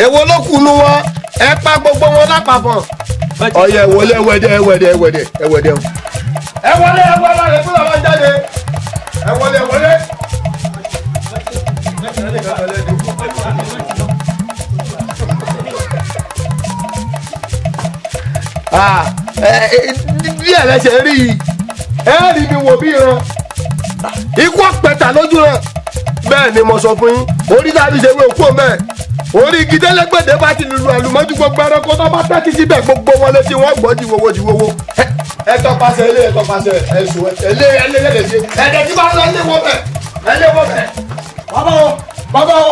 Èwo ló kù nu wọn? Ẹ pa gbogbo wọn lápapọ̀. Ọyẹ wọlé, ẹwẹdẹ ẹwẹdẹ ẹwẹdẹ ẹwẹdẹ o. Ẹ wọlé, ẹ wọlé, ẹ fúnra wọn jáde. Ẹ wọlé, ẹ wọlé. Díẹ̀ lẹ́sẹ̀ rí i, ẹ rí mi wò bí ìran ikú ọ̀pẹ̀ta lójú rẹ̀. Bẹ́ẹ̀ ni mo sọ fún yín, orí tàbí ṣe wé òkú ọmọ ẹ̀ orí igi tẹ́lẹ́gbẹ̀dẹ́ bá ti lùlù àlùmọ́jú gbogbo ẹranko tó bá tẹ́tí síbẹ̀ gbogbo wọn létí wọn gbọ́ jìwòwò jìwòwò. Ẹ tọpasẹ̀ ilé, ẹ tọpasẹ̀ ẹ̀sùn ẹlé ẹlé lẹ́lẹ̀ ṣe ẹ̀dẹ̀ tí bá lọ ilé wọ bẹ̀ ẹlé wọ bẹ̀. Bàbá o, bàbá o,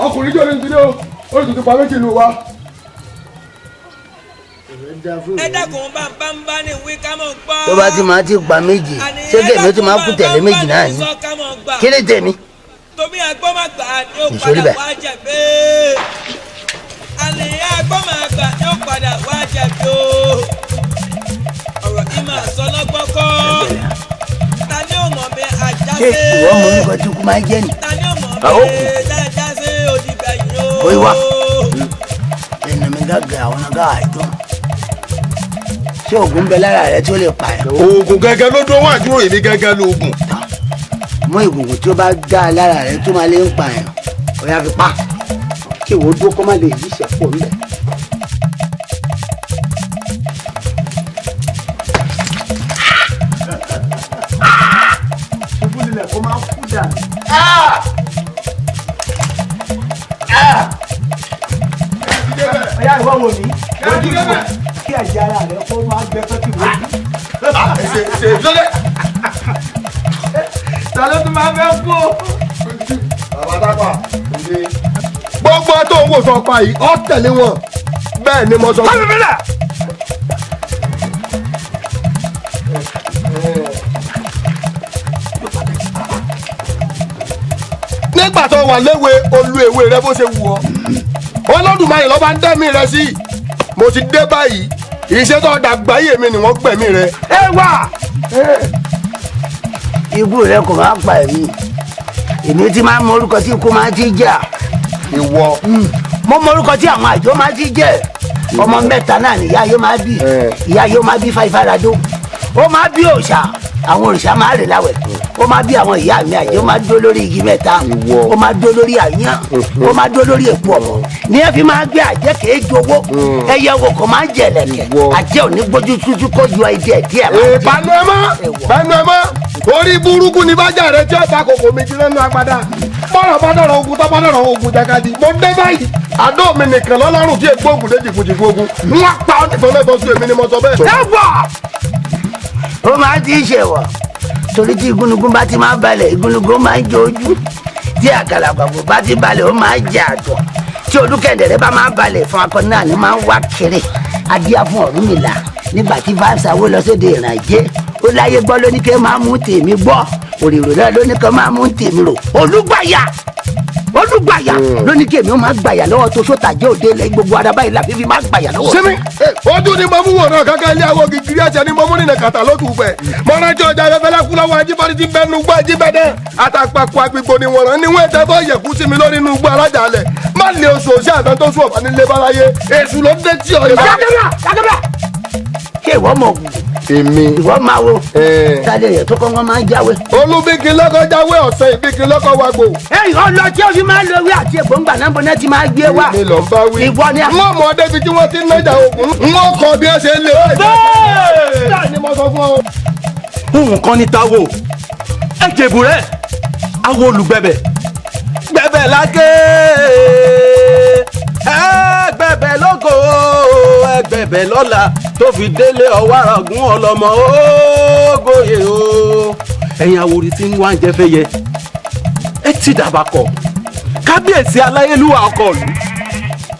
ọkùnrin jò ní ìdílé o, ó sì ti pa méjì nù wa. Ẹ dákun bá ń bá ń bá ní wí ká mọ̀ gbọ́. Tó bá ti máa ti pa méjì, ṣé kèmí tó máa kú tẹ̀lé méjì náà ni? Kí ni tèmi? Tomi agbọ́mọgbà ni ó Nìṣó padà níbẹ̀. wá jẹ̀bi. Àní agbọ́mọgbà ni ó padà wá jẹ̀bi o. Ọ̀rọ̀ yìí máa sọ lọ́gbọ́n kọ́. Ta ni ó mọ̀ bí ajá Ṣé sí? ìwọ mọ orúkọ tí ikú máa ń jẹ́ ni? Ta ni ó mọ̀ Àwọn bí dáadáa sí òdìgbẹ̀yìn o? Kò í wá. Ẹnu mi gàgà àwọn ọ̀gá àìtọ́. Ṣé oògùn ń bẹ lára rẹ tí ó lè pa ẹ́? Oògùn gẹ́gẹ́ ló dún wá dúró, èmi gẹ́gẹ́ lóògùn. Mú ìgùngùn tí ó bá dá lára rẹ tó máa lè ń pa ẹ̀, ó yá fi pa. Kí ìwọ dúró kó má lè yí ìṣẹ̀pọ̀ ńbẹ̀. Ṣubú lulẹ̀ kó máa kú dànù. Ọ̀yá ìwọ wò mí, ojú ìwò kí ẹ̀jẹ̀ ara rẹ kó máa gbẹ pẹ́ kí wọ́n. Ta ló tún máa fẹ́ kú o? Bàbá tápà, gbogbo tó ń wò sọ pa yìí, ọ tẹ̀lé wọn. Bẹ́ẹ̀ ni mo sọ. Nígbà tó wà léwe, olú ewé rẹ bó ṣe wù ọ́. Olódùmarè ló bá ń dẹ́mi rẹ sí. Mo ti dé báyìí, ìṣe tó dàgbà yìí èmi ni wọ́n gbẹ̀mí rẹ. Ẹ wà! Ikú rẹ kò máa pa èmi. Èmi ti máa ń mọ orúkọ tí ikú máa ti jà. Ìwọ. Mo mọ orúkọ tí àwọn àjọ máa ti jẹ. Ọmọ mẹ́ta náà ni ìyá yóò máa bí. Ìyá yóò máa bí fáifáradó. Ó máa bí òòṣà. Àwọn òrìṣà máa rè láwẹ̀. Ó máa bí àwọn ìyá mi àjọ máa dó lórí igi mẹ́ta. Ó máa dó lórí àyàn. Ó máa dó lórí èpo ọ̀pọ̀. Ní ẹ fi máa gbé àjẹ́ kèé jowó. Ẹyẹ wo kò máa ń jẹ lẹ̀kẹ̀. Àjẹ́ ò ní gbójú tútú kó yọ ẹdí díẹ̀ máa jẹ. Ìbánu ẹ mọ́, bánu ẹ mọ́, orí burúkú ni bájà rẹ tí ó ta kòkò mi jiná nínú agbada. Bọ́rọ̀ bá dọ̀rọ̀ ogun tó bá dọ̀rọ̀ ogun jákàdí. Mo dé báyìí, àdó mi nìkan lọ́lọ́run tí ègbó ogun dé jìkújìkú ogun. Wọ́n pa ọ́ nìkan lẹ́bọ̀ sí èmi ni mo sọ bẹ́ẹ̀. Ẹ wọ̀! Ó máa ti ń ṣèwọ̀ torí tí igúnnugún bá ti máa ń balẹ̀, igúnnugún máa ń jẹ ojú. Tí àkàlàgbàgbò bá ti balẹ̀, ó máa ń jẹ àtọ̀. Tí olúkẹ̀dẹ̀rẹ̀ bá máa ń balẹ̀ fún akọni náà ni máa ń wá kiri. Adíá fún Ọ̀rúnmìlà nígbà tí fáṣà wo lọ sóde ìrànjẹ́, ó láyé gbọ́ lóní kí máa mú tèmi gbọ́, òrìrò náà lóní kí máa mú tèmi rò. Olúgbàyà, Olúgbàyà lóní kí èmi ó máa gbàyà lọ́wọ́ tó sótàjẹ́ òde ilẹ̀ gbogbo ara báyìí la fífi máa gbàyà lọ́wọ́. Sinmi, ojú ni mo mú wò náà kankan ilé àwọn gígírí ẹsẹ̀ ni mo mú nínú kàtà lótú fẹ̀. Mo rántí ọjà afẹ́fẹ́ kú lọ́wọ́ ajífọ́rí ti bẹ́ẹ̀ nugbó ajíbẹ́dẹ́. Àtàpàkò àgbègbè ni wọ̀ràn ni wọ́n tẹ́ bọ́ yẹ̀kú sí mi lórí nugbó alájàalẹ̀. Má lè oṣù òṣì àtàn tó sùn ọ̀bà nílé báláyé. Èṣù ló dé tí ọ yìí. Jákèbá, jákèbá. Ṣé ìwọ mọ̀ ògùn? Èmi. Ìwọ máa wo. Sáré rẹ̀ tó kọ́kọ́ máa ń jáwé. Olúbíkin lọ́kọ́ jáwé, ọ̀sẹ̀ ìbíkin lọ́kọ́ wagbò. Ẹ̀yìn ọlọ tí ó fi máa ń lo ewé àti ègbóngbà náà bọ́ná ti máa gbé wá. Èmi ló ń bá wí. Ìwọ ni. Wọ́n mọ̀ débi tí wọ́n ti ń nájà oògùn. Wọ́n kọ bí ẹ ṣe ń lé. Bẹ́ẹ̀ ni mo sọ fún ọ. Nǹkan ní táwo ẹ jèbù rẹ, awo olùgbẹ̀bẹ̀ gbẹ̀bẹ̀ lágé, ẹ gbẹ̀bẹ̀ lógo, ẹ gbẹ̀bẹ̀ lọ́la tó fi délé ọwọ́ àràgún ọlọ́mọ ógóyè o. Ẹ̀yin àwòrán tí ń wá ń jẹ fẹ́ yẹ ẹ ti dàbà kọ kábíyèsí aláyélúwà ọkọ ìlú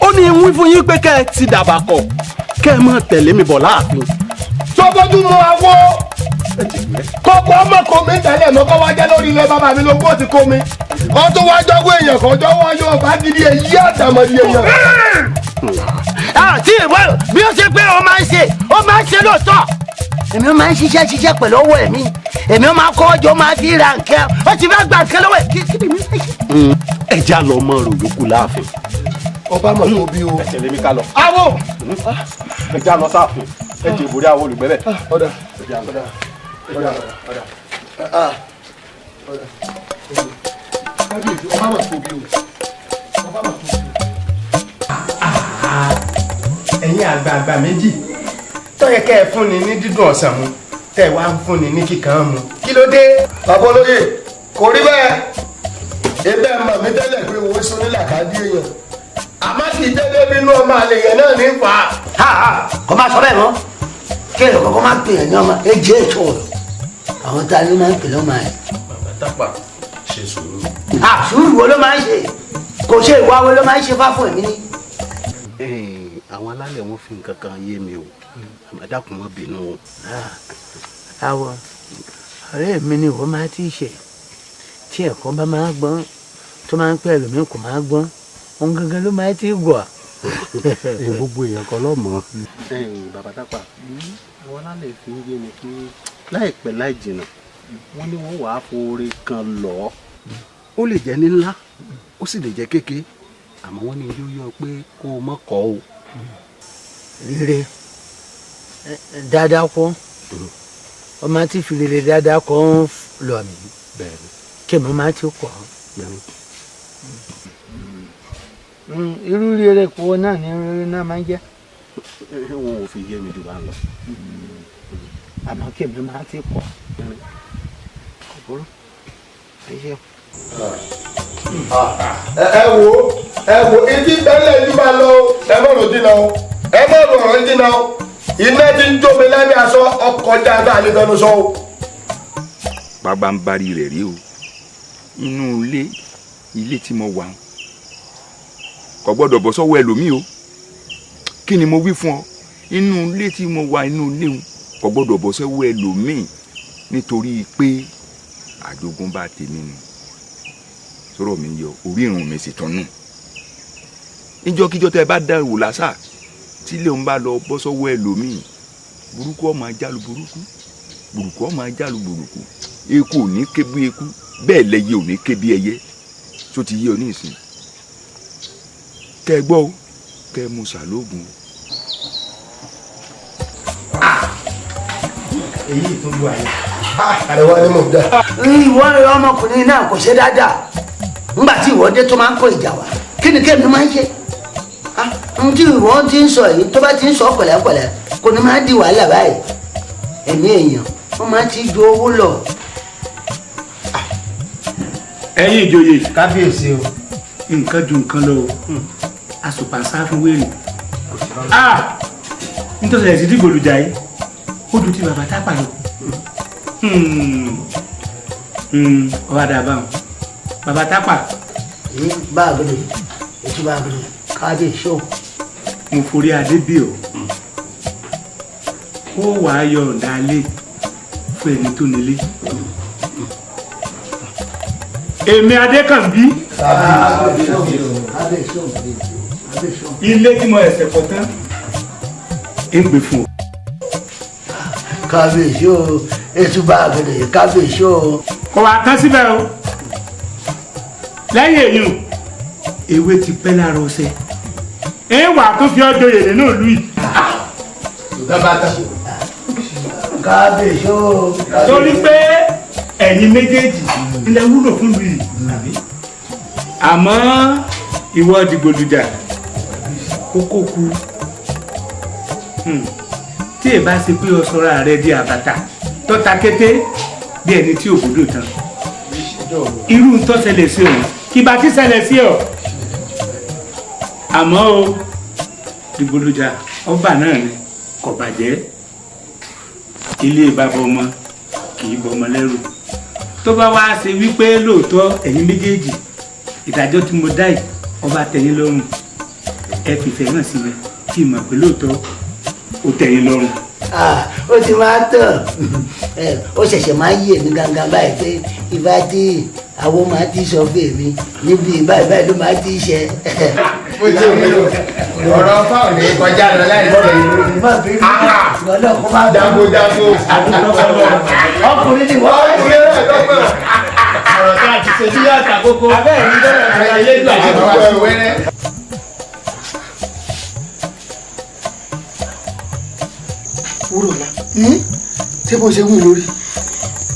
ó ní wí fún yín pé kẹ́ ẹ ti dàbà kọ kẹ́ ẹ máa tẹ̀lé mi bọ̀ láàfin. Sọ́bọ́jú mu àwọ̀ kọ́kọ́ ọmọ kò mí tẹ́lẹ̀ mọ́ kọ́ wá jẹ́ lórí ilẹ̀ bàbá mi ló kó ti kó mi. Wọ́n tún wá jọ́gbó èèyàn kan jọ́wọ́ yóò bá gidi èyí àtàmọ̀dì èèyàn. Àti ìwọ bí ó ṣe pé ó máa ń ṣe, ó máa ń ṣe lóòótọ́. Èmi ó máa ń ṣiṣẹ́ ṣiṣẹ́ pẹ̀lú ọwọ́ ẹ̀mí. Èmi ó máa kọ́ ọjọ́ máa fi ra nǹkan. Ó ti fẹ́ gba nǹkan lọ́wọ́ ẹ̀ kí ni mi fẹ́ ṣe. Ẹ já lọ mọ rò yòókù láàfin. Ọba mọ̀ tó bí o. Ẹ tẹ̀lé mi ká lọ. Awo. Ẹ já lọ sáàfin. Ẹ jẹ ìbòrí àwọn olùgbẹ́bẹ̀. Ọ̀dà ọ̀dà ọ̀dà ọ̀dà ọ̀dà. Kábíyèsí, ọba mọ̀ tó bí o. Ọba mọ̀ tó bí o. Ẹ̀yin àgbààgbà méjì tó yẹ kẹ́ ẹ fúnni ní dídùn ọ̀sán mu, tẹ́ ẹ wá ń fúnni ní kíkan mu, kí ló dé? Bàbá olóyè, kò rí bẹ́ẹ̀. Ebe mọ̀ mí tẹ́lẹ̀ pé owó sọ nílà kájí èèyàn. Àmọ́ kì í délé bínú ọmọ àlè yẹn náà ní fà á. Kò máa sọ bẹ́ẹ̀ mọ́. Kí èrò kọ́kọ́ máa pè é ní ọmọ ejé ètò ọ̀rọ̀. Àwọn tá a ní máa ń pè lọ́mọ ẹ̀. Bàbá tápà, ṣe sùúrù. Sùúrù wo ló máa ń ṣe? Kò ṣe ìwà wo ló máa ń ṣe fáfún èmi ní. Àwọn alálẹ̀ wọn fi nǹkan kan yé mi o, ẹ dákun, má bínú o. Àwọ̀ ọ̀rẹ́ mi ni ìwọ máa ti ṣe tí ẹ̀kọ́ bá máa gbọ́n tó máa ń pẹ́ ẹlòmíì kò máa gbọ́n, òun gangan ló máa ti gọ̀. Gbogbo èèyàn kan ló mọ̀. Bàbá Tápà, àwọn alálẹ̀ fi ń yé mi pé láìpẹ́ láì jìnnà, wọ́n ní wọ́n wàá foore kan lọ. Ó lè jẹ́ ní ńlá, ó sì lè jẹ́ kéke, àmọ́ wọ́n ní yóò yọ pé kó o mọ̀ kọ́ o. Rere dáadáa kọ́, ọmọ tí fi rere dáadáa kọ́ ń lọ mí kí mo máa ti kọ́. Irú rere kò náà ní rere náà máa ń jẹ́. Wọn ò fi yé mi jù bá ń lọ. Àmọ́ kí èmi máa ti kọ́. Kò burú, ẹ ṣe. Ẹ wo, ẹ wo, etí bẹ́lẹ̀ ìlú máa lọ. Ẹ má rò dínà o, ẹ má rò ọ̀rọ̀ dínà o. Iná ti ń jómi lábẹ́ aṣọ ọkọ̀ dáadáa lè fẹnu sọ o. Bàbá ń bari rẹ̀ rí o. Inú ilé, ilé tí mo wà, kò gbọ́dọ̀ bọ́ sọ́wọ́ ẹlòmíì o. Kí ni mo wí fún ọ? Inú ilé tí mo wà, inú ilé òun kò gbọ́dọ̀ bọ́ sọ́wọ́ ẹlòmíì, nítorí pé àjogúnbá tèmi nù. Sọ̀rọ̀ mi yọ orí irun mi sì tún nù. Níjọ́kíjọ́ tẹ́ ẹ bá dá ìwò lásà tí ilé òun bá lọ bọ́ sọ́wọ́ ẹlòmíì, burúkú ọmọ ajálu burúkú, burúkú ọmọ ajálu burúkú. Eku ò ní ké bí eku, bẹ́ẹ̀ lẹyẹ ò ní ké bí ẹyẹ. Tó ti yé ọ ní ìsìn? Kẹ́ ẹ gbọ́ o, kẹ́ ẹ mú sàlóògùn o. Èyí tó lu àyè. Àrẹwà ni mò ń dá. Ìwọ ọmọkùnrin náà kò ṣe dáadáa nígbà tí ìwọ dé tó máa ń kó ìjà wá. Kí ni kémi máa ń ṣe? Ohun tí ìwọ ti ń sọ yìí, tó bá ti ń sọ pẹ̀lẹ́pẹ̀lẹ́, kò ní máa di wàhálà báyìí. Ẹ̀mí èèyàn wọ́n máa ti ju owó lọ. Ẹ̀yin ìjòyè. Kábíyèsí o. Nǹkan ju nǹkan lọ o, àsùpàṣà fún wèrè. Nítorí ẹ̀sìn dìgbò lùjà yìí, ó ju ti bàbá Tápà lọ. Ọba dàbà o, bàbá Tápà. Bá a gbọ́dọ̀ ètò, bá a gbọ́dọ̀ kábíyèsí o. Mo forí adé bí o, ó wàá yọ ọ̀dà alẹ́ fún ẹni tó nílé. Èmi Adékànbí, ilé tí mo ẹsẹ̀ kọ́ tán ń gbé fún ọ. Kábíyèsí o, ètò bá a gbọ́dọ̀ kábíyèsí o. Kò wá tán síbẹ̀ o. Lẹ́yìn èyí o, ewé ti pẹ́ lára ọṣẹ, ẹ wà tó fi ọ́ joyè nínú ìlú yìí. Kábíyèsí o. Torí pé ẹ̀yin méjèèjì ilẹ̀ wúlò fún ìlú yìí. Àmọ́ ìwọ dìgbòlùjà kókó ku, tí ẹ bá ṣe pé o sọra rẹ di àbàtà tọ́ta kété bí ẹni tí òbúdó tán, irú ń tó ṣẹlẹ̀ sí òun kí bá ti ṣẹlẹ̀ sí ọ. Àmọ́ o, dìgbòlùjà, ọba náà ni kò bàjẹ́. Ilé bàbá ọmọ kì í bọmọ lẹ́rù. Tó bá wá ṣe wípé lóòótọ́ ẹ̀yin méjèèjì, ìdájọ́ tí mo dá yìí ọba tẹ̀yìn lọ́rùn, ẹ fìfẹ́ hàn sí mi kí n mọ̀ pé lóòótọ́ ó tẹ̀yìn lọ́rùn. Ó ti máa tàn, ó ṣẹ̀ṣẹ̀ máa yí èmi gangan báyìí pé ìbá tí àwọn máa ti sọ fún èmi níbi báyìí báyìí ló máa ti ṣe. Mo ti rí o, ọ̀rọ̀ fáwọn ní kọjá lọ láì sọ ìlú. Jago jago. Ọkùnrin ni wọ́n. Ọkùnrin náà lọ́gbọ̀n. Ọ̀rọ̀ tá a ti ṣe sí yàtà kókó. Abẹ́rẹ́ mi bẹ̀rẹ̀ rẹ̀ ilé ìgbà tí wọ́n wá wẹ́rẹ́. Wúrọ̀lá, ṣé bó ṣe wí lórí?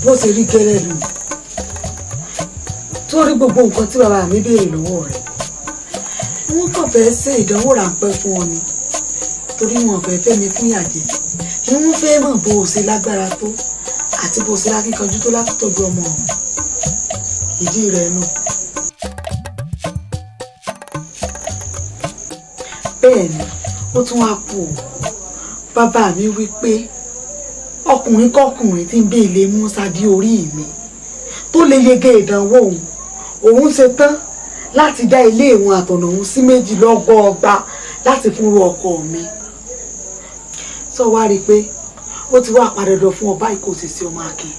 Bó ṣe rí gẹ́lẹ́ lù torí gbogbo nǹkan tí bàbá mi béèrè lọ́wọ́ rẹ̀, wọ́n kàn fẹ́ ṣe ìdánwò ráńpẹ́ fún ọ ni, torí wọn fẹ́ fẹ́ mi fún ìyàjẹ́ ni wọ́n fẹ́ mọ̀ bó o ṣe lágbára tó àti bó o ṣe lákíkanjú tó láti tọ́jú ọmọ ọ̀hún. Ìdí rẹ̀ nù. Bẹ́ẹ̀ ni ó tún wá kú o. Bàbá mi wí pé ọkùnrin kọkùnrin tí ń bẹ ilé musa di orí mi tó lè yege ìdánwò òun, òun ṣe tán láti dá ilé ìwọn àtọ̀nà òun sí méjì lọ́gọ́ọgba láti fúnrú ọkọ mi. Sọ wá rí i pé ó ti wá padà dandan fún ọ báyìí kò sì sí ọmọ Akin.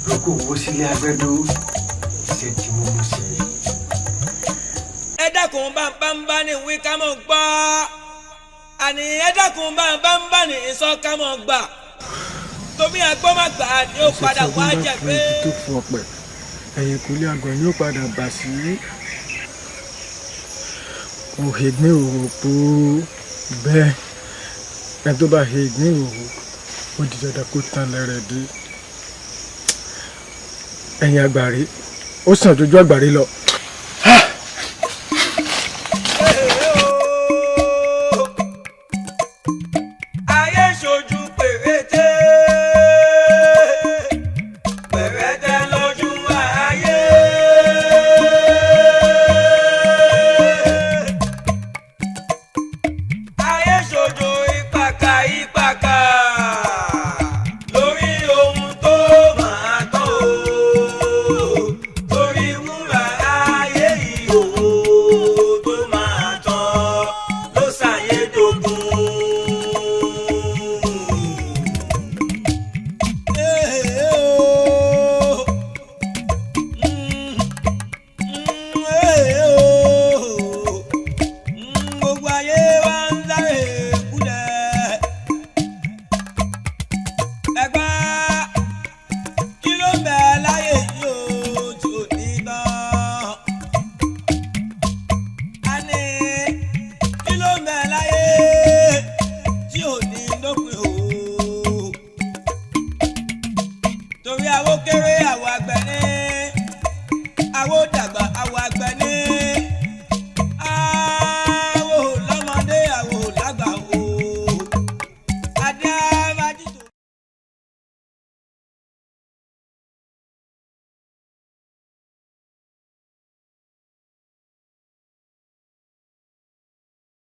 Roko wo sílé agbẹ́dọ́ ṣe tí mo mú sí i. Ẹ dákun bá ń bá ní wí ká mọ̀ gbọ́, àní ẹ dákun bá ń bá ní sọ ká mọ̀ gbà, torí agbọ́mọgbà ni ó padà wá jẹ pé. Tó fún ọpẹ ẹ̀yìn kúlẹ̀ àgàn ni ó padà bà sí. Òhègbín òwò pò bẹ́ẹ̀, ẹni tó bá hègbín òwò ó di dandan kó tán lẹ́rẹ̀ dé. Ẹ̀yìn àgbàre ó sàn jójú àgbàre lọ. Ayé ṣojú pèrètè pèrètè lójú ayé. Ayé ṣojú ìpàkà ìpàkà lórí ohun tó máa tán o, torí wúrà ayé ìhòòhò tó máa tán ló ṣàyédógún. Gbogbo ayé wa ń sáré kúlẹ̀. Ẹgbẹ́ kí ló ń bẹ láyé yìí ó tí ò ní tán? A ní kí ló ń bẹ láyé tí ò ní lópin o? Torí àwo kéré àwo àgbẹ̀ ní àwo dà.